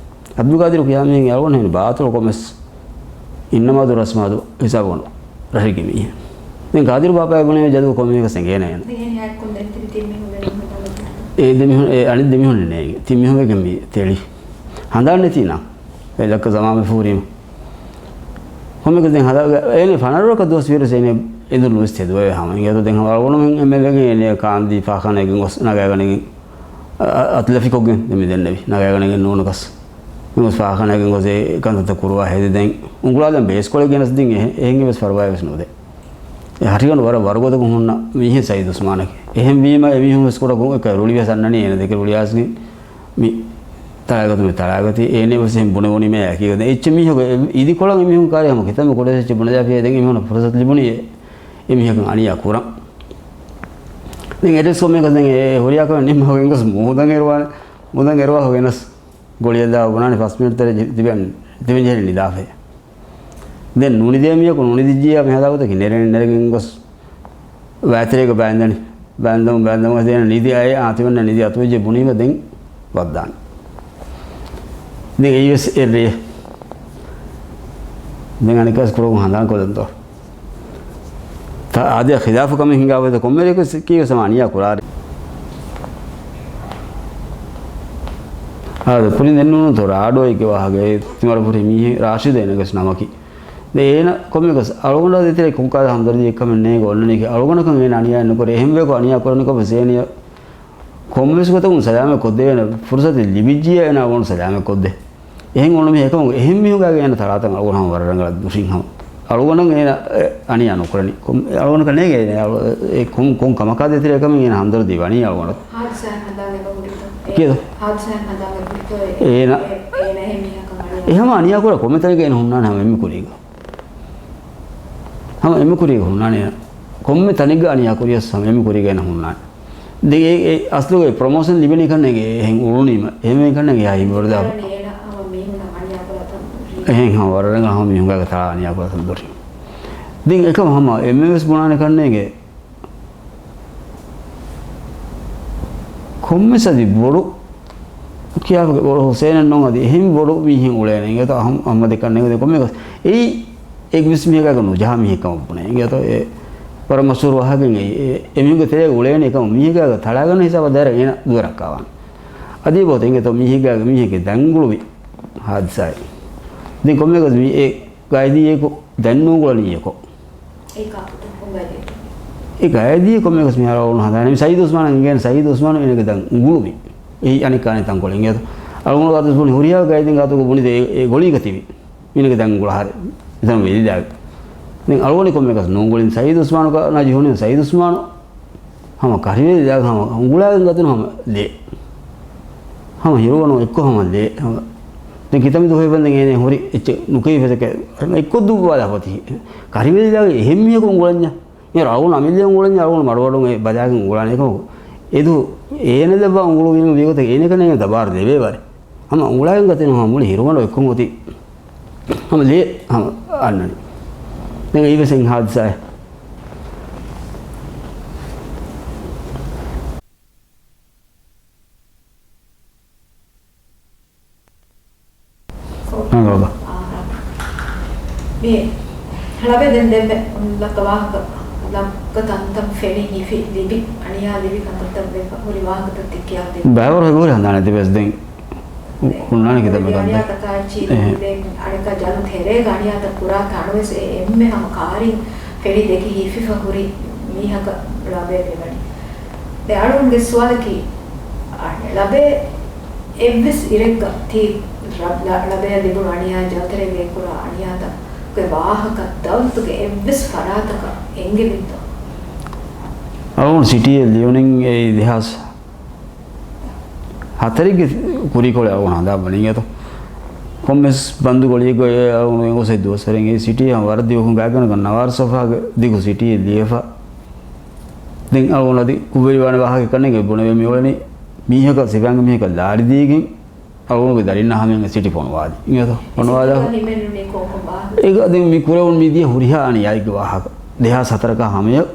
އަބްދުލް ގާދިރު ކިޔާ މީހެއް އަޅުގަނޑު ހެން ބާތުޅު ކޮމެސް އިންނަމާދު ރަސްމާދު ހިސާބުގަނޑު ރަށެއްގެ މީހެއް. ދެން ގާދިރު ބާޕާ ބުނޭ ޖަލު ކޮންމެ މީހަކަސް އެނގޭނެ އޭނަ. ދެން އެހެނިހާ ކޮން ދެން ތިބި ތިން މީހުން ވެގެން ހަދާ ގޮތަކަށް؟ އެ ދެ މީހުން، އެ އަނެއް ދެ މީހުން ނޭނގެ. ތިން މީހުން ވެގެން މި ތެޅި. ހަނދާން ނެތީ ނަ. އެ ދައްކަ ޒަމާން ވެފަ ހުރީމަ. ކޮންމެކަސް ދެން ހަދާ، އޭނެ ފަނަރަ ރަކަ ދުވަސް ވީރަސް އޭނެ އެނދުން ނުވެސް ތެދުވެ ހަމަ. އިނގޭތޯ ދެން ހަމަ އަޅުގަނޑުމެން އެންމެ ވެގެން އޭނެ ކާންދީ ފާޚާނާގެން ގޮސް ނަގާގަނެގެން އަ-، އަތުލަފިކޮށްގެން ދެން މި ދެންނެވި. ނަގާގަނެގެން ނޫނަކަސް. މި ގޮސް ފާޚާނާގެން ގޮސް އެ ކަންތައްތައް ކުރުވާ ހެދި ދެން އުނގުޅާލަން ބޭސްކޮޅެއް ގެނަސް ދިން އެހެ-، އެހެން ވެސް ފަރުވާއެއް ވެސް ނުދޭ. އެ ހަށިގަނޑު ވަރަށް ވަރުގަދަ ހުންނަ މީހެއް ސައީދު އުސްމާނަކީ. އެހެން ވީމަ އެ މީހުން ވެސް ކުޑަ ގޮ-، އެކަ ރުޅި ވެސް އަންނަނީ އޭނަ ދެކެ ރުޅިއައިސްގެން މި ތަޅާގަތު މި ތަޅާގަތީ އޭނެ ވެސް އެހެން ބުނެވުނީމަ އެކީ. އެއްޗެއް މީހަކު އިދިކޮޅަށް އެމީހުން ކާރި ހަމަ ކިތަންމެ ކުޑަ އެއްޗެއް ބުނެދާފިޔޭ ދެން އެމީހުން ފުރުސަތު ލިބުނީ އެ، އެމީހަކަށް އަނިޔާ ކުރަން. ދެން އެޑްރެސް ކޮންމެއަކަސް ދެން އެ ހުރިހާ ކަމެއް ނިންމަވަގެން ގޮސް މޫދަން އެރުވާނެ، މޫދަން އެރުވާފަ ގެނަސް ގޮޅިއަށް ދާ ބުނާނެ ފަސް މިނިޓް ތެރެ ތިބެން، ތިބެން ޖެހެނީ ނިދާފައޭ. ދެން ނުނިދޭ މީހަކު ނުނިދިއްޖިއްޔާ މި ހަދާ ގޮތަކީ ނެރެން ނެރެގެން ގޮސް ވާތެރޭގަ ބާންދަނީ. ބާންދަމުން ބާންދަމުން ދޭން ނިދި އައޭ އާ ތިމަންނަ ނިދި އަތުވެއްޖެ ބުނީމަ ދެން ވައްދާނެ. ދެން އެއީވެސް އެއްރޭ. ދެން އަނެއްކާސް ކުޑަކޮށް ހަނދާން ކޮށްލަންތޯ. ތަ-، އާދެ ޚިލާފު ކަމެއް ހިނގާފައިތަ ކޮންމެ ރެއަކު ސިއްކީވެސް ހަމަ އަނިޔާ ކުރާރި. އާދެ ކުރިން ދެން ނޫނުތޯ ރާޑޯއެއްގެ ވާހަކަ އެ ތިމަރަ ފުރި މީހެއް ރާޝިދު އޭނަގެސް ނަމަކީ. ދެ އޭނަ ކޮންމެކަސް އަޅުގަނޑާ ދޭތެރޭ ކޮންކަހަލަ ހަމްދަރްދީއެއްކަމެއް ނޭނގެ އޮންނަނީކީ އަޅުގަނޑަކަށް އޭނަ އަނިޔާ ނުކުރޭ. އެހެންވެއަކު އަނިޔާ ކުރަނިކޮށް ވެސް އޭނަ ކޮންމެސް ގޮތަކުން ސަލާމަތް ކޮށްދެވޭނެ ފުރުސަތެއް ލިބިއްޖިއްޔާ އޭނަ އަޅުގަނޑު ސަލާމަތް ކޮށްދޭ. އެހެން އޮންނަ މީހެއް ކަމަކު އެހެން މީހުންގެ އޭނަ ތަޅާތަން އަޅުގަނޑު ހަމަ ވަރަށް ރަނގަޅަށް ދުށިން ހަމަ. އަޅުގަނޑަށް އޭނަ އެ، އަނިޔާ ނުކުރަނީ. ކޮން، އަޅުގަނޑަކަށް ނޭނގޭ އޭނަ އަޅު-، އެ، ކޮން، ކޮން ކަމަކާ ދޭތެރޭ ކަމެއް އޭނަ ހަމްދަރްދީ ވަނީ އަޅުގަނޑަށް. ހާދިސާއެއް ހަނދާން އެބަ ހުރިތޯ؟ އެ، ކިޔަދޯ؟ ހާދިސާއެއް ހަނދާން އެބަ ހުރިތޯ؟ އޭ، އޭނަ. އޭ، އޭނަ އެހެން މީހަކަށް އަނިޔާ. އެ ހަމަ އަނިޔާ ކުރާ ކޮންމެ ތަނެއްގަ އޭނަ ހުންނާނެ ހަމަ އެންމެ ކުރީގަ. ހަމަ އެންމެ ކުރީގަ ހުންނާނެ އޭނަ. ކޮންމެ ތަނެއްގަ އަނިޔާ ކުރިޔަސް ހަމަ އެންމެ ކުރީގަ އޭނަ ހުންނާނެ. ދެން އެ، އެ އަސްލުގަ ޕްރޮމޯޝަން ލިބެނީ ކަންނޭނގެ އެހެން އުޅުނީމަ. އެހެން ކަންނޭނގެ އާ ހިނބަރުދާ. އޭނަ ހަމަ މީ އެހެން ހަމަ ވަރަށް ރަނގަޅަށް ހަމަ މީހުންގާގެ ތަޅާ އަނިޔާކޮށް ދުރި. ދެން އެކަމަށް ހަމަ އެންމެންވެސް ބުނާނެ ކަންނޭނގެ ކޮންމެސް އަދި ބޮޑު ކިޔާފަ ބޮޑު ހުސޭނެއް ނޫން އަދި އެހެން ބޮޑު މީހެއް އުޅޭނެ އިނގޭތޯ އަހަ-، އަހަމަދެއް ކަންނޭނގެ ކޮންމެ ގޮސް އެއީ އެއްވެސް މީހަކާގެ ނުޖަހާ މީހެއް ކަމަށް ބުނޭ. އިނގޭތޯ އެ ވަރަށް މަޝްހޫރު ވާހަކައެއް އެއީ. އެ، އެމީހުންގެ ތެރޭގަ އުޅޭނެ އެކަމަށް މީހެއްގާގެ ތަޅާގަންނަ ހިސާބަށް ދާއިރަށް އޭނަ ދުވެ ރައްކާވާނެ. އަދި ބޯތަ އިނގޭތޯ މީހެއްގާގެ މީހެއްގެ ދަތް އުނގުޅުވި ހާދިސާއެއް. ދެން ކޮންމެ ގޮސް މީ އެ ގައިދީއެކު ދަތް ނޫންގުޅަނީއެކު. އެ ކާކުތަ ކޮން ގައިދީއެއް؟ އެ ގައިދީ ކޮންމެ ގޮސް މިހާރު އަޅުގަނޑު ހަނދާނީ ސައީދު އުސްމާނަށް އިނގޭނެ ސައީދު އުސްމާނު އޭނަގެ ދަތް އުނގުޅުވި. އެއީ އަނެއްކާ އަނެއް ތަންކޮޅެއް އިނގޭތޯ. އަޅުގަނޑު އަދިވެސް ބުނި ހުރިހާ ގައިދީން ގާތުގަ ބުނިދޭ އެ، އެ ގޮޅީގަ ތިބި. މީނަގެ ދަތް އުނގުޅާ ހާރެ. އެތަނު ވެލިދާގެ. ދެން އަޅުގަނޑު ކޮންމެ ގޮސް ނޫންގުޅިން ސައީދު އުސްމާނު ނާޖި ހުނި ސައީދު އުސްމާނު ހަމަ ކަރިވެލި ދާގެ ހަމަ އުނގުޅާގެން ގަތުނު ހަމަ ލޭ. ހަމަ ހިރުވަނު އެއްކޮށް ހަމަ ލޭ. ހަމަ ދެން ކިތަންމެ ދުވަހެއް ވަންދެން އޭނަ ހުރި އެއްޗެއް ނުކެހިފަ ތަކެ އެއްކޮށް ދުއްވާލާފަ ތި. ކަރިވެލި ދާގެ އެހެން މީހަކު އުނގުޅަންޏާ. މިހާރު އަޅުގަނޑު އަމިއްލަ އުނގުޅަންޏާ އަޅުގަނޑު މަޑުމަޑުން އެ ބަލާގެން އުނގުޅާނެ އެކަމަކު. އެދު އޭނަ ލައްވާ އުނގުޅުވީމަ ވީގޮތަށް އޭނަ ކަންނޭނގެ ދަބާރު ދެވޭ ވަރެއް. ހަމަ އުނގުޅާގެން ގަތެއް ނޫން ހަމަ މުޅި ހިރުވަނު އެއްކޮށް އޮތީ. ހަމަ ލޭ ހަމަ އަންނަނީ. ދެން އެއީވެސް އެއް ހާދިސާއެއް. ނަން ބާބާ. މި ޅަބެ ދެން ދެންމެ ލައްކަ ވާހަކަ، ލައްކަ ތަންތަން ފެނި ހިފި ލިބި، އަނިޔާ ލިބި ކަންތައްތައް ވެފަ ހުރި ވާހަކަތައް ތި ކިޔާދޭ. ބައިވަރު ހެބުރި ހަނދާނެ ތިބެސް ދެން ހުންނާނެ ކިތަންމެ ކަންތައް. އަނިޔާތަކާ އެއްޗި އެހެން. ދެން އަނެއްކާ ޖަލު ތެރޭގަ އަނިޔާތައް ކުރާ ތަނުވެސް އެ އެންމެ ހަމަ ކާރިން ފެނި ދެކި ހިފިފަ ހުރި މީހަކަށް ޅަބޭ މިވަނީ. ދެ އަޅުގަނޑުގެ ސުވާލަކީ، އަ، ޅަބޭ އެއްވެސް އިރެއްގަ ތީ ޅަ-، ޅަ-، ޅަބޭއަށް ލިބުނު އަނިޔާ ޖަލުތެރޭގައި ކުރާ އަނިޔާތަކުގެ ވާހަކަ ދައުލަތުގެ އެއްވެސް ފަރާތަކަށް އެނގެވިތޯ؟ އަޅުގަނޑު ސިޓީއެއް ލިޔުނިން އެއީ ދެހާސް ހަތަރެއްގެ ކުރީކޮޅެއް އަޅުގަނޑު ހަނދާން ވަނީ އިނގޭތޯ. ކޮންމެސް ބަންދު ގޮޅިއެއްގައި އަޅުގަނޑު އެނގޮސް އެއް ދުވަސްވަރެއް އެ ސިޓީ ހަމަ ވަރަށް ދިގު ގާތްގަނޑަކަށް ނަވާރަ ސޮފާގެ ދިގު ސިޓީއެއް ލިޔެފަ. ދެން އަޅުގަނޑު އަދި ކުށްވެރިވާނެ ވާހަކަ ކަންނޭނގެ ބުނެވޭ މިއުޅެނީ މީހަކަށް ސިފައިންގެ މީހަކަށް ލާރި ދީގެން އަޅުގަނޑުގެ ދަރިންނާ ހަމަޔަށް ސިޓީ ފޮނުވާލި. އިނގޭތޯ؟ ފޮނުވާލާ. އެގަ ދެން މި ކުރެވުނު މިދިޔަ ހުރިހާ އަނިޔާއެއްގެ ވާހަކަ. ދެހާސް ހަތަރަކާ ހަމަޔަށް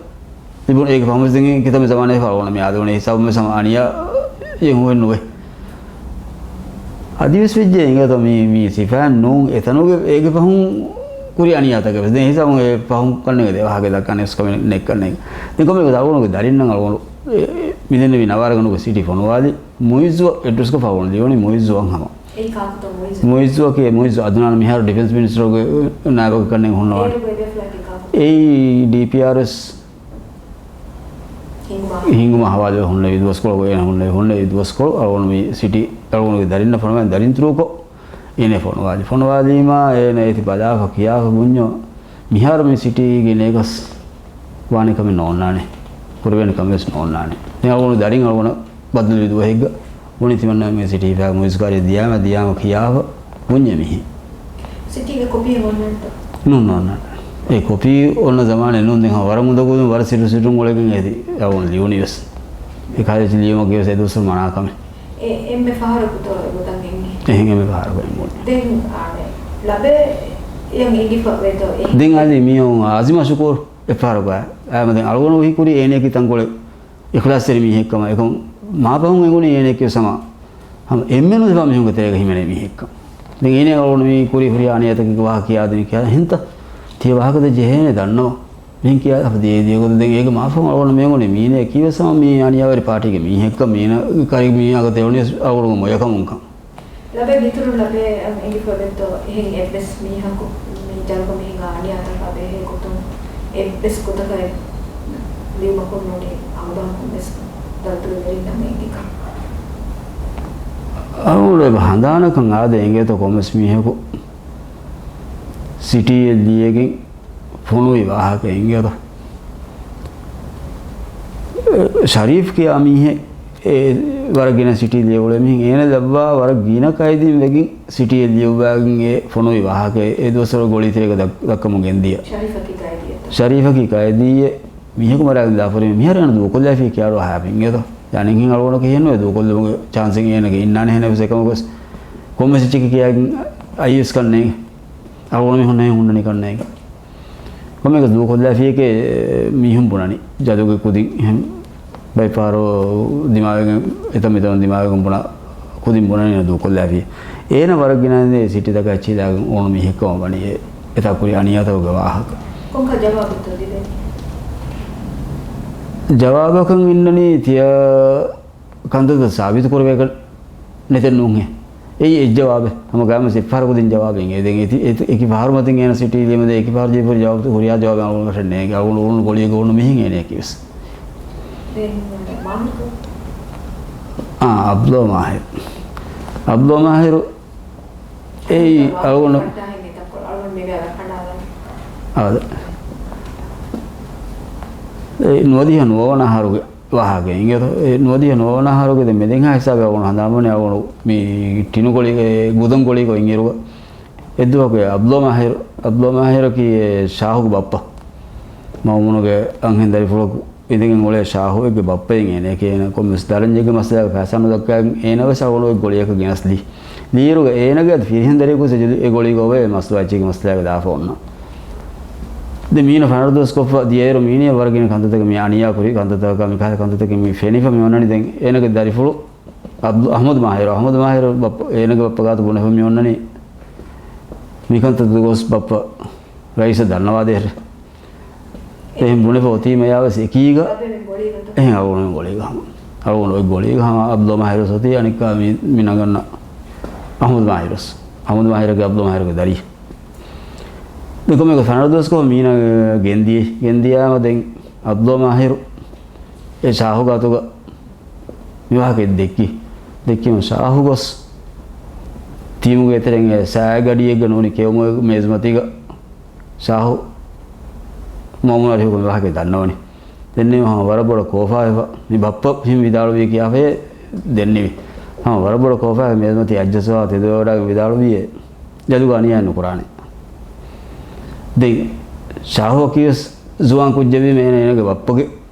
ލިބުނު އޭގެ ފަހުންވެސް ދެން ކިތަންމެ ޒަމާނެއް ފަޅުވަނަ މި އާދެވުނީ ހިސާބުން ވެސް ހަމަ އަނިޔާއެއް ހުވެއް ނުވޭ. އަދިވެސް ވެއްޖެ އިނގޭތޯ މީ، މީ ސިފައިން ނޫން އެތަނުގެ އޭގެ ފަހުން ކުރި އަނިޔާތަކެއް ވެސް. ދެން ހިސާބުން އެ ފަހުން ކަންނޭނގެ ދެ ވާހަކަ ދައްކާނެ ވެސް ކަމެއް ނެތް ކަންނޭނގެ. ދެން ކޮންމެ ގޮތަށް އަޅުގަނޑުގެ ދަރިންނަށް އަޅުގަނޑު މި ދެންނެވި ނަވާރަ ގަނޑުގެ ސިޓީ ފޮނުވާލި. މުއިއްޒު އެޑްރެސްގަ ފަޅުވަން ލިޔުނީ މުއިއްޒުއަށް ހަމަ. އެއީ ކާކުތޯ މުއިއްޒު؟ މުއިއްޒުއަކީ މުއިއްޒު އަދުނާން މިހާރު ޑިފެންސް މިނިސްޓަރުގެ ނާއިބަކަށް ކަންނޭނގެ ހުންނަވާނެ. އޭރުގެ އެބޭފުޅަކީ ކާކު؟ އެއީ ޑީޕީއާރްއެސް ހިނގުމަށް. ހިނގުމަށް ހަވާލުވެ ހުންނެވި ދުވަސްކޮޅު، އޭނަ ހުންނެވި، ހުންނެވި ދުވަސްކޮޅު އަޅުގަނޑު މި ސިޓީ، އަޅުގަނޑުގެ ދަރިންނަށް ފޮނުވާ ދަރިން ތުރޫކޮށް، އޭނަ ފޮނުވާލި. ފޮނުވާލީމާ އޭނަ އޭތި ބަލާފަ ކިޔާފަ ބުންޏޯ، މިހާރު މި ސިޓީގެ ނޭގަސް ވާނެ ކަމެއް ނޯންނާނެ. ކުރެވޭނެ ކަމެއް ވެސް ނޯންނާނެ. ދެން އަޅުގަނޑު ދަރިން އަޅުގަނޑަށް ބައްދަލުވި ދުވަހެއްގަ ބުނި ތިމަންނަ މި ސިޓީ ފައި މުއިޒް ކާރި ދިޔާމަ، ދިޔާމަ ކިޔާފަ ބުންޏެ މިހި. ސިޓީގެ ކޮޕީއެއް އޮންނަންތަ؟ ނޫން، ނޫން، ނޫން. އެ ކޮޕީ އޮންނަ ޒަމާނެއް ނޫން. ދެން ހަމަ ވަރަށް އުނދަގޫލުން ވަރަށް ސިޓު ސިޓުން އުޅެގެން އެދި އަޅުގަނޑު ލިޔުނީ ވެސް. އެ ކާލެޖް ލިޔުމަކީ ވެސް އެ ދުވަސްވަރު މަނާ ކަމެއް. އެ، އެންމެ ފަހަރަކުތޯ އެގޮތަށް އެނގި؟ އެހެން އެންމެ ފަހަރަކު އެނގުނީ. ދެން އާނެ، ލަބޭ އެޔަށް އެނގިފަ ވޭތޯ އެހެން؟ ދެން އަދި މިއޮން އާޒިމާ ޝުކޫރު އެއްފަހަރަކު އައި. އައިމަ ދެން އަޅުގަނޑު ހީކުރީ އޭނައަކީ ތަންކޮޅެއް އިޚްލާޞްތެރި މީހެއްކަމަށް. އެކަމު މާ ފަހުން އެނގުނީ އޭނައަކީ ވެސް ހަމަ، ހަމަ އެންމެނުން ސިފަ މީހުންގެ ތެރޭގަ ހިމެނޭ މީހެއްކަން. ދެން އޭނަ އަޅުގަނޑު މި ކުރީ ހުރި އަނިޔާތަކެއްގެ ވާހަކަ ކިޔާދިނީ ކިޔާ ހިންތަ؟ ތިޔަ ވާހަކަ ދޭ ޖެހޭނެ ދަންނަވަ. މިހެން ކިޔާ ހަފަ ދިޔަ ދިޔަ ގޮތަށް ދެން އޭގެ މާފަހުން އަޅުގަނޑު މި އެނގުނީ މީނައަކީ ވެސް ހަމަ މީ އަނިޔާވެރި ޕާޓީގެ މީހެއްކަން، މީނަ ކަރި މީ އަގަ ދެވުނީ ވެސް އަޅުގަނޑުގެ މޮޔަކަމުންކަން. ލަބޭ ދިތުރު ލަބޭ އެނގިފަ ވެއްތޯ އެހެން އެއްވެސް މީހަކު މި ޖަލުގަ މި ހިނގާ އަނިޔާތަކާ ބެހޭ ގޮތުން އެއްވެސް ގޮތަކަށް ލިޔުމަކުން ނޫނީ އަޅުގަނޑަކުން ވެސް ދައުތުގެ ވެރިންނަށް އެނގިކަން. އަޅުގަނޑު އެބަ ހަނދާނަކަށް އާދެ އެނގޭތޯ ކޮންމެސް މީހަކު ސިޓީއެއް ލިޔެގެން ފޮނުވި ވާހަކަ އިނގޭތޯ. ޝަރީފް ކިޔާ މީހެއް، އެ، ވަރަށް ގިނަ ސިޓީ ލިޔެ އުޅޭ މީހެއް. އޭނަ ލައްވާ ވަރަށް ގިނަ ކައިދީން ވެގެން ސިޓީއެއް ލިޔުއްވާގެން އެ ފޮނުވި ވާހަކަ އެ ދުވަސްވަރު ގޮޅީތެރޭގަ ދައް-، ދައްކަމުން ގެންދިޔަ. ޝަރީފަކީ ކައިދީއެއްތަ؟ ޝަރީފަކީ ކައިދީއެއް. މީހަކު މަރާގެން ދާފަރި މީހާ އޭނަ ދޫކޮށްލައިފި ކިޔާރު އަހާފި އިނގޭތޯ. ޔާނީ ހިނގި އަޅުގަނޑަކަށް ހިޔެއްނުވޭ ދޫކޮށްލުމުގެ ޗާންސެއް އޭނަގެ އިންނާނެ ހެނެއް ވެސް އެކަމަކުވެސް ކޮންމެސް އެއްޗެކޭ ކިޔާގެން އައީވެސް ކަންނޭނގެ. އަޅުގަނޑު މީހުންނަށް ހުންނަނީ ކަންނޭނގެ. ކޮންމެއަކަސް ދޫކޮށްލާފިއެކޭ މީހުން ބުނަނީ. ޖަލުގެ ކުދިން އެހެން ބައެއް ފަހަރު ދިމާވެގެން އެތަން މިތަނުން ދިމާވެގެން ބުނާ ކުދިން ބުނަނީ ދޫކޮށްލާފި. އޭނަ ވަރަށް ގިނަ ސިޓީތަކަށް އެއްޗެހި ދާގެން އުޅުނު މީހެއްކަމަށް ވަނީ އެ އެތާ ކުރި އަނިޔާތަކުގެ ވާހަކަ. ކޮންކަ ޖަވާބެއްތޯ ދިދެނީ؟ ޖަވާބަކަށް އިންނަނީ ތިޔަ ކަންތައްތައް ސާބިތު ކުރެވޭކަށް ނެތެއް ނޫންހޭ. އެއީ އެއް ޖަވާބެއް. ހަމަ ގާމަސް އެއްފަހަރަކު ދިން ޖަވާބެއް. އެ ދެން އެތި، އެތި، އެކި ފަހަރު މަތިން އޭނަ ސިޓީ ލިޔެމެދޭ އެކި ފަހަރު ޖެހިފަހުރި ޖަވާބު ހުރިހާ ޖަވާބެއް އަޅުގަނޑު ކަށެއް ނޭނގެ. އަޅުގަނޑު އުޅުނު ގޮޅިއެއްގަ އުޅުނު މީހެއް އޭނަޔަކީވެސް. އާ، އަބްދުﷲ މާހިރު. އަބްދުﷲ މާހިރު އެއީ އަޅުގަނޑު އާދެ. އެ ނުވަދިހަ ނުވަވަނަ އަހަރުގެ ވާހަކަ އިނގޭތޯ. އެ ނުވަދިހަ ނުވަވަނަ އަހަރުގެ ދެން މެދެންހާ ހިސާބެއް އަޅުގަނޑު ހަނދާންވަނީ އަޅުގަނޑު މި ޓިނު ގޮޅި، އެ ގުދަން ގޮޅި ގޮތް އިރުގަ. އެއްދުވަހަކު އެ އަބްދުﷲ މާހިރު، އަބްދުﷲ މާހިރަކީ އެ ޝާހުގެ ބައްޕަ. މައުމޫނުގެ އަންހެން ދަރިފުޅަކު އިނދެގެން އުޅޭ ޝާހުއެއްގެ ބައްޕައިން އޭނަޔަކީ އޭނަ ކޮންމެސް ދަރަންޖެއްގެ މައްސަލައިގަ ފައިސާ ނުދައްކާގެން އޭނަވެސް އަޅުގަނޑު އޮތް ގޮޅިއަކަށް ގެނަސް ލީ. ލީއިރުގަ އޭނަގެ އަދި ފިރިހެން ދަރިޔަކުވެސް އެ ގޮޅީގަ އޮވޭ މަސްދުވާ އެއްޗެއްގެ މައްސަލައިގަ ދާފަ އޮންނަ. ދެން މީނަ ފަނަރަ ދުވަސް ކޮށްފަ ދިޔައިރު މީނަޔަށް ވަރަށް ގިނަ ކަންތައްތަކެއް މި އަނިޔާ ކުރި ކަންތައްތަކާ މި ކަހަލަ ކަންތައްތަކެއް މި ފެނިފަ މި އޮންނަނީ. ދެން އޭނަގެ ދަރިފުޅު އަބްދު، އަޙްމަދު މާހިރު، އަޙްމަދު މާހިރު ބައްޕަ، އޭނަގެ ބައްޕަ ގާތު ބުނެފަ މި އޮންނަނީ މިކަންތައް ދު ގޮސް ބައްޕަ ރައީސަށް ދަންނަވާދޭށޭ. އެހެން ބުނެފަ އޮތީމަޔާވެސް އެކީގަ، އެހެން އަޅުގަނޑު ގޮޅީގަ ހަމަ. އަޅުގަނޑު އޮތް ގޮޅީގަ ހަމަ އަބްދުﷲ މާހިރު ސޮތީ އަނެއްކާ މި، މި ނަގަންނަ އަޙްމަދު މާހިރުސް. އަޙްމަދު މާހިރުގެ އަބްދުﷲ މާހިރުގެ ދަރި. ދެކޮމެގެ ފަނަރަ ދުވަސްކޮށް މީނަ ގެންދިޔަ، ގެންދިޔާމަ ދެން އަބްދުﷲ މާހިރު އެ ޝާހު ގާތުގަ މި ވާހަކަ ދެއްކި. ދެއްކީމަ ޝާހު ގޮސް ތީމުގެ އެތެރެން އެ ސާގަޑިއެއްގަ ނޫނީ ކެއުމުގެ މޭޒުމަތީގަ ޝާހު މައުމޫނާ ރިހުގަ މި ވާހަކަ ދަންނަވަނީ. ދެންނެވި ހަމަ ވަރަށް ބޮޑަށް ކޯފާވެފަ މި ބައްޕަ ހިން ވިދާޅުވީ ކިޔާފައޭ ދެންނެވި. ހަމަ ވަރަށް ބޮޑަށް ކޯފާވެ މޭޒުމަތީ އައްޖައްސަވާ ތެދުވެވަޑައިގެން ވިދާޅުވީއޭ ޖަލުގަ އަނިޔާ ނުކުރާނެ. ދެން ޝާހުއަކީވެސް ޒުވާން ކުއްޖެވީމަ އޭނަ އޭނަގެ ބައްޕަގެ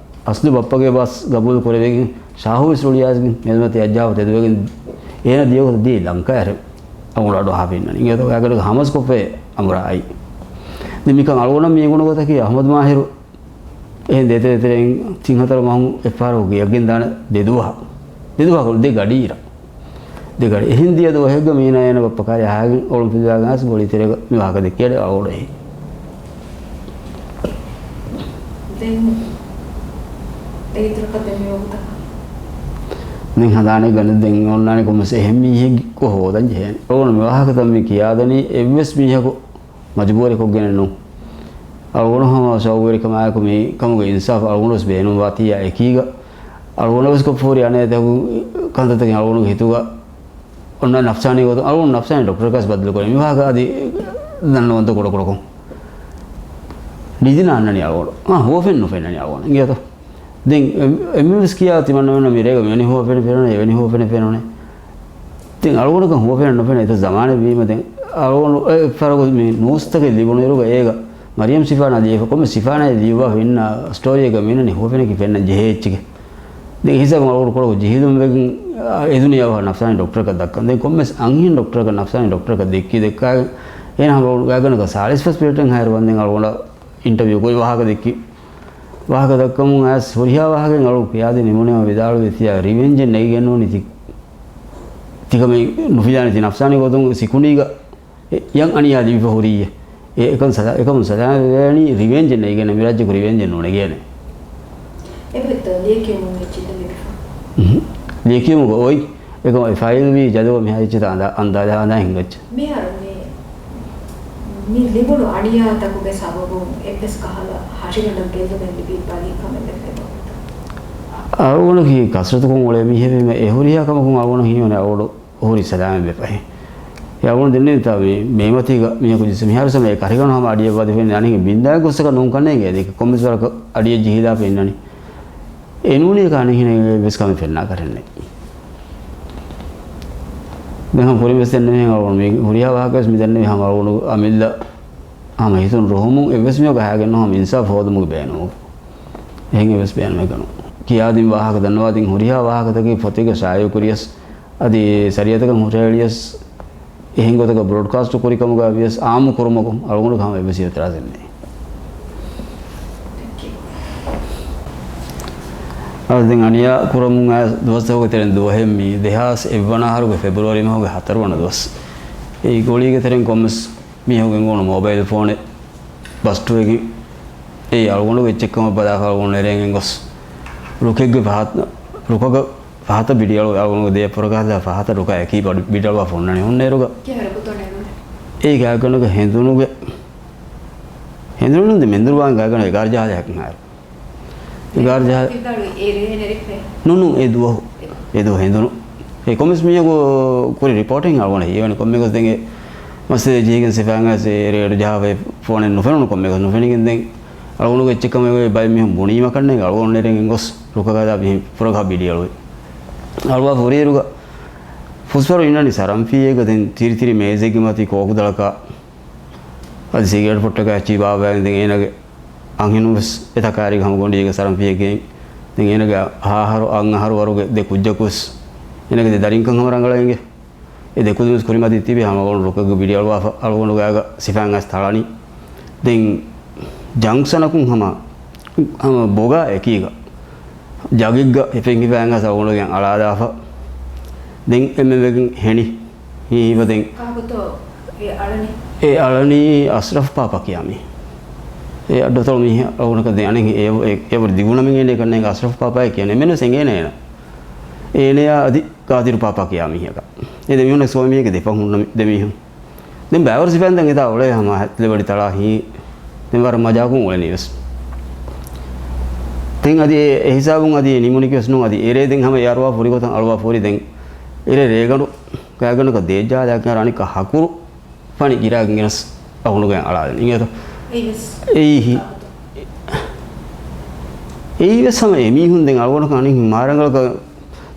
އަސްލު ބައްޕަގެ ބަސް ގަބޫލު ކުރެވިގެން، ޝާހުވެސް ރުޅިއައިސްގެން މޭޒުމަތީ އައްޖާފަ ތެދުވެގެން، އޭނަ ދިޔަގޮތަށް ދިޔައީ ލަންކާއަށް އަޅުގަނޑު އަޑުއަހާފަ އިންނަނީ. އިނގޭތޯ ގާތްގަނޑަކަށް ހަމަސްކޮށްފައޭ އަނބުރާ އައީ. ދެން މިކަން އަޅުގަނޑަށް މި އެނގުނު ގޮތަކީ އަޙްމަދު މާހިރު އެހެން ދޭތެރޭތެރެއިން ތިން ހަތަރު މަހުން އެއްފަހަރަކު ގެޔަށް ގެންދާނެ ދެ ދުވަހަށް. ދެ ދުވަހަކު ދެ ގަޑިއިރަށް. ދެ ގަޑި. އެހެން ދިޔަ ދުވަހެއްގަ މީނާ އޭނަ ބައްޕަ ކާރި އަހާގެން އޮޅުން ފިލުވާގެން އައިސް ގޮޅީތެރޭގަ މި ވާހަކަ ދެއްކި އަޑު އަޅުގަނޑު އެހީ. ދެން ދެން އިތުރަކަށް ދެން މި ވަގުތަކަށް. ދެން ހަނދާނެއް ގަނެ ދެން އޮންނާނެ ކޮންމެސް އެހެން މީހެއް ކޮށް ހޯދަން ޖެހޭނެ. އަޅުގަނޑު މި ވާހަކަތައް މި ކިޔާދަނީ އެއްވެސް މީހަކު މަޖުބޫރިކޮށްގެނެއް ނޫން. އަޅުގަނޑު ހަމަ ޝައުގުވެރިކަމާއެކު މި ކަމުގެ އިންސާފު އަޅުގަނޑުވެސް ބޭނުންވާތީއާ އެކީގަ، އަޅުގަނޑުވެސް ކޮށްފަހުރި އަނެއް ކަންތައްތަކެއް އަޅުގަނޑުގެ ހިތުގަ އޮންނަ ނަފްސާނީ ގޮތުން އަޅުގަނޑު ނަފްސާނީ ޑޮކްޓަރަކަސް ބައްދަލުކުރޭ. މި ވާހަކަ އަދި ދަންނަވަންތަ ކުޑަކުޑަކޮށް. ނިދިނަ އަންނަނީ އަޅުގަނޑު. އާ، ހުވަފެން ނުފެންނަނީ އަޅުގަނޑު. އިނގޭތޯ؟ ދެން އެ-، އެންމެންވެސް ކިޔާ ތިމަންނަމެންނަށް މިރޭގަ މިވެނި ހުވަފެނެއް ފެނުނޭ، އެވެނި ހުވަފެނެއް ފެނުނޭ. ދެން އަޅުގަނޑަކަށް ހުވަފެނެއް ނުފެނޭ. އެތައް ޒަމާނެއް ވީމަ ދެން އަޅުގަނޑު އެ ފަރަގު މި ނޫސްތަކެއް ލިބުނުއިރުގަ އޭގަ މަރިޔަމް ސިފާނާ ލިޔެފަ ކޮންމެ ސިފާނާއެއް ލިޔުއްވާފަ އިންނަ ސްޓޯރީއެއްގަ މިނަނީ ހުވަފެނަކީ ފެންނަން ޖެހޭ އެއްޗެކޭ. ދެން އެހިސާބުން އަޅުގަނޑު ކުޑަކޮށް ޖެހިލުން ވެގެން އެ ދުނިޔެއަށް ނަފްސާނީ ޑޮކްޓަރަކަށް ދައްކަން. ދެން ކޮންމެސް އަންހެން ޑޮކްޓަރަކަށް ނަފްސާނީ ޑޮކްޓަރަކަށް ދެއްކި ދެއްކާގެން އޭނަ ހަމަ ގާތްގަނޑަކަށް ސާޅީސް ފަސް މިނެޓެއްހާއިރު ވަންދެން އަޅުގަނޑަށް އިންޓަވިއު ކުރި ވާހަކަ ދެއްކި. ވާހަކަ ދައްކަމުން އައިސް ހުރިހާ ވާހަކައެއް އަޅުގަނޑު ކިޔާދިން ނިމުނީމަ ވިދާޅުވި ތިޔަ ރިވެންޖެއް ނެގިގެން ނޫނީ ތި، ތިކަމެއް ނުފިލާނެ ތި ނަފްސާނީ ގޮތުން ސިކުނޑީގަ އެ ޔަން އަނިޔާ ލިބިފަ ހުރީއޭ. އެ އެކަން ސަލާ-، އެކަމުން ސަލާމަތްވެވޭނީ ރިވެންޖެއް ނެގިގެން މިރައްޖަކު ރިވެންޖެއް ނުނެގޭނެ. އެބައޮތްތަ ލިޔެކިޔުމުން އެއްޗެއްތަ ލިބިފަ؟ އުހު. ލިޔެކިޔުމުގަ އޮތް. އެކަމަށް އެ ފައިލްވީ ޖަލުގަ މިހާ އެއްޗެއްތަ އަނދާ، އަނދާ ހިނގައްޖެ. މިހާރު މި، މި ލިބުނު އަނިޔާތަކުގެ ސަބަބުން އެއްވެސް ކަހަލަ ހަށިގަނޑަށް ގެއްލުމެއް ލިބީތަ ކަމެއް އެބައޮތްތަ؟ އަޅުގަނޑަކީ ކަސްރަތުކޮށް އުޅޭ މީހެއްވީމަ އެ ހުރިހާ ކަމަކުން އަޅުގަނޑަށް ހީވަނީ އަޅުގަނޑު ހުރީ ސަލާމަތްވެފައޭ. އެ އަޅުގަނޑު ދެންނެވިތާ މި މޭމަތީގަ މީހަކު ޖިސް މިހާރު ސަމަ އެ ކަށިގަނޑު ހަމަ އަޑިއަށް ވަދެފަ އިންނަނީ ބިންދާ ގޮއްސަކަށް ނޫން ކަންނޭނގެ އެ ކޮންމެސް ވަރަކަށް އަޑިއަށް ޖެހިލާފަ އިންނަނީ. އެ ނޫނީ ކާނެ ހިނެއް ވެސް ކަމެއް ފެންނާކަށެއްނެއް. ދެން ހަމަ ކުރިން ވެސް ދެންނެވި ހަމަ އަޅުގަނޑު މި ހުރިހާ ވާހަކަ ވެސް މި ދެންނެވި ހަމަ އަޅުގަނޑު އަމިއްލަ ހަމަ ހިތުން ރުހުމުން އެއްވެސް މީހަކު ހައިގެން ނު ހަމަ އިންސާފު ހޯދުމުގެ ބޭނުމަކު. އެހެން އެއްވެސް ބޭނުމެއްގަ ނޫން. ކިޔާދިން ވާހަކަ ދަންނަވާދިން ހުރިހާ ވާހަކަތަކެއް ފޮތެއްގަ ޝާއިޢު ކުރިޔަސް އަދި ޝަރީޢަތަކަށް ހުށަހެޅިޔަސް އެހެން ގޮތަކަށް ބްރޯޑްކާސްޓް ކުރި ކަމުގަ ވިޔަސް އާއްމު ކުރުމަކުން އަޅުގަނޑު ހަމަ އެއްވެސް އިއުތިރާޒެއް ނެތް. އަދި ދެން އަނިޔާ ކުރަމުން އައި ދުވަސްތަކުގެ ތެރެއިން ދުވަހެއް މީ ދެހާސް އެއްވަނަ އަހަރުގެ ފެބްރުއަރީ މަހުގެ ހަތަރު ވަނަ ދުވަސް. އެ ގޮޅީގެ ތެރެއިން ކޮންމެސް މީހަކު ގެންގުޅުނު މޯބައިލް ފޯނެއް ބަސްޓުވެގެން އެއީ އަޅުގަނޑުގެ އެއްޗެއްކަމަށް ބަލާފަ އަޅުގަނޑު ނެރެން ގޮސް ރުކެއްގެ ފަހަތް، ރުކަކަށް ފަހަތަށް ބިޑިއަޅު އަޅުގަނޑުގެ ދޭ ފުރަގާތަށް ފަހަތަށް ރުކާ އެކީ ބަޑު-، ބިޑިއަޅުވާފަ ހުންނަނީ. ހުންނައިރުގަ ކިހާރަކުތޯ ނެރުނެ؟ އެއީ ގާތްގަނޑަކަށް ހެނދުނުގެ، ހެނދުނު ދެ މެންދުރު ވާން ގާތްގަނޑަކަށް އެގާރަ ޖަހާ ޖަހަކަށް ހާއިރު. އެގާރަ ޖަހާ ތިއްބަޅު އޭރޭ ނެރެފެ؟ ނޫން ނޫން، އެ ދުވަހު. އެ ދުވަހު ހެނދުނު. އެ ކޮންމެސް މީހަކު ކުރި ރިޕޯޓެއް އަޅުގަނޑަށް ހީވަނީ ކޮންމެ ގޮސް ދެން އެ މަސްޖިދަށް ޖެހިގެން ސިފައިން އައިސް އޭރު ޖަހާފައި ފޯނެއް ނުފެނުނު ކޮންމެ ގޮސް ނުފެނިގެން ދެން އަޅުގަނޑުގެ އެއްޗެއް ކަމެއް ބައެއް މީހުން ބުނީމަ ކަންނޭނގެ އަޅުގަނޑު ނެރެން ގޮސް ރުކަކާ ދާ މިހެން ފުރަގާ ބިޑިއަޅުވި. އަޅުވާ ފުރިއިރުގަ ފުސްފަރު އިންނަނީ ސަރަންފީއެއްގަ ދެން ތިރިތިރި މޭޒެއްގެ މަތީ ކޯކުދަޅަކާ އަދި ސިގިރޭޓް ފޮއްޓަކާ އެއްޗި ބާއްވައިގެން ދެން އޭނަގެ އަންހެނުން ވެސް އެތަކާރީގަ ހަމަ ގޮނޑިއެއްގަ ސަރަންފީއެއް ގެއިން. ދެން އޭނަގެ ހާހަރު އަށް އަހަރު ވަރުގެ ދެ ކުއްޖަކު ވެސް އޭނަގެ ދެ ދަރިންކަން ހަމަ ރަނގަޅަށް އެނގޭ. އެ ދެ ކުދިން ވެސް ކުރިމަތީ ތިބި ހަމަ އަޅުގަނޑު ރުކެއްގަ ބިޑިއަޅުވާފަ އަޅުގަނޑު ގާގަ ސިފައިން އައިސް ތަޅަނީ. ދެން ޖަންކްޝަނަކުން ހަމަ، ހަމަ ބޮގާ އެކީގަ ޖަގެއްގަ ހިފެން ހިފައިން އައިސް އަޅުގަނޑު ގެއަށް އަޅާލާފަ. ދެން އެންމެން ވެގެން ހެނި. ހީވަ ދެން ކާކުތޯ އެ އަޅަނީ؟ އެ އަޅަނީ އަސްރަފް ޕާޕާ ކިޔާ މީހެއް. އެ އައްޑުތަޅު މީހެއް އަޅުގަނޑަކަށް ދެން އަނެއް އެ، އެ، އެވަރު ދިގުނަމެއް އޭނަ ކަންނޭނގެ އަސްރަފް ޕާޕާއޭ ކިޔަން އެންމެން ވެސް އެނގޭނެ އޭނަ. އޭނަޔާ އަދި ގާދިރު ޕާޕާ ކިޔާ މީހަކަށް. އެ ދެ މީހުން ސޯމީގެ ދެފަ ހުންނަ ދެ މީހުން. ދެން ބައިވަރު ސިފައިން ދެން އެތާ އުޅޭ ހަމަ ހަތްލެ ވަޑި ތަޅާ ހީ. ދެން ވަރަށް މަޖާކުން އުޅެނީ ވެސް. ދެން އަދި އެ، އެ ހިސާބުން އަދި އެ ނިމުނިކި ވެސް ނޫން. އަދި އެރޭ ދެން ހަމަ އެ އަރުވާ ފުރި ގޮތަށް އަޅުވާ ފުރި ދެން އެރޭ ރޭގަނޑު ގާގަނޑަކަށް ދޭއްޖާ ދާކި އަނިކަ ހަކުރު ފަނި ގިރާގެން ގެނަސް އަހުނުގެ އަޅާލެން އިނގޭތޯ. އެއީ ވެސް. އެއީ ހި-، އެއީ ވެސް ހަމަ އެ މީހުން ދެން އަޅުގަނޑަކަށް އަނި މާރަނގަޅަކަށް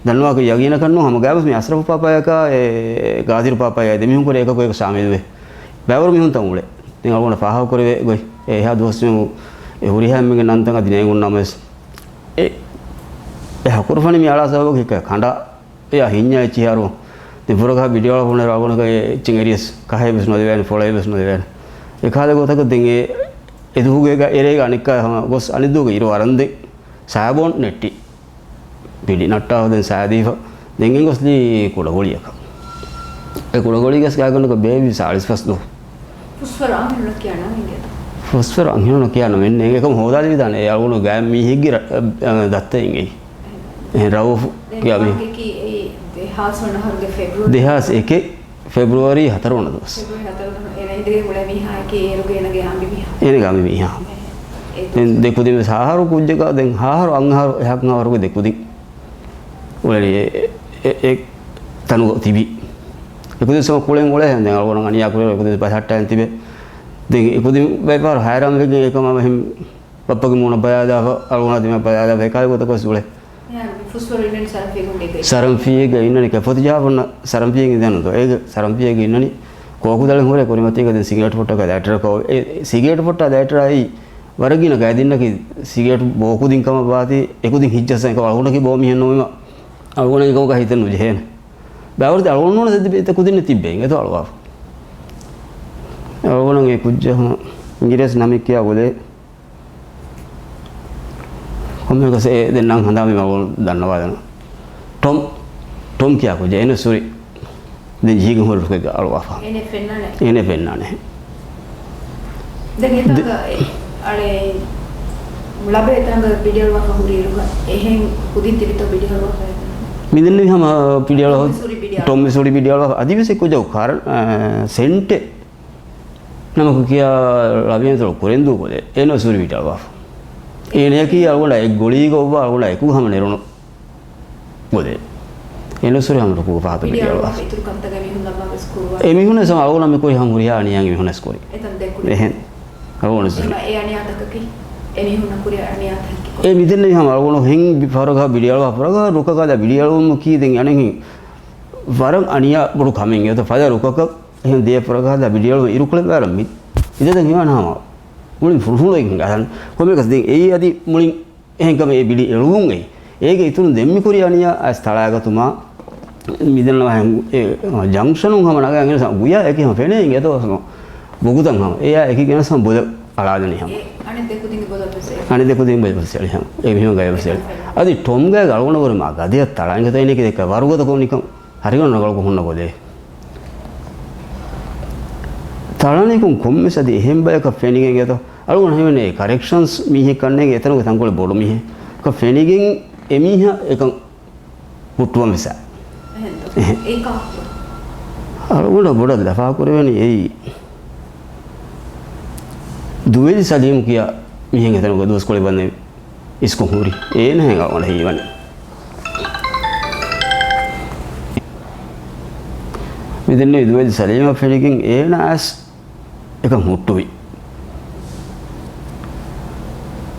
ދަންނަވާކަށް ޔަގީނަކަށް ނޫން. ހަމަ ގާބަސް މި އަސްރަފު ޕާޕާޔަކާ އެ ގާދިރު ޕާޕާޔާ ދެމީހުން ކުރެ އެކަކު އެކަ ޝާމިލުވެ. ބައިވަރު މީހުންތައް އުޅެ. ދެން އަޅުގަނޑަށް ފާހަގަކުރެވޭ ގޮތް. އެ އެހާ ދުވަސް އެ ހުރިހާ އެންމެގެ ނަންތައް އަދި ނޭނގުން ނަމަވެސް. އެ، އެ ހަކުރު ފަނި މި އަޅާ ސަބަބަކީ ކަނޑާ އެއާ ހިންޏާ އެއްޗިހާރު. ދެން ފުރަގާ ބިޑިއަޅު ފުނެރު އަޅުގަނޑަކަށް އެ އެއްޗެއް އެރިޔަސް ކަހައެއް ވެސް ނުލެވޭނެ، ފޮޅައެއް ވެސް ނުލެވޭނެ. އެ ކާލެ ގޮތަކަށް ދެން އެ، އެ ދުވަހުގެ އެރޭގަ އަނެއްކާ ހަމަ ގޮސް އަނެއް ދުވަހުގެ އިރު އަރަން ދެން ސާބޯން ނެއްޓި. ބިޑި ނައްޓާފަ ދެން ސާދީފަ. ދެން އެނގޮސްލީ ކުޑަގޮޅިއަކަށް. އެ ކުޑަގޮޅީގަސް ގާގަނޑަކަށް ބޭބީ ސާޅީސް ފަސް ދުވަހު. ފުސްފަރު އަންހެނުންނަށް ކިޔާ ނަމެއް އިނގޭތަ؟ ފުސްފަރު އަންހެނުންނަށް ކިޔާ ނަމެއް ނޭނގެ. އެކަމަ ހޯދާލެވިދާނެ އެ އަޅުގަނޑު ގާތް މީހެއްގެ ރަ-، އަ، ދައްތައެއް އިނގޭ. އެހެން ރައޫފު ދެން ކިޔާ މީހެއް. ވާހަކައަކީ އެއީ ދެހާސް ވަނަ އަހަރުގެ ފެބްރުއަރީ. ދެހާސް އެކެއް ފެބްރުއަރީ ހަތަރު ވަނަ ދުވަސް. ފެބްރުއަރީ ހަތަރު ވަނަ ދުވަސް. އޭނަ އިނދެގެން އުޅޭ މީހާއަކީ އޭރުގެ އޭނަގެ އަނބި މީހާ. އޭނަގެ އަނބި މީހާ. އެ، އެ، ދެން ދެ ކުދިން ވެސް ހާހަރު ކުއްޖަކާ ދެން ހާހަރު އަށް އަހަރު އެހާ އަހަރުގެ ދެ ކުދިން އުޅެނީ އެ، އެ، އެ، އެ ތަނުގަ ތިބި. އެ ކުދިން ސަމަ ކުޅެން އުޅޭ ދެން އަޅުގަނޑު އަނިޔާ ކުރި އެ ކުދިން ބަލަހައްޓައިން ތިބެ. ދެން އެ ކުދިން ވިޔަފާރި ހައިރާން ވެގެން އެކަމާ އެހެން ބައްޕަގެ މޫނަށް ބަލާލާފަ، އަޅުގަނޑާ ދިމާއަށް ބަލާލާފަ، އެކާލަ ގޮތަކަށް ވެސް އުޅޭ. މި ފުސްފަރު އިންނަނީ ސަރަންފީގެ ގޮތް. ސަރަންފީގަ އިންނަނީ ކެފޮތި ޖަހާފަ ހުންނަ ސަރަންފީގެ އިންނަނީ ދޯ. އޭގެ ސަރަންފީގަ އިންނަނީ ކޯކުދަޅެއް ހުރޭ ކުރިމަތީގަ ދެން ސިގިރޭޓް ފޮއްޓަކާ ލައިޓަރަކާ. އެ ސިގިރޭޓް ފޮއްޓާ ލައިޓަރާއި ވަރަށް ގިނަ ގާތް ދެންނަކީ ސިގިރޭޓް ބޯ ކުދިން ކަމަށް ވާތީ އެ ކުދިން ހިއްޖަސް އެކަމަ އަޅުގަނޑަކީ ބޯ މީހެއް ނޫންވީމަ އަޅުގަނޑަށް އެކަމަކަށް ހިތެއް ނުޖެހޭނެ. ބައިވަރު އަޅުގަނޑު ނޫނަސް އެ ކުދިން ތިއްބެވި އިނގޭތޯ އަޅުވާފަ. އަޅުގަނޑަށް އެ ކުއްޖާ އިނގިރޭސި ނަމެއް ކިޔާ ގުޅޭ. ކޮންމެއަކަސް އެ ދެން ނަން ހަނދާން މި އަޅުގަނޑު ދަންނަވާލަން. ޓޮމް، ޓޮމް ކިޔާ ކުއްޖެއް އެން އެސް ހުރި. ދެން ޖީގެ ހުރި ރުކެއްގަ އަޅުވާފަ. އޭނަ ފެންނާނެ. އޭނަ ފެންނާނެ. ދެން އެތާގަ އެ، އަޅެ، ޅަބެ އެތާގަ ބިޑިއަޅުވާފަ ހުރި އިރުގަ އެހެން ކުދިން ތިބިތޯ ބިޑިއަޅުވާފަ އެތާ؟ މިދެންނެވި ހަމަ ބިޑިއަޅުވާ-، ޓޮމް ވެސް ހުރި ބިޑިއަޅުވާ-، ޓޮމް ވެސް ހުރި ބިޑިއަޅުވާފަ. އަދިވެސް އެ ކުއްޖަކު ކާރަން، އަ، ސެންޓެއް ނަމަކު ކިޔާ ޅަބިއަންތޮޅު ކުރެންދޫ ކޮލެ އެން އެސް ހުރި ބިޑިއަޅުވާފަ. އޭނަޔަކީ އަޅުގަނޑާ އެއް ގޮޅީގަ އޮއްވާ އަޅުގަނޑާ އެކު ހަމަ ނެރުނު ގޮލެ. އެން އެސް ހުރި ހަމަ ރުކުގަ ފަހަތަށް ބިޑިއަޅުވާފަ. ބިޑިއަޅުވާފަ އިތުރު ކަންތަކެއް މީހުން ލައްވާ ވެސް ކުރުވާ. އެ މީހުން ވެސް ހަމަ އަޅުގަނޑު މި ކުރި ހަމަ ހުރިހާ އަނިޔާ މީހުން ވެސް ކުރި. އެތަން ދެ ކުޑި. އެހެން. އަޅުގަނޑު ވެސް ހުރި. އެމަ އެ އަނިޔާތަކަކީ އެ މީހުންނަށް ކުރި އަނިޔާތަކެއް. އެ މިދެންނެވި ހަމަ އަޅުގަނޑު ހެން ފަރަގާ ބިޑިއަޅުވާ ފަރަގާ ރުކަކާ ދާ ބިޑިއަޅުވުމަކީ ދެން އަނެއް ވަރަށް އަނިޔާ ބޮޑު ކަމެއް. އެތަ ފަދަ ރުކަކަށް އެހެން ދޭ ފުރަގާދާ ބިޑިއަޅު އިރުކޮޅެއް ވާރަށް މި އިދަދަން ހިވާން ހަމަ މުޅިން ފުރުފުރުއެއް ހިނގާ. ކޮންމެއަކަސް ދެން އެއީ އަދި މުޅިން އެހެން ކަމެއް އެ ބިޑި އެޅުވުން އެއީ. އޭގެ އިތުރުން ދެން މި ކުރި އަނިޔާ އައިސް ތަޅާގަތުމާ މިދެންނަ ވާހެން އެ ޖަންކްޝަނުން ހަމަ ނަގާ ގެނެސް ގުޔާ އެކި ހަމަ ފެނޭ އިނގޭތޯ ބޮގުތަން ހަމަ. އެޔާ އެކި ގެނެސް ހަމަ ބޮލެ އަޅާދެނީ ހަމަ. އެ އަނެއް ދެކުދިންގެ ބޮލަށް ވެސް އެ. އަނެއް ދެކުދިން ބޮލަށް ވެސް އެޅި ހަމަ. އެ މީހުން ގަޔަށް ވެސް އެޅި. އަދި ޓޮމް ގަޔަށް އަޅުގަނޑު ވުރެ މާ ގަދަޔަށް ތަޅާ އިނގޭތޯ އޭނަ އެކި ދެއްކާ ވަރުގަދަ ކޮން ނިކަން ހަރިގަނޑު ނަގަޅުކޮށް ހުންނަ ބޮލޭ. ތަޅަނިކުން ކޮންމެސް އަދި އެހެން ބަޔަކަށް ފެނިގެން އެތޯ. އަޅުގަނޑު ހަމަ ކަރެކްޝަންސް މީހެއް ކަންނޭނގެ އެތަނުގެ ތަންކޮޅެއް ބޮޑު މީހެއް. ކަ ފެނިގެން އެމީހާ އެކަން ހުއްޓުވަން ވެސް. އެހެންތޯ؟ އެހެން. އެއީ ކާކު؟ އަޅުގަނޑަށް ބޮޑަށް ލަފާކުރެވެނީ އެއީ ދުވެލި ސަލީމް ކިޔާ މީހެއް އެތަނުގަ ދުވަސްކޮޅެއް ވަންދެން އިސްކޮށް ހުރި. އޭނަ ހެން އަޅުގަނޑަށް ހީވަނީ. މިދެންނެވި ދުވެލި ސަލީމަށް ފެނިގެން އޭނަ އައިސް އެކަން ހުއްޓުވި.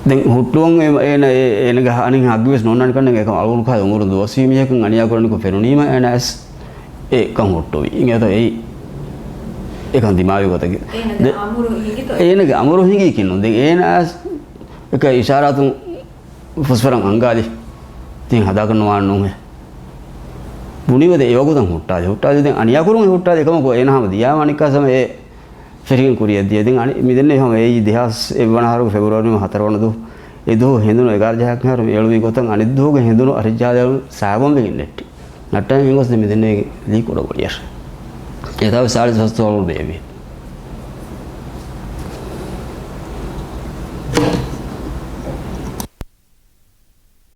ދެން ހުއްޓުވަން އެ-، އޭނަ އެ-، އޭނަގެ އަނެއް ހައްގުވެސް ނޯންނާނެ ކަންނޭނގެ އެކަމަ އަޅުގަނޑު ކާ އުމުރު ދުވަސްވީ މީހަކަށް އަނިޔާ ކުރަނިކޮށް ފެނުނީމަ އޭނަ އައިސް އެކަން ހުއްޓުވި. އިނގޭތޯ އެއީ އެކަން ދިމާވި ގޮތަކީ. އޭނަގެ ދެ-، އަމުރު ހިނގިތޯ؟ އޭނަގެ އަމުރު ހިނގީ ކިނުން. ދެން އޭނަ އައިސް އެކަ އިޝާރާތުން ފުސްފަރަން އަންގާލި. ތިން ހަދާކަށް ނުވާން ނޫންހެ. ބުނީމަ ދެ އެވަގުތަން ހުއްޓާލި. ހުއްޓާލި ދެން އަނިޔާ ކުރުން ހުއްޓާލި. އެކަމަކު އޭނަ ހަމަ ދިޔާ ވަނިކާ ސަމަ އެ ފެރިގެން ކުރިއަށް ދިޔަ. ދެން އަނި-، މިދެންނެވި ހަމަ އެއީ ދެހާސް އެއްވަނަ އަހަރުގެ ފެބްރުއަރީ މަހު ހަތަރު ވަނަ ދުވަހު. އެ ދުވަހު ހެނދުނު އެގާރަ ޖަހާކަށް އަހަރު އެޅުވި ގޮތަށް އަނެއް ދުވަހުގެ ހެނދުނު އަށް ޖަހާލެވުނު ސާބަން ވެގެން ނެއްޓި. ނައްޓާ މި ގޮސް ދެ މިދެންނެވި ލީ ކުޑަ ގޮޅިއަށް. އެތާވެސް ސާޅީސް ފަސް ދޮޅަރު ބޭއްވި.